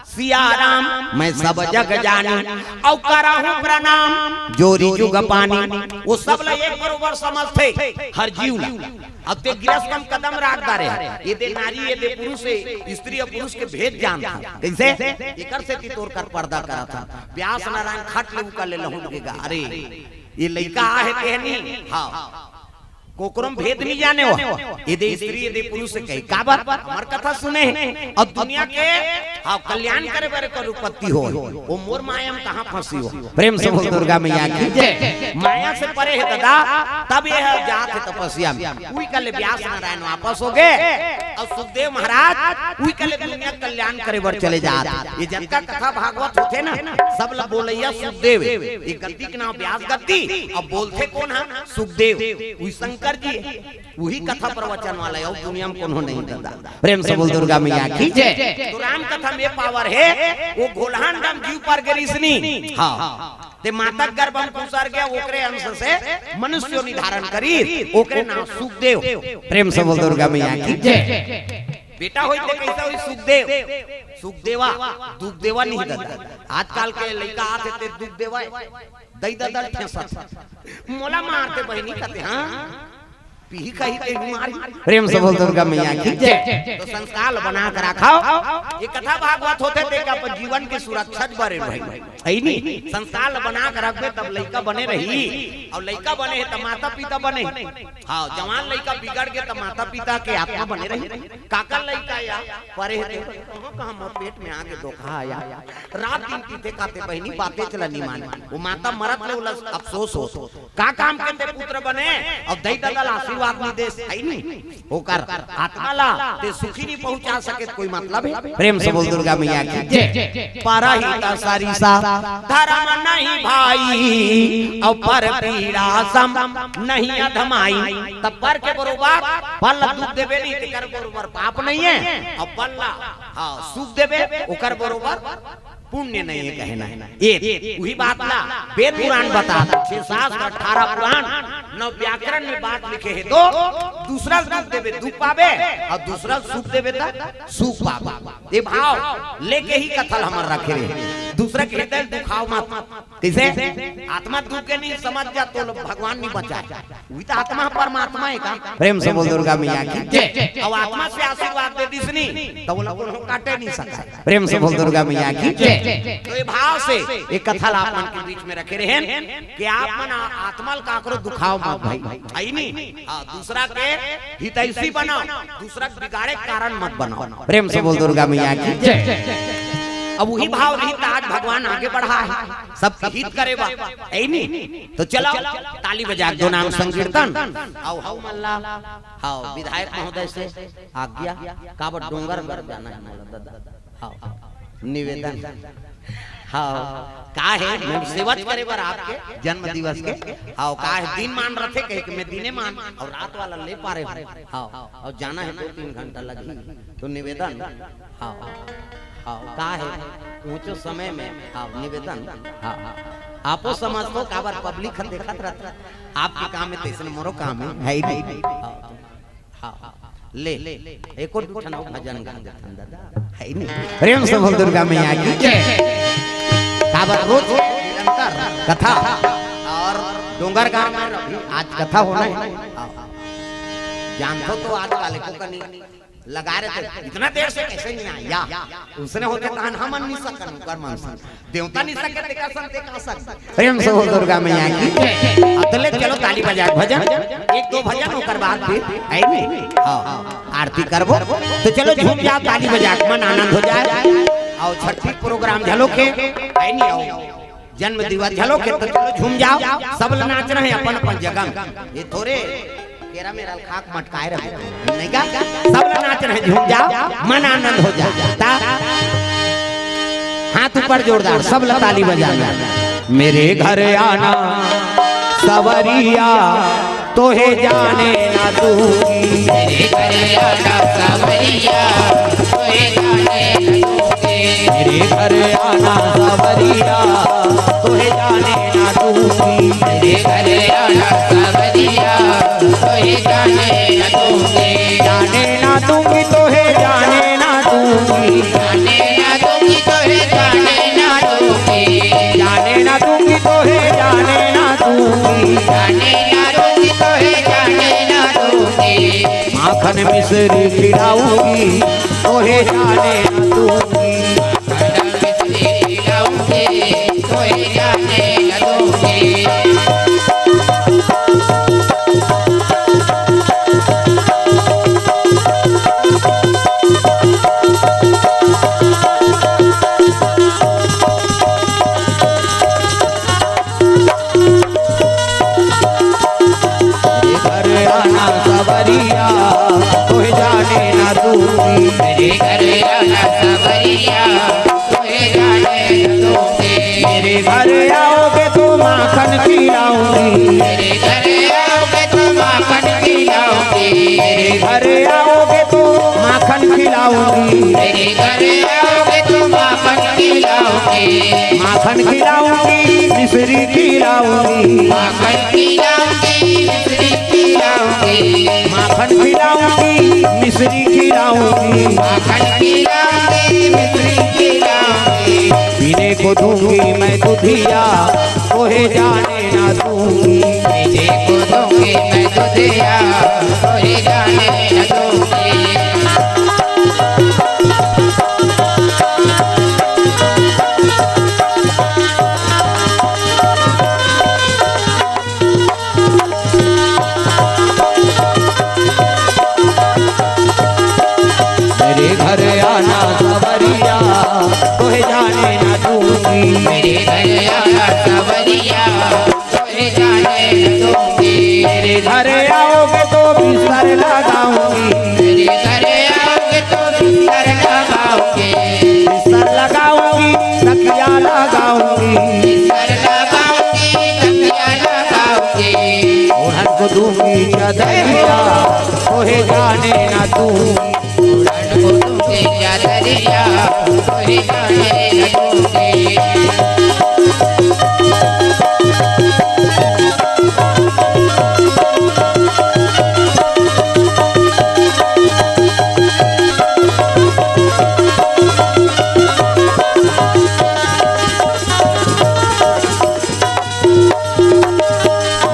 सिया राम, मैं सब जग जानी, अउ करहूँ प्रणाम, जोरी जुग पानी। वो सब ला एक बरोबर समझथे, हर जीव ला। अब ते गिरस कम कदम राख डारे हे, ये दे नारी, ये दे पुरुष हे, स्त्री अउ पुरुष के भेद जानथे। कइसे? एकर सेती तोर कर पर्दा करत हन। व्यास नारायण खट ले उकर ले लहुट गे गा। अरे, ये लइका आहे कहनी, हाँ। कोकरो म भेद नहीं जाने हो। ये दे स्त्री, ये दे पुरुष कहे। काबर? हमर कथा सुने हे। अउ दुनिया के, हाँ, कल्याण करे बर कर उत्पत्ति हो। वो मोर माया म कहाँ फंसी हो? प्रेम से बोल दुर्गा मैया की जय। माया से परे हे दादा, तब ये जात हे तपस्या में। उही कले व्यास नारायण वापस हो गे। अउ सुखदेव महाराज उही कले दुनिया के कल्याण करे बर चले जात। ये जतका कथा भागवत होथे ना, सब ला बोलइया सुखदेव हे। ये गद्दी के नाम व्यास गद्दी। अब बोलथे कोन हा? सुखदेव। उही शंकर जी हे। उही कथा प्रवचन वाला हे, अउ दुनिया में कोनो नहीं दादा। प्रेम से बोल दुर्गा मैया की जय। तो राम कथा में पावर हे, वो घोलहान राम जीव पर गे रिसनी। हाँ। ते माता के गर्भ म खुसर गे, ओकरे अंश से मनुष्य योनि धारण करी, ओकरे नाम सुखदेव। प्रेम से बोल दुर्गा मैया की जय। बेटा होई ते कैसा होई? सुखदेव। सुखदेवा, दुखदेवा नहीं दादा। आजकल के लइका आथे ते दुखदेवा हे। दई दादा ठेसत। मोला मारते बहिनी कथे, हाँ? पीही कही के मारी। प्रेम से बोल दुर्गा मैया की जय। तो संस्कार बना के रखव। ये कथा भागवत होथे ते के अपन जीवन के सुरक्षा बरे भाई। हे नी? संस्कार ल बना के रखबे तब लइका बने रही। अउ लइका बने हे त माता पिता बने। हाँ, जवान लइका बिगड़ गे त माता पिता के आत्मा बने रही। काकर लइका या परे हे ते कहाँ कहाँ मोर पेट में आगे धोखा आया। रात दिन पीथे खाथे बहिनी बातें चला नहीं माने। वो माता मरत ले ओला अफसोस हो। का काम के ते पुत्र बने, अउ दई ददा ल आशीर्वाद नहीं दे, हे नी? ओकर आत्मा ला ते सुखी नहीं पहुंचा सके, कोई मतलब हे? प्रेम से बोल दुर्गा मैया की जय। परहित सरिसा धर्म नहीं भाई, अउ पर पीड़ा सम नहीं अधमाई। तब पर के बरोबर, पर ला दुख देबे नहीं, तेकर बरोबर पाप नहीं हे, अउ पर ला, हाँ, सुख देबे, ओकर बरोबर पुण्य नहीं हे कहना हे। ये, उही बात ला वेद पुराण बता, छह शास्त्र, अठारह पुराण, नौ व्याकरण में बात लिखे हे। तो दूसरा ल दुख देबे, दुख पाबे, अउ दूसरा ल सुख देबे, त सुख पाबे। ये भाव लेके ही कथा ल हमर रखे रहे। दूसरा के हृदय ल दुखाव मत। कइसे? आत्मा दुख के नहीं समझ जा, तो भगवान नहीं बचाय। उही त आत्मा ह परमात्मा हे का? प्रेम से बोल दुर्गा मैया की जय। अउ आत्मा से आशीर्वाद दे दिसनी, त ओला कोनो काटे नहीं सकय। प्रेम से बोल दुर्गा मैया की जय। तो ये भाव से ये कथा ला आप मन के बीच में रखे रहेन कि आप मन आ-, आत्मा ल काकरो दुखाव मत भाई। हे नी? हाँ, दूसरा के हितैषी बनाव, दूसरा के बिगाड़े के कारण मत बनाव। प्रेम से बोल दुर्गा मैया की जय। अब वही भाव रही त आज भगवान आगे बढ़ा है, सबके हित करे बा, है नी? तो चलो, ताली बजा के दो नाम संकीर्तन। आओ, हाउ मल्ला, हाउ विधायक महोदय से आज्ञा, काबर डोंगरगढ़ जाना है मोला दादा। हाउ, निवेदन। हाउ, का है, मैं सेवा करे बर आपके जन्म दिवस के। हाउ, का है, दिन मान रथे कहे कि मैं दिने मान और रात वाला ले पा रहे हूँ। हाउ, और जाना है दो तीन घंटा लगही, तो निवेदन। हाउ, हाउ, का है, ऊंचो समय में, हाउ, निवेदन। हाउ, हाउ, आपो समझ तो काबर पब्लिक ह देखत रहता, आपके काम में तैसन मोरो काम है, है ही नहीं। हाउ, हाउ, ले, एको दू ठन अउ भजन गा देथन दादा, है ही नहीं। प्रेम से बोल दुर्गा मैया की जय। काबर रोज निरंतर कथा और डोंगरगढ़ में अभी आज कथा होना है। हाउ, जानथो तो आज काले को कनी लगा रहे थे, इतना देर से कैसे नहीं आया? उसने होते तहन हम नहीं सकन, ओकर मन सन। देवता नहीं सके, तेका सन, तेका सन। प्रेम से बोल दुर्गा मैया की। अब तो ले चलो ताली बजा के भजन, एक दो भजन ओकर बाद फिर, है नहीं? हाँ, हाँ, आरती करबो। तो चलो झूम जाओ, ताली बजा के मन आनंद हो जाए। आओ छठी प्रोग्राम झलो के, है नहीं? आओ। जन्म दिवस झलो के तो चलो झूम जाओ, सब ल नाच रहे अपन अपन जगह में। ये थोरे केरा मेरा खाक मटकाए रहे, नहीं का? सब ल नाच रहे, झूम जाओ, मन आनंद हो जाए। ता हाथ ऊपर जोरदार, सब ल ताली बजाना। मेरे घर आना सवरिया, तोहे जाने ना दूंगी। मेरे घर आना सवरिया, तोहे जाने ना दूंगी। मेरे घर आना सवरिया, तोहे जाने ना दूंगी। मेरे घर आना सवरिया, तोहे जाने ना दूंगी। जाने ना दूंगी, तोहे जाने ना दूंगी। जाने ना दूंगी, तोहे जाने ना दूंगी। जाने ना दूंगी, तोहे जाने ना दूंगी। जाने ना दूंगी, तोहे जाने ना दूंगी। माखन मिश्री खिलाऊंगी, तोहे जाने ना दूंगी। माखन मिश्री खिलाऊंगी, तोहे जाने ना दूंगी। घर आना सवरिया, तोहे जाने ना दूंगी। मेरे घर आना सवरिया, तोहे जाने ना दूंगी। मेरे घर आओगे तो माखन खिलाऊंगी। मेरे घर आओगे तो माखन खिलाऊंगी। मेरे घर आओगे तो माखन खिलाऊंगी। मेरे घर आओगे तो माखन खिलाऊंगी। माखन खिलाऊंगी, मिश्री खिलाऊंगी। माखन खिलाऊंगी, मिश्री खिलाऊंगी। माखन खिलाऊंगी, मिश्री खिलाऊंगी। माखन खिलाऊंगी, मिश्री खिलाऊंगी। पीने को दूंगी मैं दुधिया, तोहे जाने ना दूंगी। पीने को दूंगी मैं दुधिया, तोहे जाने ना दूंगी। मेरे घर आना सवरिया, तोहे जाने ना दूंगी। मेरे घर आना सवरिया, तोहे जाने ना दूंगी। मेरे घर आओगे तो बिस्तर लगाऊंगी। मेरे घर आओगे तो बिस्तर लगाऊंगी। बिस्तर लगाऊंगी, तकिया लगाऊंगी। बिस्तर लगाऊंगी, तकिया लगाऊंगी। ओढ़न को दूंगी चादरिया, तोहे जाने ना दूंगी। ओढ़न को दूंगी चादरिया, तोहे जाने ना दूंगी।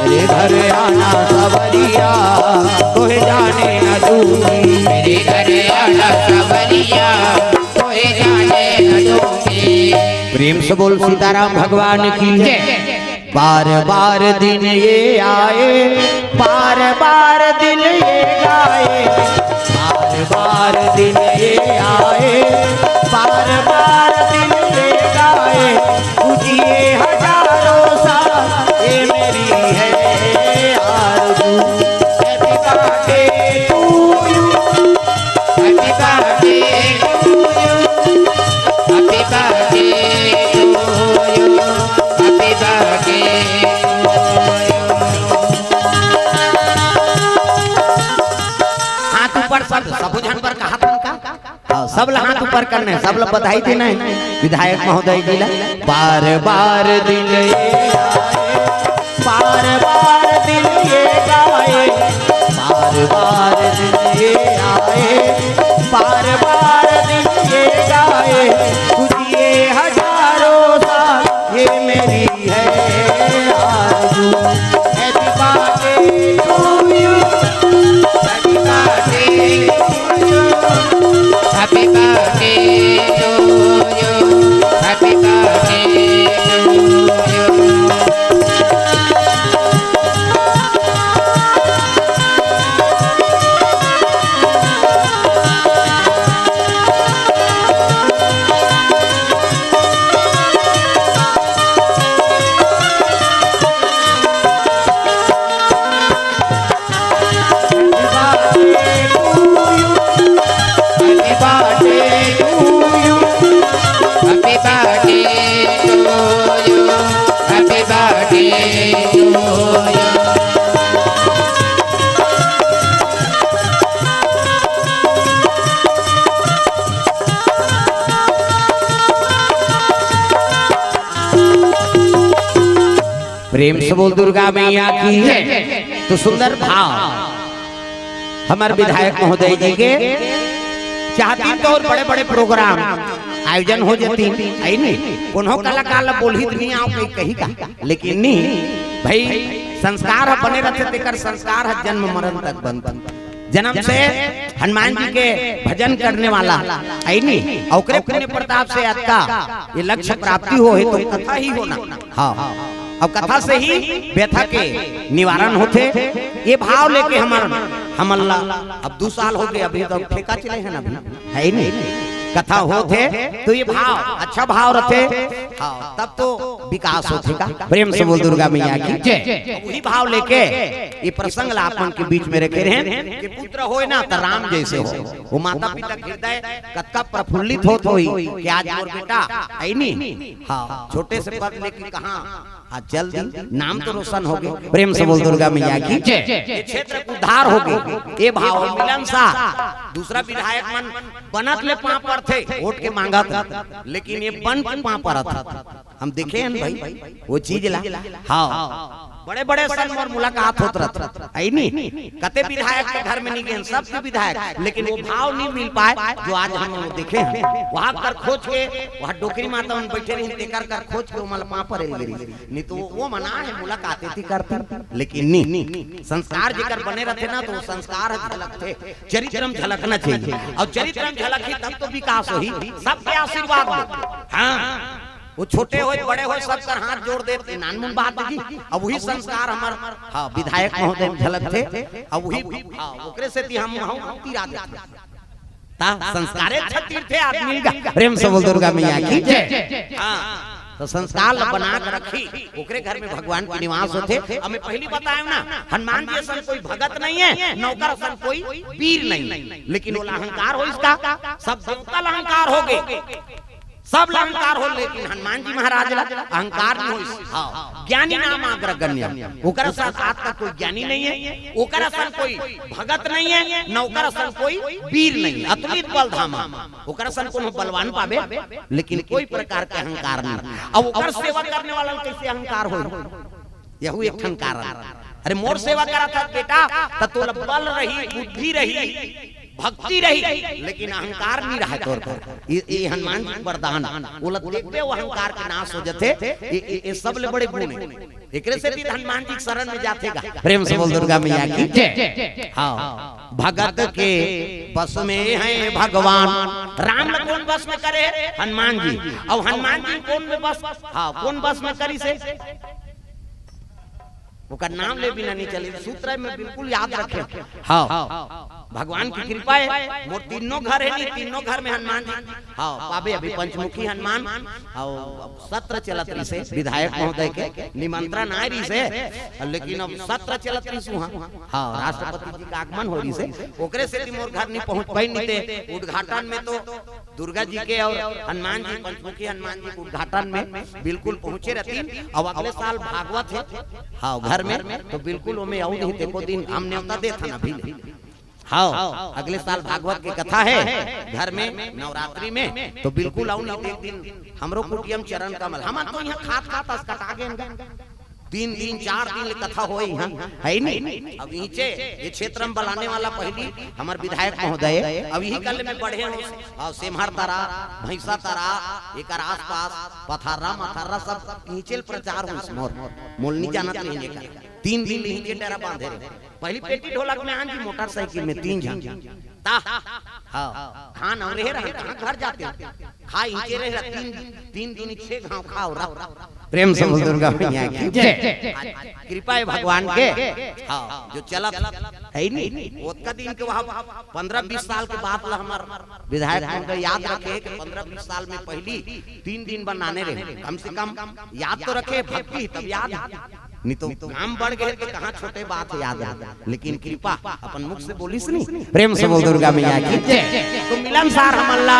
मेरे घर आना सवरिया, तोहे जाने ना दूंगी। मेरे घर आना सवरिया, तोहे जाने ना दूंगी। प्रेम से बोल सीताराम भगवान की जय। बार बार दिन ये आए, बार बार दिन ये गाए। बार बार दिन ये आए, बार बार दिन पर सब, सबो झन पर कहा था का? हाँ, सब ला हाथ ऊपर करने, सब ला बधाई देना है विधायक महोदय जी ला। बार बार दिन ये आए, बार बार दिन ये गाए, बार बार दिन ये आए, बार बार दिन ये गाए, तुझे हजारों साल ये मेरी है आरज़ू। Happy birthday to you, happy birthday to you, happy birthday to you, happy birthday to you। प्रेम से बोल दुर्गा मैया की जय। तो सुंदर भाव हमर विधायक महोदय जी के चाहती तो और बड़े बड़े प्रोग्राम आयोजन हो जाती, है नहीं? कोनो कलाकार ला बोलही तो नहीं आओ कहीं, कहीं का, लेकिन नहीं भाई, संस्कार ह बने रहते, तेकर संस्कार ह जन्म मरण तक बनता। जन्म से हनुमान जी के भजन करने वाला, है नी? अउ ओकरे पुण्य प्रताप से अतका ये लक्ष्य प्राप्ति हो हे तो कथा ही होना। हाँ, अब कथा से ही व्यथा के निवारण होथे। ये भाव लेके हमर, हमन ला अब दू साल हो गए, अभी तो ठेका चले हैं ना, अभी है ही नहीं। कथा होथे तो ये भाव, अच्छा भाव रथे, हाँ, तब तो विकास होथे का। प्रेम से बोल दुर्गा मैया की जय। वही भाव लेके ये प्रसंग ला आप मन के बीच में रखे रहे कि पुत्र होय ना त राम जैसे हो। वो माता पिता के हृदय कतका प्रफुल्लित होत होही कि आज मोर बेटा, है नी? हाँ, छोटे से पद लेके कहाँ, हाँ, चल दी, नाम तो रोशन हो गए। प्रेम से बोल दुर्गा मैया की जय। ये क्षेत्र के उद्धार हो गए। ये भाव मिलन शाह, दूसरा विधायक मन बनत ले पाँव परथे, वोट के मांगत, लेकिन ये बन के पाँव परत। हम देखे हैं भाई, वो चीज ला। हाँ, बड़े-बड़े सन मोर मुलाकात होत रहत, है नी? कते विधायक के घर में नहीं गए, सबके विधायक, लेकिन वो भाव नहीं मिल पाए जो आज हम लोग देखे हैं। वहाँ कर खोज के, वहाँ डोकरी माता मन बैठे रही, तेकर कर खोज के ओमन ला पाँव परे ले रही। नहीं तो वो, वो मना है, मुलाकात थी करती, लेकिन नहीं। संस्कार जेकर बने रहते ना, तो वो संस्कार ह झलकथे, चरित्र में झलकना चाहिए। और चरित्र में झलकही तब तो विकास होही, सबके आशीर्वाद हो। हाँ, वो छोटे होय, बड़े होय, सब कर हाथ जोड़ देत, नानमुन बात जी। अब वही संस्कार हमर, हाँ, विधायक महोदय में झलकथे। अब वही, हाँ, ओकरे सेती हम, हम तीरा देथे। ता संस्कारे अच्छा तीरथे आदमी का। प्रेम से बोल दुर्गा मैया की जय। हाँ, तो संस्कार ला बना के रखी, ओकरे घर में भगवान के निवास होथे। अब मैं पहली बताया ना, हनुमान जी असन कोई भगत नहीं है, न ओकर असन कोई वीर नहीं है, लेकिन ओला अहंकार होइस का, सब देवता ला अहंकार हो गए। सब ला अहंकार हो, लेकिन हनुमान जी महाराज ला अहंकार नहीं होइस। हाँ, ज्ञानी नाम अग्रगण्य, ओकर साथ आज तक कोई ज्ञानी नहीं है, ओकर असन कोई भगत नहीं है, न ओकर असन कोई वीर नहीं है। अतुलित बल धामा, ओकर असन कोनो बलवान पाबे, लेकिन कोई प्रकार के अहंकार नहीं। अब ओकर सेवा करने वाला ला कैसे अहंकार हो? यहू एक ठन कारण। अरे मोर सेवा करा था बेटा, त तोला बल रही, बुद्धि रही, भक्ति रही, लेकिन अहंकार नहीं रहा तोर पर। ये, ये हनुमान जी के वरदान, ओला देखबे वो अहंकार के नाश हो जथे। ये, ये, ये सबले बड़े गुण है। एकरे सेती हनुमान जी के शरण में जाथे का। प्रेम से बोल दुर्गा मैया की जय। हाँ, भगत के बस में है भगवान। राम ला कौन बस में करे? हनुमान जी। और हनुमान जी कौन में बस, हाँ, कौन बस में करिसे? ओकर नाम ले बिना नहीं चले, सूत्र में बिल्कुल याद रखे। हाँ, भगवान की कृपा है, मोर तीनों घर है नहीं, तीनों घर में हनुमान जी। हाँ, पाबे अभी पंचमुखी हनुमान, हाँ, सत्र चलत रहिसे, विधायक महोदय के निमंत्रण आए रहिसे, लेकिन अब सत्र चलत रहिस उहाँ। हाँ, राष्ट्रपति जी का आगमन हो रहिसे, ओकरे सेती मोर घर नहीं पहुँच पाइन, नहीं ते उद्घाटन में तो दुर्गा जी के और हनुमान जी, पंचमुखी हनुमान जी के उद्घाटन में बिल्कुल पहुँचे रहती। अब अगले साल भागवत है, हाँ, घर में, तो बिल्कुल ओमे आऊ नहीं, देखो दिन हम न्योता देत हन अभी ले। हाँ, अगले साल भागवत के कथा हे घर में नवरात्रि में, तो बिल्कुल आऊ, नहीं तो एक दिन हमरो कुटियम चरण कमल, हमन तो इहाँ खात खात असकटा गेन गा। तीन दिन चार दिन ले कथा होय इहाँ, हे नहीं? अब इहिंचे ये क्षेत्र में बलाने वाला पहिली हमर विधायक महोदय, अब इही कल में बढ़े हो, अउ सेम्हर तरा, भैंसा तरा, एकर आसपास पथर्रा मथर्रा सब इहिंचे ल प्रचार होइस मोर, मोला नहीं जानत रहिन एकर। तीन दिन ले इहिंचे डेरा बांधे रहे। पहिली पेटी ढोलक में आन जी, मोटरसाइकिल में तीन झन। ता, हाँ, खान अउ रहे रहन, कहाँ घर जाते हो? खा इहिंचे रहे रह, तीन, तीन दूनी छह घाव खाव रह। प्रेम से बोल दुर्गा मैया की जय। आज कृपा हे भगवान के, हाँ, जो चलत हे नहीं, ओतका दिन के वहाँ पन्द्रह बीस साल के बात ला हमर विधायक महोदय याद रखे कि पन्द्रह बीस साल में पहिली तीन दिन बनाने रहे, कम से कम याद तो रखे, भक्ति तब याद। नहीं तो काम बढ़ गए तो कहाँ छोटे बात याद हे, लेकिन कृपा अपन मुख से बोलिस नहीं। प्रेम से बोल दुर्गा मैया की जय। तो मिलनसार हमन ला,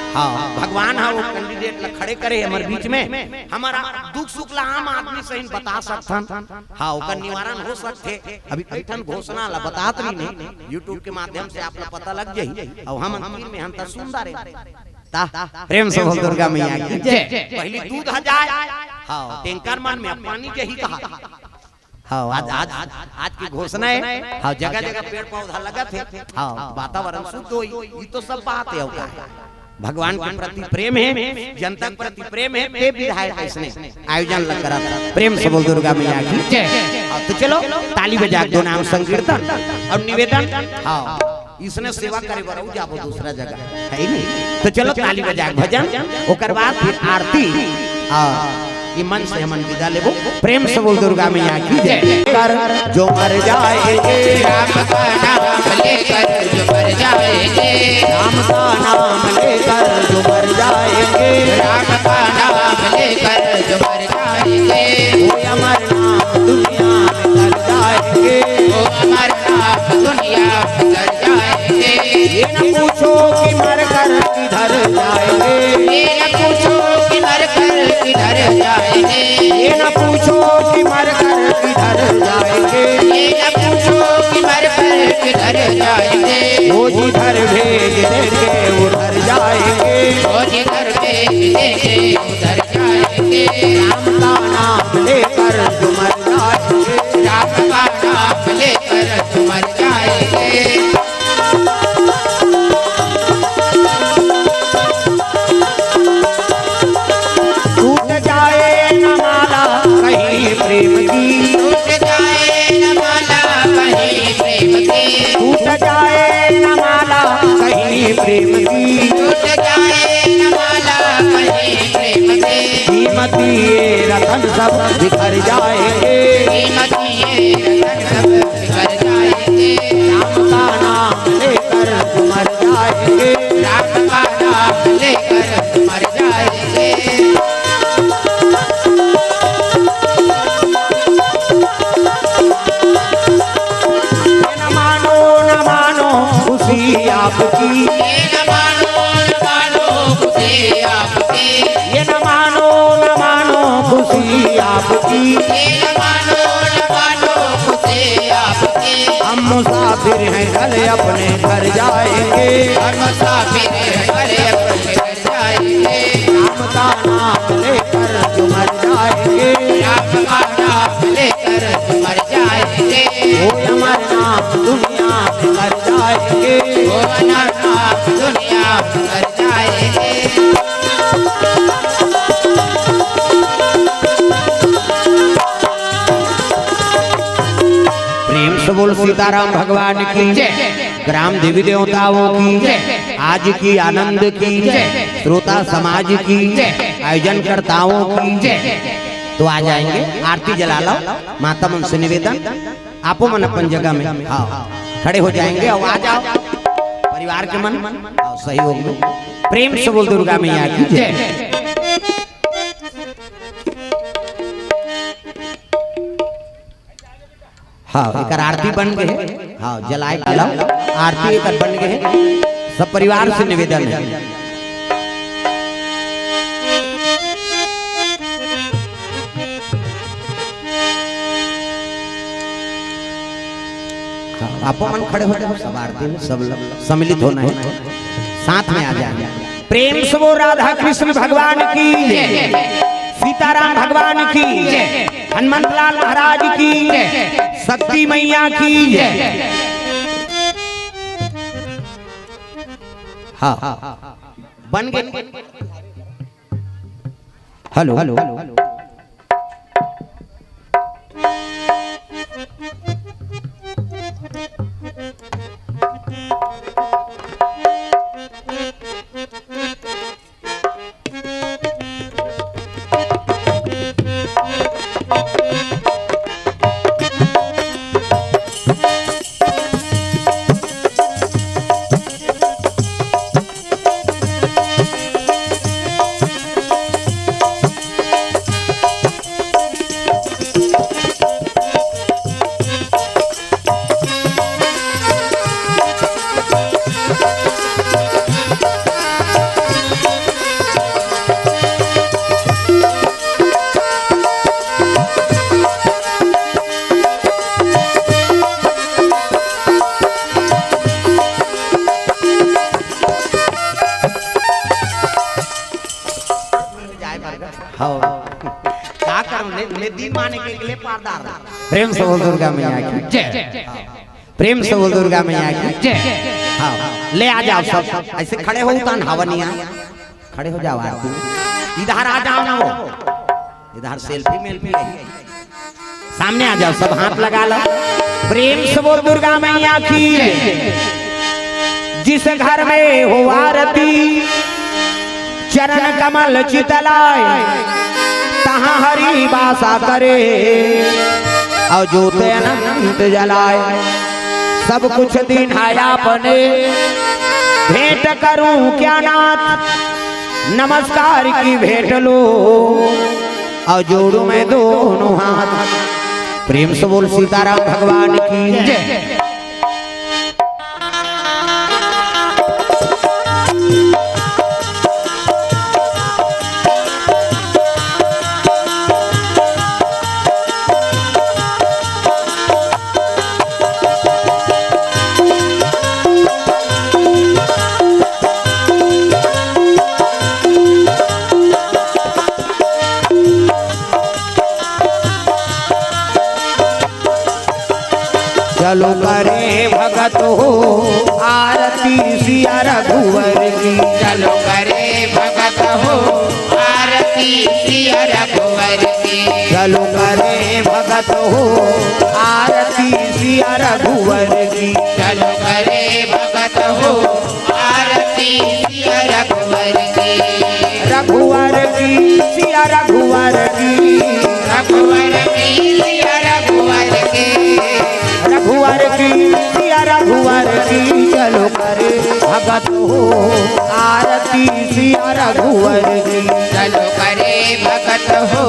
हाँ, भगवान हा वो कैंडिडेट ला खड़े करे हमर बीच में, हमर दुख सुख ला आम आदमी सही बता सकथन, हाँ, ओकर निवारण हो सकथे। अभी कई ठन घोषणा ला बतात रहिन हे, YouTube के माध्यम से आप ला पता लग जाही। अउ हमन तीर में हन त सुंदर हे। ता, प्रेम से बोल दुर्गा मैया की जय। पहिली दूध ह जाय, हाँ, टैंकर मन में अब पानी जाही कहा। हाँ, आज, आज, आज की घोषणा हे, हाँ, जगह जगह पेड़ पौधा लगत हे, हाँ, वातावरण शुद्ध होई, ये तो सब बात हे। अउ का हे? भगवान के प्रति प्रेम हे, जनता के प्रति प्रेम हे, ते विधायक अइसने आयोजन ल करत। प्रेम से बोल दुर्गा मैया की जय। हाँ, तो चलो ताली बजा के दो नाम संकीर्तन अउ निवेदन, हाँ, इसने सेवा करे बर अउ जाबो दूसरा जगह, हे नहीं? तो चलो ताली बजा के भजन, ओकर बाद फिर आरती। हाँ, ये मन से हमन विदा लेबो। प्रेम से बोल दुर्गा मैया की जय। कर जो मर जाएंगे, राम का नाम लेकर जो मर जाएंगे, राम का नाम लेकर जो मर जाएंगे, राम का नाम लेकर जो मर जाएंगे, वो अमर नाम दुनिया में कर जाएंगे, वो अमर नाम दुनिया में कर जाएंगे। ये न पूछो कि मर कर किधर जाएंगे, ये न पूछो कि मर कर किधर जाएंगे, ये न पूछो कि मर कर किधर जाएंगे, ये न पूछो कि मर कर किधर जाएंगे, वो जिधर भेज देंगे उधर जाएंगे, वो जिधर भेज देंगे उधर जाएंगे, राम का नाम लेकर जो मर जाएंगे, राम का नाम लेकर जो मर जाएंगे। टूट जाए न माला कहीं प्रेम की, टूट जाए न माला कहीं प्रेम की, टूट जाए न माला कहीं प्रेम की, टूट जाए न माला कहीं प्रेम की, कीमती ये रतन सब बिखर जाएंगे, कीमती ये रतन सब बिखर जाएंगे, राम का नाम लेकर जो मर जाएंगे, राम का नाम लेकर जो मर जाएंगे। ये न मानो, न मानो खुशी आपकी, ये न मानो, न मानो खुशी आपकी, ये न मानो, न मानो खुशी आपकी, ये न मानो, न मानो खुशी आपकी। हम मुसाफिर हैं, कल अपने घर जाएंगे, हम मुसाफिर हैं, कल अपने घर जाएंगे, राम का नाम लेकर जो मर जाएंगे, राम का नाम लेकर जो मर जाएंगे, वो अमर नाम दुनिया में कर जाएंगे, वो अमर नाम दुनिया में कर जाएंगे। प्रेम से बोल सीताराम भगवान की जय। ग्राम देवी देवताओं की जय। आज की आनंद की जय। श्रोता समाज की जय। आयोजनकर्ताओं की जय। तो आ जाएंगे, आरती जला लो। माता मन से निवेदन, आपो मन अपन जगह में, हाँ, खड़े हो जाएंगे और आ जाओ परिवार के मन, हाँ, सहयोग में। प्रेम से बोल दुर्गा मैया की जय। हाँ, एकर आरती बन गए हे। हाँ, जलाए डालो। आरती एकर बन गए हे। सब परिवार से निवेदन हे। हाँ, आपो मन खड़े हो जाओ, सब आरती में सब लोग सम्मिलित होना है, साथ में आ जाए। प्रेम से बोल राधा कृष्ण भगवान की, सीताराम भगवान की, हनुमंत लाल महाराज की, शक्ति मैया की। हाँ, बन गए। Hello, hello. हाँ। का करूं, ले, ले दीन माने के लिए पारदार। प्रेम से बोल दुर्गा मैया की। जय। प्रेम से बोल दुर्गा मैया की। जय। हाँ, ले आ जाओ सब, ऐसे खड़े हो, उतान हवा नहीं आ, खड़े हो जाओ आरती। इधर आ जाओ ना वो, इधर सेल्फी मेल्फी है। सामने आ जाओ, सब हाथ लगा लो, प्रेम से बोल दुर्गा मैया की। जिस घर में हो आरती, चरण कमल चितलाय, तहाँ हरि बासा करे, अउ जोत अनंत जलाय। सब कुछ दीन्हा आपने, भेंट करूं क्या नाथ, नमस्कार की भेंट लो, अउ जोड़ूं मैं दोनों हाथ। प्रेम से बोल सीताराम भगवान की जय। चलो करे भगत हो आरती सिया रघुवर की। चलो करे भगत हो आरती सिया रघुवर की। चलो करे भगत हो आरती सिया रघुवर की। चलो करे भगत हो आरती सिया रघुवर की। रघुवर की, सिया रघुवर की। रघुवर की, सिया रघुवर की। रघुवर की, सिया रघुवर की। चलो करे भगत हो आरती सिया रघुवर की। चलो करे भगत हो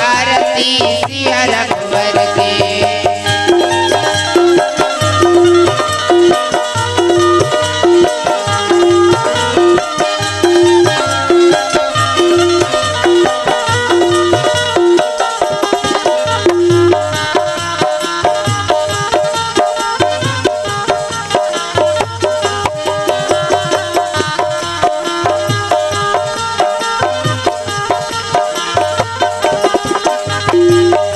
आरती सिया रघुवर की।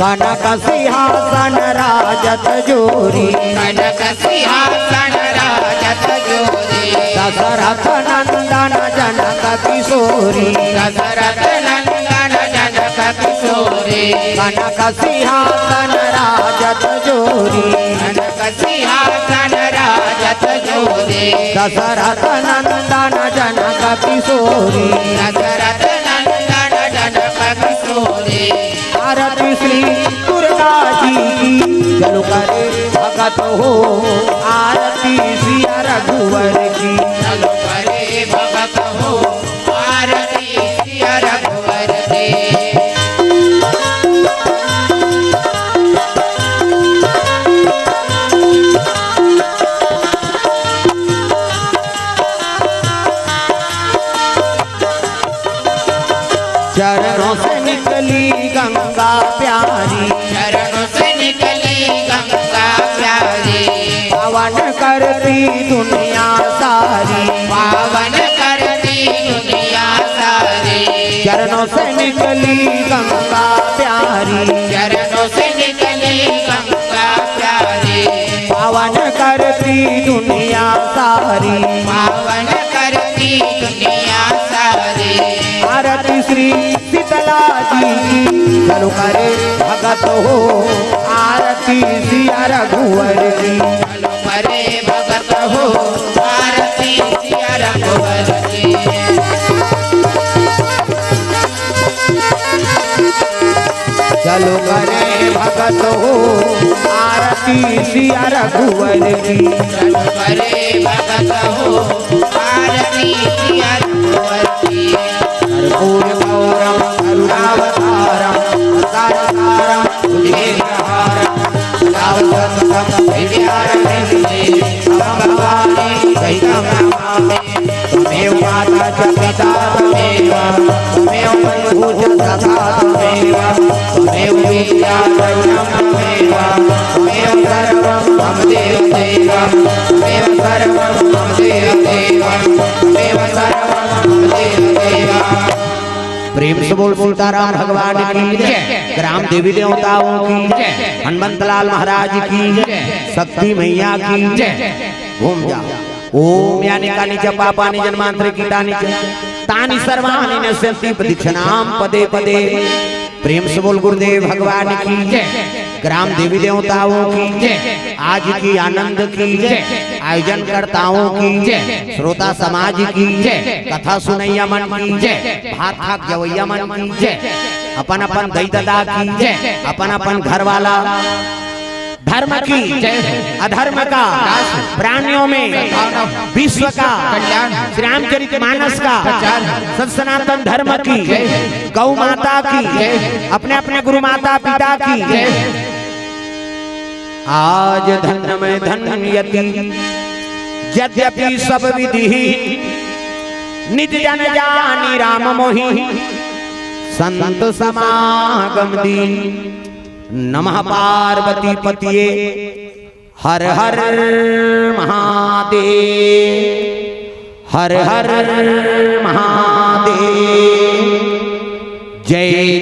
कनक सिंहासन राजत जोरी। कनक सिंहासन राजत जोरी। दशरथ नंदन जनक किशोरी। दशरथ नंदन जनक किशोरी। कनक सिंहासन राजत जोरी। कनक सिंहासन राजत जोरी। दशरथ नंदन जनक किशोरी। दशरथ नंदन जनक किशोरी। आरती श्री दुर्गा जी की। चलो करे भगत हो आरती सिया रघुवर की। चलो करे भगत हो आरती सिया रघुवर की। चरणों से निकली गंगा प्यारी। चरणों से निकली गंगा प्यारी। पावन करती दुनिया सारी, पावन करती दुनिया सारी। चरणों से निकली गंगा प्यारी, चरणों से निकली गंगा प्यारी। पावन करती दुनिया सारी, पावन करती दुनिया सारी। आरती श्री शीतला जी की, चलो करे भगत हो। आरती सिया रघुवर की, चलो करे भगत हो। आरती सिया रघुवर की। चलो करे भगत हो। आरती सिया रघुवर की, चलो करे भगत हो। आरती सिया रघुवर की। कर्पूर गौरम करुणावतारम संसार सारम भुजगेन्द्रहारम सदा वसंतम हृदयार विंदे तम भवानी सहितम नमामि। त्वमेव माता च पिता त्वमेव, त्वमेव बन्धु च सखा त्वमेव, त्वमेव विद्या द्रविणं त्वमेव, त्वमेव सर्वं मम देव देव, त्वमेव सर्वं मम देव देव, त्वमेव सर्वं मम देव देव। प्रेम से बोल सीताराम भगवान की जय। ग्राम देवी देवताओं की जय। हनुमंत लाल महाराज की जय। शक्ति मैया की जय। घूम जाओ। ओम यानि कानि च पापानि जन्मांतरे कृतानि च तानि सर्वाणि नश्यन्ति प्रदक्षिणां पदे पदे। प्रेम से बोल गुरुदेव भगवान की जय। ग्राम देवी देवताओं की जय। आज की आनंद की जय। आयोजन कर्ताओं की जय। श्रोता समाज की जय। कथा सुनैया मन की जय। भात खाक जवैया मन की जय। अपन अपन दई ददा की जय। अपन अपन घर वाला धर्म की जय हो। अधर्म का विनाश हो। प्राणियों में सद्भावना हो। विश्व का कल्याण हो। श्री रामचरित मानस का प्रचार हो। सत सनातन धर्म की जय हो। गौ माता की जय हो। अपने अपने गुरु माता पिता की जय हो। आज धन्य मैं धन्यति यद्यपि सब विधि निज जन जानी राम मोहि संत समागम दीन। नमः पार्वती पतिये हर हर महादेव, हर हर महादेव। जय